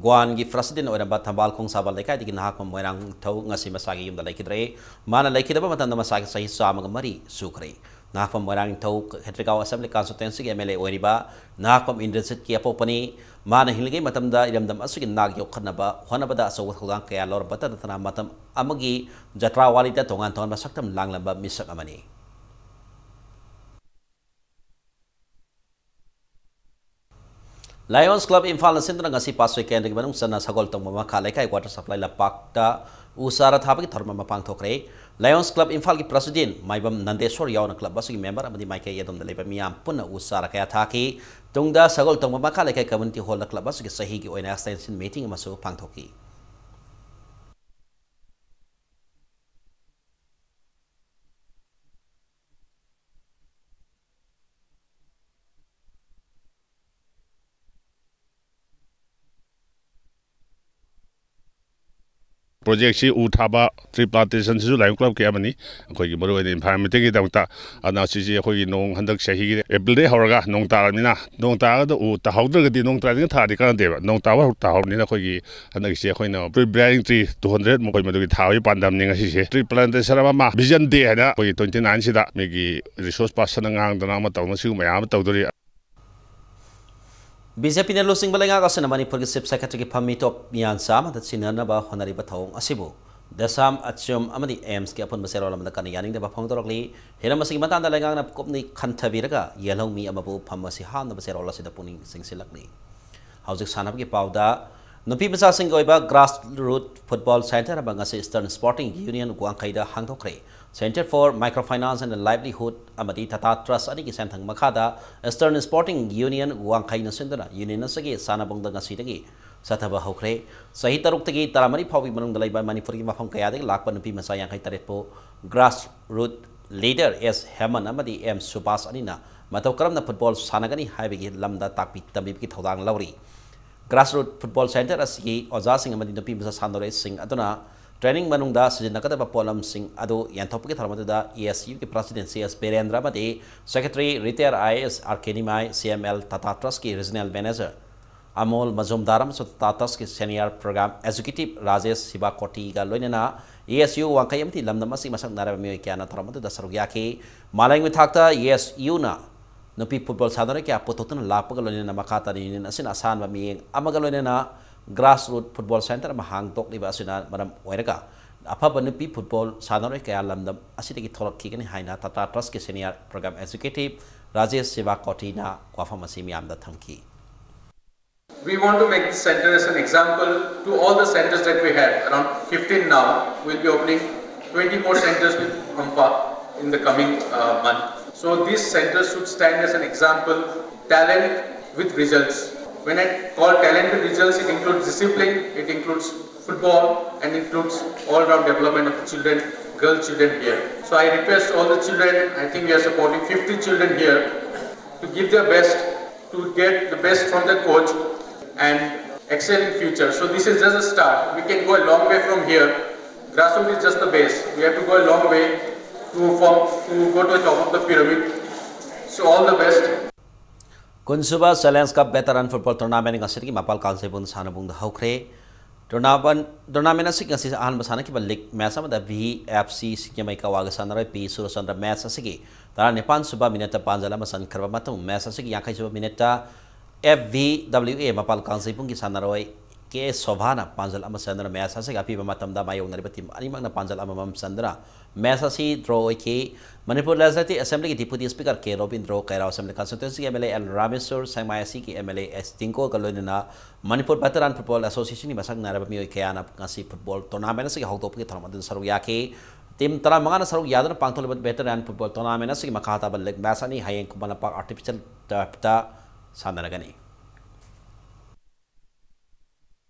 ꯒ꯭ꯋꯥꯟꯒꯤ ꯄ꯭ꯔꯁꯤꯗꯦꯟ ꯑꯣꯏꯔꯝꯕ ꯊꯝꯕꯥꯜ ꯈꯣꯡꯁꯥꯕ ꯂꯩꯀꯥꯏꯗꯒꯤ ꯅꯍꯥꯛꯄꯝ ꯃꯣꯏꯔꯥꯡꯊꯧ ꯉꯁꯤ ꯃꯁꯥꯒꯤ ꯌꯨꯝꯗ ꯂꯩꯈꯤꯗ꯭ꯔꯦ꯫ ꯃꯥꯅ ꯂꯩꯈꯤꯗꯕ ꯃꯇꯝꯗ ꯃꯁꯥꯒꯤ ꯆꯍꯤ ꯆꯥꯝꯃꯒ ꯃꯔꯤ ꯁꯨꯈ꯭ꯔꯦ꯫ ꯅꯍꯥꯛꯄꯝ ꯃꯣꯏꯔꯥꯡꯊꯧ ꯈꯦꯇ꯭ꯔꯤꯒꯥꯎ ꯑꯦꯁꯦꯝꯕ꯭ꯂꯤ ꯀꯟꯁꯇꯤꯇ꯭ꯋꯦꯟꯁꯤꯒꯤ ꯑꯦꯝ ꯑꯦꯜ ꯑꯦ ꯑꯣꯏꯔꯤꯕ ꯅꯍꯥꯛꯄꯝ ꯏꯟꯗ꯭ꯔꯖꯤꯠꯀꯤ ꯑꯄꯣꯛꯄꯅꯤ꯫ ꯃꯥꯅ ꯍꯤꯡꯂꯤꯉꯩ ꯃꯇꯝꯗ ꯏꯔꯝꯗꯝ ꯑꯁꯤꯒꯤ ꯅꯥꯠ ꯌꯣꯛꯈꯠꯅꯕ ꯍꯣꯠꯅꯕꯗ ꯑꯆꯧꯕ ꯊꯧꯗꯥꯡ ꯀꯌꯥ ꯂꯧꯔꯝꯕꯇ ꯅꯠꯇꯅ ꯃꯇꯝ ꯑꯃꯒꯤ ꯖꯇ꯭ꯔꯥ ꯋꯥꯔꯤꯗ ꯇꯣꯉꯥꯟ ꯇꯣꯉꯥꯟꯕ ꯁꯛꯇꯝ ꯂꯥꯡꯂꯝꯕ ꯃꯤꯁꯛ ꯑꯃꯅꯤ꯫ ꯂꯥꯌꯣꯟꯁ ꯀ꯭ꯂꯕ ꯏꯝꯐꯥꯜꯅ ꯁꯤꯟꯗꯨꯅ ꯉꯁꯤ ꯄꯥꯠꯁꯣꯏ ꯀꯦꯟꯗ꯭ꯔꯒꯤ ꯃꯅꯨꯡ ꯆꯟꯅ ꯁꯒꯣꯜ ꯇꯣꯡꯕ ꯃꯈꯥ ꯂꯩꯀꯥꯏ ꯋꯥꯇꯔ ꯁꯄ꯭ꯂꯥꯏ ꯂꯝꯄꯥꯛꯇ ꯎ ꯆꯥꯔꯥ ꯊꯥꯕꯒꯤ ꯊꯧꯔꯝ ꯑꯃ ꯄꯥꯡꯊꯣꯛꯈ꯭ꯔꯦ꯫ ꯂꯥꯌꯣꯟꯁ ꯀ꯭ꯂꯕ ꯏꯝꯐꯥꯜꯒꯤ ꯄ꯭ꯔꯁꯤꯗꯦꯟ ꯃꯥꯏꯕꯝ ꯅꯟꯗꯦꯁꯣꯔ ꯌꯥꯎꯅ ꯀ꯭ꯂꯕ ꯑꯁꯤꯒꯤ ꯃꯦꯝꯕꯔ ꯑꯃꯗꯤ ꯃꯥꯏꯀꯩ ꯑꯗꯣꯝꯗ ꯂꯩꯕ ꯃꯤꯌꯥꯝ ꯄꯨꯟꯅ ꯎ ꯆꯥꯔꯥ ꯀꯌꯥ ꯊꯥꯈꯤ꯫ ꯇꯨꯡꯗ ꯁꯒꯣꯜ ꯇꯣꯡꯕ ꯃꯈꯥ ꯂꯩꯀꯥꯏ ꯀꯝꯃ꯭ꯌꯨꯅꯤꯇꯤ ꯍꯣꯜꯗ ꯀ꯭ꯂꯕ ꯑꯁꯤꯒꯤ ꯆꯍꯤꯒꯤ ꯑꯣꯏꯅ ꯑꯦꯛꯁꯇꯦꯟꯁꯟ ꯃꯤꯇꯤꯡ ꯑꯃꯁꯨ ꯄꯥꯡꯊꯣꯛꯈꯤ꯫ ꯄ꯭ꯔꯣꯖꯦꯛꯁꯤ ꯎ ꯊꯥꯕ, ꯇ꯭ꯔꯤ ꯄ꯭ꯂꯥꯟꯇꯦꯁꯟꯁꯤꯁꯨ ꯂꯥꯌꯣꯟ ꯀ꯭ꯂꯕꯀꯤ ꯑꯃꯅꯤ꯫ ꯑꯩꯈꯣꯏꯒꯤ ꯃꯔꯨꯑꯣꯏꯅ ꯏꯟꯚꯥꯏꯔꯣꯟꯃꯦꯟꯇꯦꯜꯒꯤꯗꯃꯛꯇ꯫ ꯑꯗꯨꯅ ꯁꯤꯁꯤ ꯑꯩꯈꯣꯏꯒꯤ ꯅꯣꯡ ꯍꯟꯗꯛ ꯆꯍꯤꯒꯤ ꯑꯦꯄ꯭ꯔꯤꯜꯗꯒꯤ ꯍꯧꯔꯒ ꯅꯣꯡ ꯇꯥꯔꯕꯅꯤꯅ, ꯅꯣꯡ ꯇꯥꯔꯒꯗ ꯎ ꯇꯥꯍꯧꯗ꯭ꯔꯒꯗꯤ, ꯅꯣꯡ ꯇꯥꯔꯤꯉꯩ ꯊꯥꯔꯗꯤ ꯀꯥꯟꯅꯗꯦꯕ꯫ ꯅꯣꯡ ꯇꯥꯕ ꯍꯧ-, ꯇꯥꯍꯧꯔꯕꯅꯤꯅ ꯑꯩꯈꯣꯏꯒꯤ ꯍꯟꯗꯛꯀꯤꯁꯤ ꯑꯩꯈꯣꯏꯅ ꯄ꯭ꯔꯤ ꯕ꯭ꯔꯤꯌꯥꯔꯤꯡ ꯇ꯭ꯔꯤ ꯇꯨ ꯍꯟꯗ꯭ꯔꯦꯗ ꯃꯨꯛ ꯑꯩꯈꯣꯏ ꯃꯗꯨꯒꯤ ꯊꯥꯕꯒꯤ ꯄꯥꯟꯗꯝꯅꯤ ꯉꯁꯤꯁꯦ꯫ ꯇ꯭ꯔꯤ ꯄ꯭ꯂꯥꯟꯇꯦꯁꯟ ꯑꯃ, ꯚꯤꯖꯟ ꯗꯦ ꯍꯥꯏꯅ ꯑꯩꯈꯣꯏꯒꯤ ꯇ꯭ꯋꯦꯟꯇꯤ ꯅꯥꯏꯟꯁꯤꯗ ꯃꯤꯒꯤ ꯔꯤꯁꯣꯔꯁ ꯄꯥꯔꯁꯟꯅ ꯉꯥꯡꯗꯅ ꯑꯃ ꯇꯧꯗꯅ ꯁꯤꯒꯨꯝꯕ ꯃꯌꯥꯝ ꯑꯃ ꯇꯧꯗꯣꯔꯤ꯫ ꯕꯤ ꯖꯦ ꯄꯤꯅ ꯂꯨꯆꯤꯡꯕ ꯂꯩꯉꯥꯛ ꯑꯁꯤꯅ ꯃꯅꯤꯄꯨꯔꯒꯤ Chief Secretary ꯒꯤ ꯐꯝ ꯃꯤꯇꯣꯞ ꯃꯤꯌꯥꯟꯆꯥ ꯑꯃꯗ ꯁꯤꯟꯅꯅꯕ ꯍꯣꯠꯅꯔꯤꯕ ꯊꯧꯑꯣꯡ ꯑꯁꯤꯕꯨ ꯗꯦꯁꯥꯝ, ꯑꯆꯨꯝ ꯑꯃꯗꯤ ꯑꯦꯝꯁꯀꯤ ꯑꯄꯨꯟꯕ ꯆꯦꯔꯣꯜ ꯑꯃꯗ ꯀꯟꯅ ꯌꯥꯅꯤꯡꯗꯕ ꯐꯣꯡꯗꯣꯔꯛꯂꯤ꯫ ꯍꯤꯔꯝ ꯑꯁꯤꯒꯤ ꯃꯇꯥꯡꯗ ꯂꯩꯉꯥꯛꯅ ꯀꯨꯞꯅ ꯈꯟꯊꯕꯤꯔꯒ ꯌꯦꯜꯍꯧꯃꯤ ꯑꯃꯕꯨ ꯐꯝ ꯑꯁꯤ ꯍꯥꯞꯅꯕ ꯆꯦꯔꯣꯜ ꯑꯁꯤꯗ ꯄꯨꯛꯅꯤꯡ ꯆꯤꯡꯁꯤꯜꯂꯛꯂꯤ꯫ ꯍꯧꯖꯤꯛ ꯁꯥꯟꯅꯕꯒꯤ ꯄꯥꯎꯗ, ꯅꯨꯄꯤ ꯃꯆꯥꯁꯤꯡꯒꯤ ꯑꯣꯏꯕ Grassroot Football Centre ꯑꯃ ꯉꯁꯤ Eastern Sporting Union ꯋꯥꯡꯈꯩꯗ ꯍꯥꯡꯗꯣꯛꯈ꯭ꯔꯦ꯫ Centre for Microfinance and Livelihood ꯑꯃꯗꯤ Tata Trust ꯑꯅꯤꯒꯤ ꯁꯦꯟꯊꯪ ꯃꯈꯥꯗ Eastern Sporting Union ꯋꯥꯡꯈꯩꯅ ꯁꯤꯟꯗꯨꯅ union ꯑꯁꯤꯒꯤ ꯁꯥꯟꯅꯕꯨꯡꯗ ꯉꯁꯤꯗꯒꯤ ꯆꯠꯊꯕ ꯍꯧꯈ꯭ꯔꯦ꯫ ꯆꯍꯤ ꯇꯔꯨꯛꯇꯒꯤ ꯇꯔꯥꯃꯔꯤ ꯐꯥꯎꯕꯒꯤ ꯃꯅꯨꯡꯗ ꯂꯩꯕ ꯃꯅꯤꯄꯨꯔꯒꯤ ꯃꯐꯝ ꯀꯌꯥꯗꯒꯤ ꯂꯥꯛꯄ ꯅꯨꯄꯤ ꯃꯆꯥ ꯌꯥꯡꯈꯩ ꯇꯔꯦꯠꯄꯨ Grassroot Leader ꯑꯦꯁ ꯍꯦꯃꯟ ꯑꯃꯗꯤ ꯑꯦꯝ ꯁꯨꯕꯥꯁ ꯑꯅꯤꯅ ꯃꯇꯧ ꯀꯔꯝꯅ football ꯁꯥꯟꯅꯒꯅꯤ ꯍꯥꯏꯕꯒꯤ ꯂꯝꯗ ꯇꯥꯛꯄꯤ ꯇꯝꯕꯤꯕꯒꯤ ꯊꯧꯗꯥꯡ ꯂꯧꯔꯤ꯫ Grassroot Football Centre ꯑꯁꯤꯒꯤ ꯑꯣꯖꯥꯁꯤꯡ ꯑꯃꯗꯤ ꯅꯨꯄꯤ ꯃꯆꯥ ꯁꯥꯟꯅꯔꯣꯏꯁꯤꯡ ꯑꯗꯨꯅ training ꯃꯅꯨꯡꯗ ꯁꯤꯖꯤꯟꯅꯒꯗꯕ ꯄꯣꯠꯂꯝꯁꯤꯡ ꯑꯗꯨ ꯌꯦꯟꯊꯣꯛꯄꯒꯤ ꯊꯧꯔꯝ ꯑꯗꯨꯗ ꯑꯦ ꯑꯦꯁ ꯌꯨꯒꯤ President ꯁꯤ ꯑꯦꯁ ꯕꯤꯔꯦꯟꯗ꯭ꯔ ꯑꯃꯗꯤ Secretary Retired I A S R K Nimai, C M L Tata Trustꯀꯤ Regional Manager ꯑꯃꯣꯜ ꯃꯖꯨꯝꯗꯥꯔ ꯑꯃꯁꯨꯡ Tata Trustꯀꯤ Senior Program Executive Rajesh ꯁꯤꯕꯥꯀꯣꯇꯤꯒ ꯂꯣꯏꯅꯅ ꯑꯦ ꯑꯦꯁ ꯌꯨ ꯋꯥꯡꯈꯩ ꯑꯃꯗꯤ ꯂꯝꯗꯝ ꯑꯁꯤꯒꯤ ꯃꯁꯛ ꯅꯥꯏꯔꯕ ꯃꯤꯑꯣꯏ ꯀꯌꯥꯅ ꯊꯧꯔꯝ ꯑꯗꯨꯗ ꯁꯔꯨꯛ ꯌꯥꯈꯤ꯫ ꯃꯥꯂꯦꯝꯒꯤ ꯊꯥꯛꯇ ꯑꯦ ꯑꯦꯁ ꯌꯨꯅ ꯅꯨꯄꯤ football ꯁꯥꯟꯅꯔꯣꯏ ꯀꯌꯥ ꯄꯨꯊꯣꯛꯇꯨꯅ ꯂꯥꯛꯄꯒ ꯂꯣꯏꯅꯅ ꯃꯈꯥ ꯇꯥꯅ union ꯑꯁꯤꯅ ꯑꯁꯥꯟꯕ ꯃꯤꯠꯌꯦꯡ ꯑꯃꯒ ꯂꯣꯏꯅꯅ Grassroot Football Centre ꯑꯃ ꯍꯥꯡꯗꯣꯛꯂꯤꯕ ꯑꯁꯤꯅ ꯃꯔꯝ ꯑꯣꯏꯔꯒ ꯑꯐꯕ ꯅꯨꯄꯤ football ꯁꯥꯟꯅꯔꯣꯏ ꯀꯌꯥ ꯂꯝꯗꯝ ꯑꯁꯤꯗꯒꯤ ꯊꯣꯛꯂꯛꯈꯤꯒꯅꯤ ꯍꯥꯏꯅ Tata Trustꯀꯤ Senior Program Executive Rajesh ꯁꯤꯕꯥꯀꯣꯇꯤꯅ ꯋꯥꯐꯝ ꯑꯁꯤ ꯃꯤꯌꯥꯝꯗ ꯊꯝꯈꯤ꯫ We want to make this centre as an example to all the centres that we have, around fifteen now. We'll be opening twenty more centres with AMFA in the coming uh, month. So these centres should stand as an example, talent with results. When I call talent with results, it includes discipline, it includes football, and includes all-round development of the children, girl children here. So I request all the children, I think we are supporting fifty children here, to give their best, to get the best from the coach and excel in future. So this is just a start. We can go a long way from here. Grassroots is just the base. We have to go a long way to form, to go to the top of the pyramid. So all the best. ꯀꯨꯟꯁꯨꯕ Challenge Cup Veteran Football Tournament ꯉꯁꯤꯗꯒꯤ ꯃꯄꯥꯜ ꯀꯥꯡꯖꯩꯕꯨꯡ ꯁꯥꯟꯅꯕꯨꯡꯗ ꯍꯧꯈ꯭ꯔꯦ꯫ Tournament, tournament ꯑꯁꯤ ꯉꯁꯤ ꯑꯍꯥꯟꯕ ꯁꯥꯟꯅꯈꯤꯕ league match ꯑꯃꯗ V F C ꯁꯤꯡꯖꯃꯩ ꯀꯋꯥꯒ ꯁꯥꯟꯅꯔꯣꯏ ꯄꯤ ꯁꯨꯔꯆꯟꯗ꯭ꯔ match ꯑꯁꯤꯒꯤ ꯇꯔꯥꯅꯤꯄꯥꯟ ꯁꯨꯕ minuteꯇ ꯄꯥꯟꯖꯜ ꯑꯃ ꯆꯟꯈ꯭ꯔꯕ ꯃꯇꯨꯡ, match ꯑꯁꯤꯒꯤ ꯌꯥꯡꯈꯩ ꯁꯨꯕ minuteꯇ F V W A ꯃꯄꯥꯜ ꯀꯥꯡꯖꯩꯕꯨꯡꯒꯤ ꯁꯥꯟꯅꯔꯣꯏ ꯀꯦ ꯑꯦꯁ ꯁꯣꯚꯥꯅ ꯄꯥꯟꯖꯜ ꯑꯃ ꯆꯟꯗꯨꯅ ꯃꯦꯆ ꯑꯁꯤꯒꯤ ꯑꯄꯤꯕ ꯃꯇꯝꯗ ꯃꯥꯌꯣꯛꯅꯔꯤꯕ ꯇꯤꯝ ꯑꯅꯤꯃꯛꯅ ꯄꯥꯟꯖꯜ ꯑꯃꯃꯝ ꯆꯟꯗꯨꯅ ꯃꯦꯆ ꯑꯁꯤ ꯗ꯭ꯔꯣ ꯑꯣꯏꯈꯤ꯫ ꯃꯅꯤꯄꯨꯔ ꯂꯦꯖꯤꯁꯂꯦꯇꯤꯚ ꯑꯦꯁꯦꯝꯕ꯭ꯂꯤꯒꯤ ꯗꯤꯄꯨꯇꯤ ꯁ꯭ꯄꯤꯀꯔ ꯀꯦ ꯔꯣꯕꯤꯟꯗ꯭ꯔꯣ, ꯀꯩꯔꯥꯎ ꯑꯦꯁꯦꯝꯕ꯭ꯂꯤ ꯀꯟꯁꯇꯤꯇ꯭ꯋꯦꯟꯁꯤꯒꯤ M L A L Rameshwor, Sekmai S ꯁꯤꯒꯤ ꯑꯦꯝ ꯑꯦꯜ ꯑꯦ ꯑꯦꯁ ꯇꯤꯡꯀꯣꯒ ꯂꯣꯏꯅꯅ ꯃꯅꯤꯄꯨꯔ ꯚꯦꯇꯔꯥꯟ ꯐꯨꯠꯕꯣꯜ ꯑꯦꯁꯣꯁꯤꯌꯦꯁꯟꯒꯤ ꯃꯁꯛ ꯅꯥꯏꯔꯕ ꯃꯤꯑꯣꯏ ꯀꯌꯥꯅ ꯉꯁꯤ ꯐꯨꯠꯕꯣꯜ ꯇꯣꯔꯅꯥꯃꯦꯟ ꯑꯁꯤꯒꯤ ꯍꯧꯗꯣꯛꯄꯒꯤ ꯊꯧꯔꯝ ꯑꯗꯨꯗ ꯁꯔꯨꯛ ꯌꯥꯈꯤ꯫ ꯇꯤꯝ ꯇꯔꯥꯃꯉꯥꯅ ꯁꯔꯨꯛ ꯌꯥꯗꯨꯅ ꯄꯥꯡꯊꯣꯛꯂꯤꯕ ꯚꯦꯇꯔꯥꯟ ꯐꯨꯠꯕꯣꯜ ꯇꯣꯔꯅꯥꯃꯦꯟ ꯑꯁꯤꯒꯤ ꯃꯈꯥ ꯇꯥꯕ ꯂꯤꯒ ꯃꯦꯆ ꯑꯅꯤ ꯍꯌꯦꯡ ꯈꯨꯃꯟ ꯂꯝꯄꯥꯛ ꯑꯥꯔꯇꯤꯐꯤꯁꯤꯌꯦꯜ ꯇꯔꯐꯇ ꯁꯥꯟꯅꯔꯒꯅꯤ꯫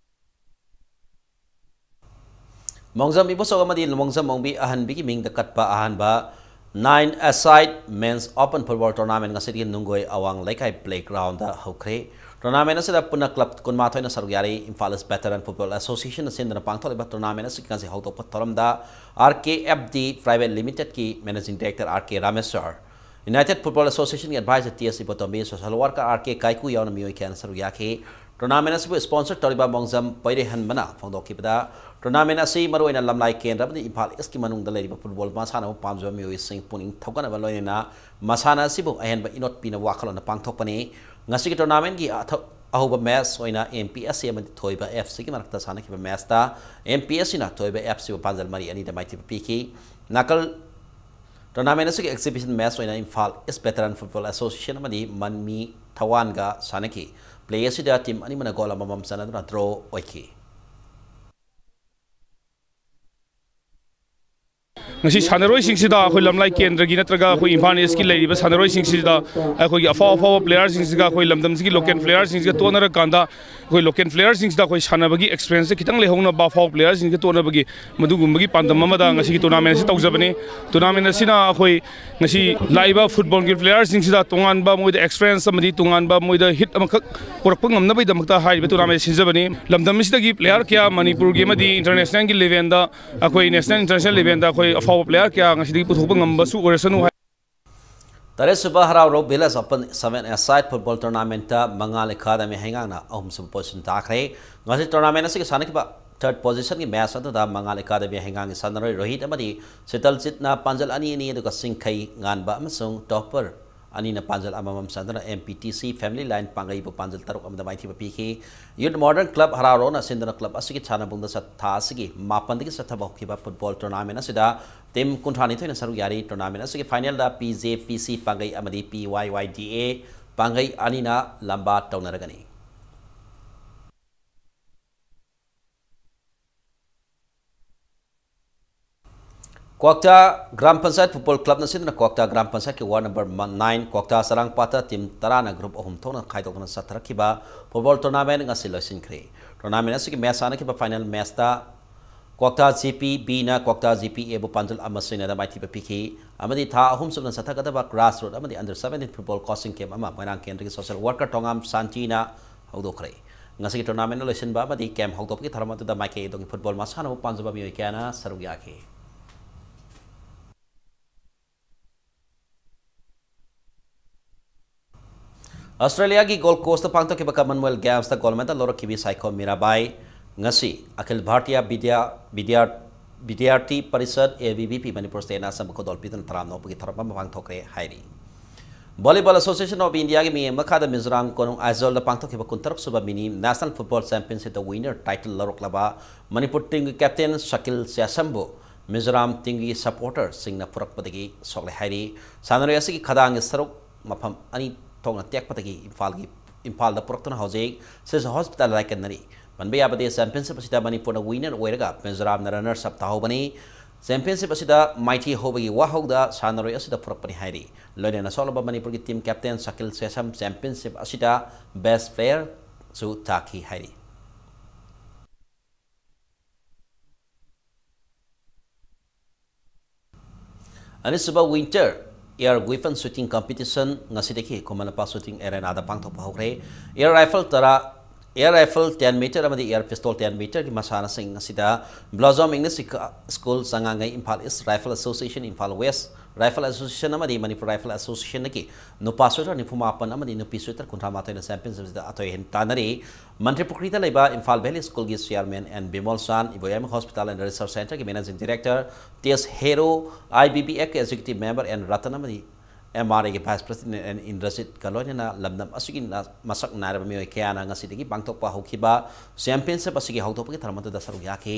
ꯃꯣꯡꯖꯝ ꯏꯕꯣꯆꯧ ꯑꯃꯗꯤ ꯃꯣꯡꯖꯝ ꯃꯣꯡꯕꯤ ꯑꯍꯟꯕꯤꯒꯤ ꯃꯤꯡꯗ ꯀꯠꯄ ꯑꯍꯥꯟꯕ ꯅꯥꯏꯟ ꯑꯦꯁꯥꯏꯠ ꯃꯦꯟꯁ ꯑꯣꯄꯟ ꯐꯨꯠꯕꯣꯜ ꯇꯣꯔꯅꯥꯃꯦꯟ ꯉꯁꯤꯗꯒꯤ ꯅꯨꯡꯒꯣꯏ ꯑꯋꯥꯡ ꯂꯩꯀꯥꯏ ꯄ꯭ꯂꯦꯒ꯭ꯔꯥꯎꯟꯗ ꯍꯧꯈ꯭ꯔꯦ꯫ ꯇꯣꯔꯅꯥꯃꯦꯟ ꯑꯁꯤꯗ ꯄꯨꯟꯅ ꯀ꯭ꯂꯕ ꯀꯨꯟꯃꯥꯊꯣꯏꯅ ꯁꯔꯨꯛ ꯌꯥꯔꯤ꯫ ꯏꯝꯐꯥꯜ ꯏꯁ ꯚꯦꯇꯔꯟ ꯐꯨꯠꯕꯣꯜ ꯑꯦꯁꯣꯁꯤꯌꯦꯁꯟꯅ ꯁꯤꯟꯗꯨꯅ ꯄꯥꯡꯊꯣꯛꯂꯤꯕ ꯇꯣꯔꯅꯥꯃꯦꯟ ꯑꯁꯤꯒꯤ ꯉꯁꯤ ꯍꯧꯗꯣꯛꯄ ꯊꯧꯔꯝꯗ R K F D private ꯂꯤꯃꯤꯇꯦꯗꯀꯤ managing director R K Rameshwar, united football ꯑꯦꯁꯣꯁꯤꯌꯦꯁꯟꯒꯤ adviser T S Ibotombi, social worker R K Kaiku ꯌꯥꯎꯅ ꯃꯤꯑꯣꯏ ꯀꯌꯥꯅ ꯁꯔꯨꯛ ꯌꯥꯈꯤ꯫ ꯇꯣꯔꯅꯥꯃꯦꯟ ꯑꯁꯤꯕꯨ ꯁ꯭ꯄꯣꯟꯁꯔ ꯇꯧꯔꯤꯕ ꯃꯣꯡꯖꯝ ꯄꯩꯔꯩꯍꯟꯕꯅ ꯐꯣꯡꯗꯣꯛꯈꯤꯕꯗ, ꯇꯣꯔꯅꯥꯃꯦꯟ ꯑꯁꯤ ꯃꯔꯨꯑꯣꯏꯅ ꯂꯝꯂꯥꯏ ꯀꯦꯟꯗ꯭ꯔ ꯑꯃꯗꯤ ꯏꯝꯐꯥꯜ ꯏꯁꯀꯤ ꯃꯅꯨꯡꯗ ꯂꯩꯔꯤꯕ ꯐꯨꯠꯕꯣꯜ ꯃꯁꯥꯟꯅꯕꯨ ꯄꯥꯝꯖꯕ ꯃꯤꯑꯣꯏꯁꯤꯡ ꯄꯨꯛꯅꯤꯡ ꯊꯧꯒꯠꯅꯕ ꯂꯣꯏꯅꯅ ꯃꯁꯥꯟꯅ ꯑꯁꯤꯕꯨ ꯑꯍꯦꯟꯕ ꯏꯅꯣꯠ ꯄꯤꯅꯕ ꯋꯥꯈꯜꯂꯣꯟꯅ ꯄꯥꯡꯊꯣꯛꯄꯅꯤ꯫ ꯉꯁꯤꯒꯤ ꯇꯣꯔꯅꯥꯃꯦꯟꯒꯤ ꯑꯊ-, ꯑꯍꯧꯕ ꯃꯦꯆ ꯑꯣꯏꯅ ꯑꯦꯝ ꯄꯤ ꯑꯦꯁ ꯁꯤ ꯑꯃꯗꯤ ꯊꯣꯏꯕ ꯑꯦꯐ ꯁꯤꯒꯤ ꯃꯔꯛꯇ ꯁꯥꯟꯅꯈꯤꯕ ꯃꯦꯆꯇ ꯑꯦꯝ ꯄꯤ ꯑꯦꯁ ꯁꯤꯅ ꯊꯣꯏꯕ ꯑꯦꯐ ꯁꯤꯕꯨ ꯄꯥꯟꯖꯜ ꯃꯔꯤ ꯑꯅꯤꯗ ꯃꯥꯏꯊꯤꯕ ꯄꯤꯈꯤ꯫ ꯅꯥꯀꯜ ꯇꯣꯔꯅꯥꯃꯦꯟ ꯑꯁꯤꯒꯤ ꯑꯦꯛꯖꯤꯕꯤꯁꯟ ꯃꯦꯆ ꯑꯣꯏꯅ ꯏꯝꯐꯥꯜ ꯏꯁ ꯚꯦꯇꯔꯟ ꯐꯨꯠꯕꯣꯜ ꯑꯦꯁꯣꯁꯤꯌꯦꯁꯟ ꯑꯃꯗꯤ ꯃꯟꯃꯤ ꯊꯋꯥꯟꯒ ꯁꯥꯟꯅꯈꯤ꯫ ꯄ꯭ꯂꯦ ꯑꯁꯤꯗ ꯇꯤꯝ ꯑꯅꯤꯃꯛꯅ ꯒꯣꯜ ꯑꯃꯃꯝ ꯆꯟꯅꯗꯨꯅ ꯗ꯭ꯔꯣ ꯑꯣꯏꯈꯤ꯫ ꯉꯁꯤ ꯁꯥꯟꯅꯔꯣꯏꯁꯤꯡꯁꯤꯗ ꯑꯩꯈꯣꯏ ꯂꯝꯂꯥꯏ ꯀꯦꯟꯗ꯭ꯔꯒꯤ ꯅꯠꯇ꯭ꯔꯒ ꯑꯩꯈꯣꯏ ꯏꯝꯐꯥꯜ ꯏꯁꯀꯤ ꯂꯩꯔꯤꯕ ꯁꯥꯟꯅꯔꯣꯏꯁꯤꯡꯁꯤꯗ ꯑꯩꯈꯣꯏꯒꯤ ꯑꯐꯥꯎ ꯑꯐꯥꯎꯕ ꯄ꯭ꯂꯦꯌꯥꯔꯁꯤꯡꯁꯤꯒ ꯑꯩꯈꯣꯏ ꯂꯝꯗꯝꯁꯤꯒꯤ ꯂꯣꯀꯦꯜ ꯄ꯭ꯂꯦꯌꯥꯔꯁꯤꯡꯁꯤꯒ ꯇꯣꯠꯅꯔꯀꯥꯟꯗ ꯑꯩꯈꯣꯏ ꯂꯣꯀꯦꯜ ꯄ꯭ꯂꯦꯌꯥꯔꯁꯤꯡꯁꯤꯗ ꯑꯩꯈꯣꯏ ꯁꯥꯟꯅꯕꯒꯤ ꯑꯦꯛꯁꯄꯤꯔꯤꯌꯦꯟꯁꯁꯦ ꯈꯤꯇꯪ ꯂꯩꯍꯧꯅꯕ, ꯑꯐꯥꯎꯕ ꯄ꯭ꯂꯦꯌꯥꯔꯁꯤꯡꯁꯤꯒ ꯇꯣꯠꯅꯕꯒꯤ ꯃꯗꯨꯒꯨꯝꯕꯒꯤ ꯄꯥꯟꯗꯝ ꯑꯃꯗ ꯉꯁꯤꯒꯤ ꯇꯣꯔꯅꯥꯃꯦꯟ ꯑꯁꯤ ꯇꯧꯖꯕꯅꯤ꯫ ꯇꯣꯔꯅꯥꯃꯦꯟ ꯑꯁꯤꯅ ꯑꯩꯈꯣꯏ ꯉꯁꯤ ꯂꯥꯛꯏꯕ ꯐꯨꯠꯕꯣꯜꯒꯤ ꯄ꯭ꯂꯦꯌꯥꯔꯁꯤꯡꯁꯤꯗ ꯇꯣꯉꯥꯟꯕ ꯃꯣꯏꯗ ꯑꯦꯛꯁꯄꯤꯔꯤꯌꯦꯟꯁ ꯑꯃꯗꯤ ꯇꯣꯉꯥꯟꯕ ꯃꯣꯏꯗ ꯍꯤꯠ ꯑꯃꯈꯛ ꯄꯨꯔꯛꯄ ꯉꯝꯅꯕꯒꯤꯗꯃꯛꯇ ꯍꯥꯏꯔꯤꯕ ꯇꯣꯔꯅꯥꯃꯦꯟ ꯁꯤꯟꯖꯕꯅꯤ꯫ ꯂꯝꯗꯝ ꯑꯁꯤꯗꯒꯤ ꯄ꯭ꯂꯦꯌꯥꯔ ꯀꯌꯥ ꯃꯅꯤꯄꯨꯔꯒꯤ ꯑꯃꯗꯤ ꯏꯟꯇꯔꯅꯦꯁꯅꯦꯜꯒꯤ ꯂꯦꯚꯦꯜꯗ, ꯑꯩꯈꯣꯏ ꯅꯦꯁꯅꯦꯜ ꯏꯟꯇꯔꯅꯦꯁꯅꯦꯜ ꯂꯦꯚꯦꯜꯗ ꯑꯩꯈꯣꯏ ꯑꯐꯥꯎꯕ ꯄ꯭ꯂꯦꯌꯥꯔ ꯀꯌꯥ ꯉꯁꯤꯗꯒꯤ ꯄꯨꯊꯣꯛꯄ ꯉꯝꯕꯁꯨ ꯑꯣꯏꯔꯁꯅꯨ ꯍꯥꯏ꯫ ꯇꯔꯦꯠꯁꯨꯕ ꯍꯔꯥꯎꯔꯧ ꯚꯤꯂꯦꯖ ꯑꯣꯄꯟ ꯁꯚꯦꯟ ꯑꯦꯁꯥꯏꯠ ꯐꯨꯠꯕꯣꯜ ꯇꯣꯔꯅꯥꯃꯦꯟꯇ ꯃꯉꯥꯜ ꯑꯦꯀꯥꯗꯃꯤ ꯍꯩꯉꯥꯡꯅ ꯑꯍꯨꯝꯁꯨꯕ ꯄꯣꯖꯤꯁꯟ ꯇꯥꯈ꯭ꯔꯦ꯫ ꯉꯁꯤ ꯇꯣꯔꯅꯥꯃꯦꯟ ꯑꯁꯤꯒꯤ ꯁꯥꯟꯅꯈꯤꯕ ꯊꯔꯗ ꯄꯣꯖꯤꯁꯟꯒꯤ ꯃꯦꯆ ꯑꯗꯨꯗ ꯃꯉꯥꯜ ꯑꯦꯀꯥꯗꯃꯤ ꯍꯩꯉꯥꯡꯒꯤ ꯁꯥꯟꯅꯔꯣꯏ ꯔꯣꯍꯤꯠ ꯑꯃꯗꯤ ꯁꯤꯇꯜꯖꯤꯠꯅ ꯄꯥꯟꯖꯜ ꯑꯅꯤ ꯑꯅꯤ, ꯑꯗꯨꯒ ꯆꯤꯡꯈꯩ ꯉꯥꯟꯕ ꯑꯃꯁꯨꯡ ꯇꯣꯞꯄꯔ ꯑꯅꯤꯅ ꯄꯥꯟꯖꯜ ꯑꯃꯃꯝ ꯆꯟꯗꯨꯅ M P T C Family Line ꯄꯥꯡꯒꯩꯕꯨ ꯄꯥꯟꯖꯜ ꯇꯔꯨꯛ ꯑꯃꯗ ꯃꯥꯏꯊꯤꯕ ꯄꯤꯈꯤ꯫ Youth Modern Club ꯍꯔꯥꯎꯔꯣꯅ ꯁꯤꯟꯗꯨꯅ club ꯑꯁꯤꯒꯤ ꯁꯥꯟꯅꯕꯨꯡꯗ ꯆꯠ-, ꯊꯥ ꯑꯁꯤꯒꯤ ꯃꯥꯄꯟꯗꯒꯤ ꯆꯠꯊꯕ ꯍꯧꯈꯤꯕ football tournament ꯑꯁꯤꯗ team ꯀꯨꯟꯊ꯭ꯔꯥ ꯅꯤꯊꯣꯏꯅ ꯁꯔꯨꯛ ꯌꯥꯔꯤ꯫ Tournament ꯑꯁꯤꯒꯤ final ꯗ P J P C ꯄꯥꯡꯒꯩ ꯑꯃꯗꯤ P Y Y D A ꯄꯥꯡꯒꯩ ꯑꯅꯤꯅ ꯂꯝꯕꯥ ꯇꯧꯅꯔꯒꯅꯤ꯫ ꯀ꯭ꯋꯥꯛꯇꯥ ꯒ꯭ꯔꯥꯝ ꯄꯟꯆꯥꯌꯠ football club ꯅ ꯁꯤꯟꯗꯨꯅ ꯀ꯭ꯋꯥꯛꯇꯥ ꯒ꯭ꯔꯥꯝ ꯄꯟꯆꯥꯌꯠꯀꯤ ward number ꯃ-, nine ꯀ꯭ꯋꯥꯛꯇꯥ ꯆꯔꯥꯡꯄꯥꯠꯇ team ꯇꯔꯥꯅ group ꯑꯍꯨꯝ ꯊꯣꯛꯅ ꯈꯥꯏꯗꯣꯛꯇꯨꯅ ꯆꯠꯊꯔꯛꯈꯤꯕ football tournament ꯉꯁꯤ ꯂꯣꯏꯁꯤꯟꯈ꯭ꯔꯦ꯫ Tournament ꯑꯁꯤꯒꯤ match ꯁꯥꯟꯅꯈꯤꯕ final match ꯇ ꯀ꯭ꯋꯥꯛꯇꯥ G P B ꯅ ꯀ꯭ꯋꯥꯛꯇꯥ G P A ꯕꯨ ꯄꯥꯟꯖꯜ ꯑꯃ ꯁꯤꯅꯣꯗ ꯃꯥꯏꯊꯤꯕ ꯄꯤꯈꯤ ꯑꯃꯗꯤ ꯊꯥ ꯑꯍꯨꯝ ꯆꯨꯞꯅ ꯆꯠꯊꯒꯗꯕ grassroot ꯑꯃꯗꯤ under seventeen football coaching camp ꯑꯃ ꯃꯣꯏꯔꯥꯡ ꯀꯦꯟꯗ꯭ꯔꯒꯤ social worker ꯊꯣꯉꯥꯝ ꯁꯥꯟꯇꯤꯅ ꯍꯧꯗꯣꯛꯈ꯭ꯔꯦ꯫ ꯉꯁꯤꯒꯤ tournament ꯂꯣꯏꯁꯤꯟꯕ ꯑꯃꯗꯤ camp ꯍꯧꯗꯣꯛꯄꯒꯤ ꯊꯧꯔꯝ ꯑꯗꯨꯗ ꯃꯥꯏꯀꯩ ꯑꯗꯣꯝꯒꯤ football ꯃꯁꯥꯟꯅꯕꯨ ꯄꯥꯝꯖꯕ ꯃꯤꯑꯣꯏ ꯀꯌꯥꯅ ꯁꯔꯨꯛ ꯌꯥꯈꯤ꯫ ꯑꯁꯇ꯭ꯔꯦꯂꯤꯌꯥꯒꯤ Gold Coast ꯇ ꯄꯥꯡꯊꯣꯛꯈꯤꯕ Commonwealth Games ꯇ gold medal ꯂꯧꯔꯛꯈꯤꯕꯤ ꯁꯥꯏꯈꯣꯝ ꯃꯤꯔꯥꯕꯥꯏ ꯉꯁꯤ ꯑꯈꯤꯜ ꯚꯥꯔꯇꯤꯌꯥ ꯕꯤꯗ꯭ꯌꯥ-, ꯕꯤꯗ꯭ꯌꯥ-, ꯕꯤꯗ꯭ꯌꯥꯔꯇꯤ parishad, A V B P, Manipur state ꯅ ꯑꯆꯝꯕ ꯈꯨꯗꯣꯜ ꯄꯤꯗꯨꯅ ꯇꯔꯥꯝꯅ ꯑꯣꯛꯄꯒꯤ ꯊꯧꯔꯝ ꯑꯃ ꯄꯥꯡꯊꯣꯛꯈ꯭ꯔꯦ ꯍꯥꯏꯔꯤ꯫ Volleyball Association of India ꯒꯤ ꯃꯤꯠꯌꯦꯡ ꯃꯈꯥꯗ ꯃꯤꯖꯣꯔꯥꯝ ꯀꯣꯅꯨꯡ ꯑꯥꯏꯖꯣꯜꯗ ꯄꯥꯡꯊꯣꯛꯈꯤꯕ ꯀꯨꯟꯇꯔꯨꯛ ꯁꯨꯕ mini national football championship ꯇ winner title ꯂꯧꯔꯛꯂꯕ ꯃꯅꯤꯄꯨꯔ team ꯒꯤ captain ꯁꯀꯤꯜ ꯁ꯭ꯌꯥꯁꯝꯕꯨ ꯃꯤꯖꯣꯔꯥꯝ team ꯒꯤ supporter ꯁꯤꯡꯅ ꯄꯨꯔꯛꯄꯗꯒꯤ ꯁꯣꯛꯂꯦ ꯍꯥꯏꯔꯤ꯫ ꯁꯥꯟꯅꯔꯣꯏ ꯑꯁꯤꯒꯤ ꯈꯗꯥꯡꯒꯤ ꯁꯔꯨꯛ ꯃꯐꯝ ꯑꯅꯤ ꯊꯣꯛꯅ ꯇꯦꯛꯄꯗꯒꯤ ꯏꯝꯐꯥꯜꯒꯤ, ꯏꯝꯐꯥꯜꯗ ꯄꯨꯔꯛꯇꯨꯅ ꯍꯧꯖꯤꯛ ꯁꯤꯖ hospital ꯗ ꯂꯥꯏꯀꯠꯅꯔꯤ꯫ ꯄꯟꯕ ꯌꯥꯕꯗꯤ, championship ꯑꯁꯤꯗ ꯃꯅꯤꯄꯨꯔꯅ winner ꯑꯣꯏꯔꯒ ꯃꯤꯖꯣꯔꯥꯝꯅ runners up ꯇꯥꯍꯧꯕꯅꯤ꯫ Championship ꯑꯁꯤꯗ ꯃꯥꯏꯊꯤ ꯍꯧꯕꯒꯤ ꯋꯥꯍꯧꯗ ꯁꯥꯟꯅꯔꯣꯏ ꯑꯁꯤꯗ ꯄꯨꯔꯛꯄꯅꯤ ꯍꯥꯏꯔꯤ꯫ ꯂꯣꯏꯅꯅ ꯁꯣꯛꯂꯕ ꯃꯅꯤꯄꯨꯔꯒꯤ team captain skill sesame championship ꯑꯁꯤꯗ best player ꯁꯨ ꯊꯥꯈꯤ ꯍꯥꯏꯔꯤ꯫ ꯑꯅꯤꯁꯨꯕ Winter Air Weapon Shooting Competition ꯉꯁꯤꯗꯒꯤ ꯈꯨꯃꯟ ꯂꯝꯄꯥꯛ shooting arena ꯗ ꯄꯥꯡꯊꯣꯛꯄ ꯍꯧꯈ꯭ꯔꯦ꯫ Air rifle ꯇꯔꯥ, air rifle ten meter ꯑꯃꯗꯤ air pistol ten meter ꯒꯤ ꯃꯁꯥꯟꯅꯁꯤꯡ ꯑꯁꯤꯗ Blossom English School, ꯆꯉꯥꯡꯉꯩ, Imphal East Rifle Association, Imphal West Rifle Association ꯑꯃꯗꯤ Manipur Rifle Association ꯗꯒꯤ ꯅꯨꯄꯥ shooter ꯅꯤꯐꯨ ꯃꯥꯄꯟ ꯑꯃꯗꯤ ꯅꯨꯄꯤ shooter ꯀꯨꯟꯊ꯭ꯔꯥ ꯃꯥꯊꯣꯏꯅ championship ꯑꯁꯤꯗ ꯑꯊꯣꯏ ꯑꯍꯦꯟ ꯇꯥꯟꯅꯔꯤ꯫ ꯃꯟꯇ꯭ꯔꯤꯄꯨꯈ꯭ꯔꯤꯗ ꯂꯩꯕ Imphal Valley School ꯒꯤ chairman N Bimol Chand, Iboyaima Hospital and Research Center ꯒꯤ managing director Tej Hero, I B B F ꯀꯤ executive member N ꯔꯇꯟ ꯑꯃꯗꯤ ꯑꯦꯝ ꯑꯥꯔ ꯑꯦꯒꯤ Vice President ꯑꯦꯟ ꯏꯟꯗ꯭ꯔꯖꯤꯠꯀ ꯂꯣꯏꯅꯅ ꯂꯝꯗꯝ ꯑꯁꯤꯒꯤ ꯅ-, ꯃꯁꯛ ꯅꯥꯏꯔꯕ ꯃꯤꯑꯣꯏ ꯀꯌꯥꯅ ꯉꯁꯤꯗꯒꯤ ꯄꯥꯡꯊꯣꯛꯄ ꯍꯧꯈꯤꯕ Championship ꯑꯁꯤꯒꯤ ꯍꯧꯗꯣꯛꯄꯒꯤ ꯊꯧꯔꯝ ꯑꯗꯨꯗ ꯁꯔꯨꯛ ꯌꯥꯈꯤ꯫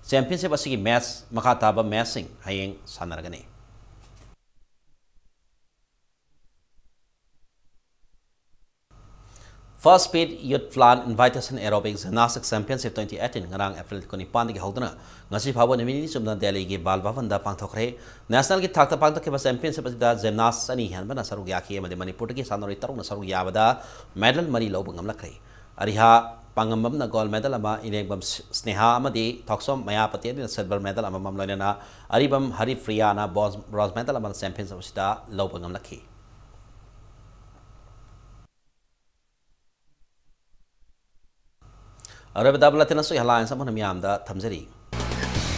Championship ꯑꯁꯤꯒꯤ match, ꯃꯈꯥ ꯇꯥꯕ matchꯁꯤꯡ ꯍꯌꯦꯡ ꯁꯥꯟꯅꯔꯒꯅꯤ꯫ First Speed Youth Plan Invitation Aerobic Gymnastics Championship twenty eighteen ꯉꯔꯥꯡ April ꯀꯨꯟꯅꯤꯄꯥꯟꯗꯒꯤ ꯍꯧꯗꯨꯅ ꯉꯁꯤ ꯐꯥꯎꯕ ꯅꯨꯃꯤꯠ ꯅꯤꯅꯤ ꯆꯨꯞꯅ ꯗꯦꯜꯂꯤꯒꯤ ꯕꯥꯜ ꯚꯕꯟꯗ ꯄꯥꯡꯊꯣꯛꯈ꯭ꯔꯦ꯫ Nationalꯒꯤ ꯊꯥꯛꯇ ꯄꯥꯡꯊꯣꯛꯈꯤꯕ championship ꯑꯁꯤꯗ gymnast ꯑꯅꯤ ꯍꯦꯟꯕꯅ ꯁꯔꯨꯛ ꯌꯥꯈꯤ ꯑꯃꯗꯤ ꯃꯅꯤꯄꯨꯔꯗꯒꯤ ꯁꯥꯟꯅꯔꯣꯏ ꯇꯔꯨꯛꯅ ꯁꯔꯨꯛ ꯌꯥꯕꯗ medal ꯃꯔꯤ ꯂꯧꯕ ꯉꯝꯂꯛꯈ꯭ꯔꯦ꯫ ꯑꯔꯤꯍꯥ ꯄꯥꯉꯝꯕꯝꯅ gold medal ꯑꯃ, ꯏꯔꯦꯡꯕꯝ ꯁ꯭ꯅꯦꯍꯥ ꯑꯃꯗꯤ ꯊꯣꯛꯆꯣꯝ ꯃꯌꯥꯄꯇꯤ ꯑꯅꯤꯅ silver medal ꯑꯃꯃꯝ, ꯂꯣꯏꯅꯅ ꯑꯔꯤꯕꯝ ꯍꯔꯤꯄ꯭ꯔꯤꯌꯥꯅ bronze, bronze medal ꯑꯃ championship ꯑꯁꯤꯗ ꯂꯧꯕ ꯉꯝꯂꯛꯈꯤ꯫ ꯑꯔꯣꯏꯕꯗ ꯕꯨꯂꯦꯇꯤꯟ ꯑꯁꯤ headlines ꯑꯃꯨꯛ ꯍꯟꯅ ꯃꯤꯌꯥꯝꯗ ꯊꯝꯖꯔꯤ꯫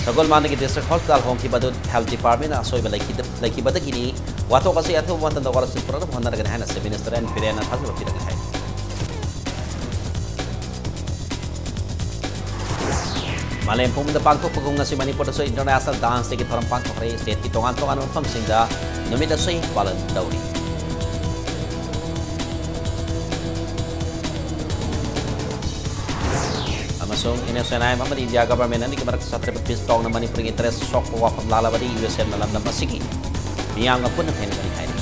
ꯁꯒꯣꯜꯕꯟꯗꯒꯤ district hospital ꯍꯣꯡꯈꯤꯕ ꯑꯗꯨ health departmentꯅ ꯑꯁꯣꯏꯕ ꯂꯩꯈꯤꯗ-, ꯂꯩꯈꯤꯕꯗꯒꯤꯅꯤ꯫ ꯋꯥꯊꯣꯛ ꯑꯁꯤ ꯑꯊꯨꯕ ꯃꯇꯝꯗ ꯋꯥꯔꯣꯏꯁꯤꯟ ꯄꯨꯔꯛꯅꯕ ꯍꯣꯠꯅꯔꯒꯅꯤ ꯍꯥꯏꯅ Chief Minister ꯑꯦꯟ ꯕꯤꯔꯦꯟꯅ ꯊꯥꯖꯕ ꯄꯤꯔꯛꯂꯦ ꯍꯥꯏ꯫ ꯃꯥꯂꯦꯝ ꯄꯨꯝꯕꯗ ꯄꯥꯡꯊꯣꯛꯄꯒꯨꯝ ꯉꯁꯤ ꯃꯅꯤꯄꯨꯔꯗꯁꯨ International Dance Dayꯒꯤ ꯊꯧꯔꯝ ꯄꯥꯡꯊꯣꯛꯈ꯭ꯔꯦ꯫ Stateꯀꯤ ꯇꯣꯉꯥꯟ ꯇꯣꯉꯥꯟꯕ ꯃꯐꯝꯁꯤꯡꯗ ꯅꯨꯃꯤꯠ ꯑꯁꯤ ꯄꯥꯂꯟ ꯇꯧꯔꯤ꯫ ꯑꯃꯁꯨꯡ NSCN-IM ꯑꯃꯗꯤ India government ꯑꯅꯤꯒꯤ ꯃꯔꯛꯇ ꯆꯠꯊꯔꯤꯕ peace talkꯅ ꯃꯅꯤꯄꯨꯔꯒꯤ interest ꯁꯣꯛꯄ ꯋꯥꯐꯝ ꯂꯥꯛꯂꯕꯗꯤ USNꯅ ꯂꯝꯗꯝ ꯑꯁꯤꯒꯤ ꯃꯤꯌꯥꯝꯒ ꯄꯨꯟꯅ ꯊꯦꯡꯅꯒꯅꯤ ꯍꯥꯏꯔꯤ꯫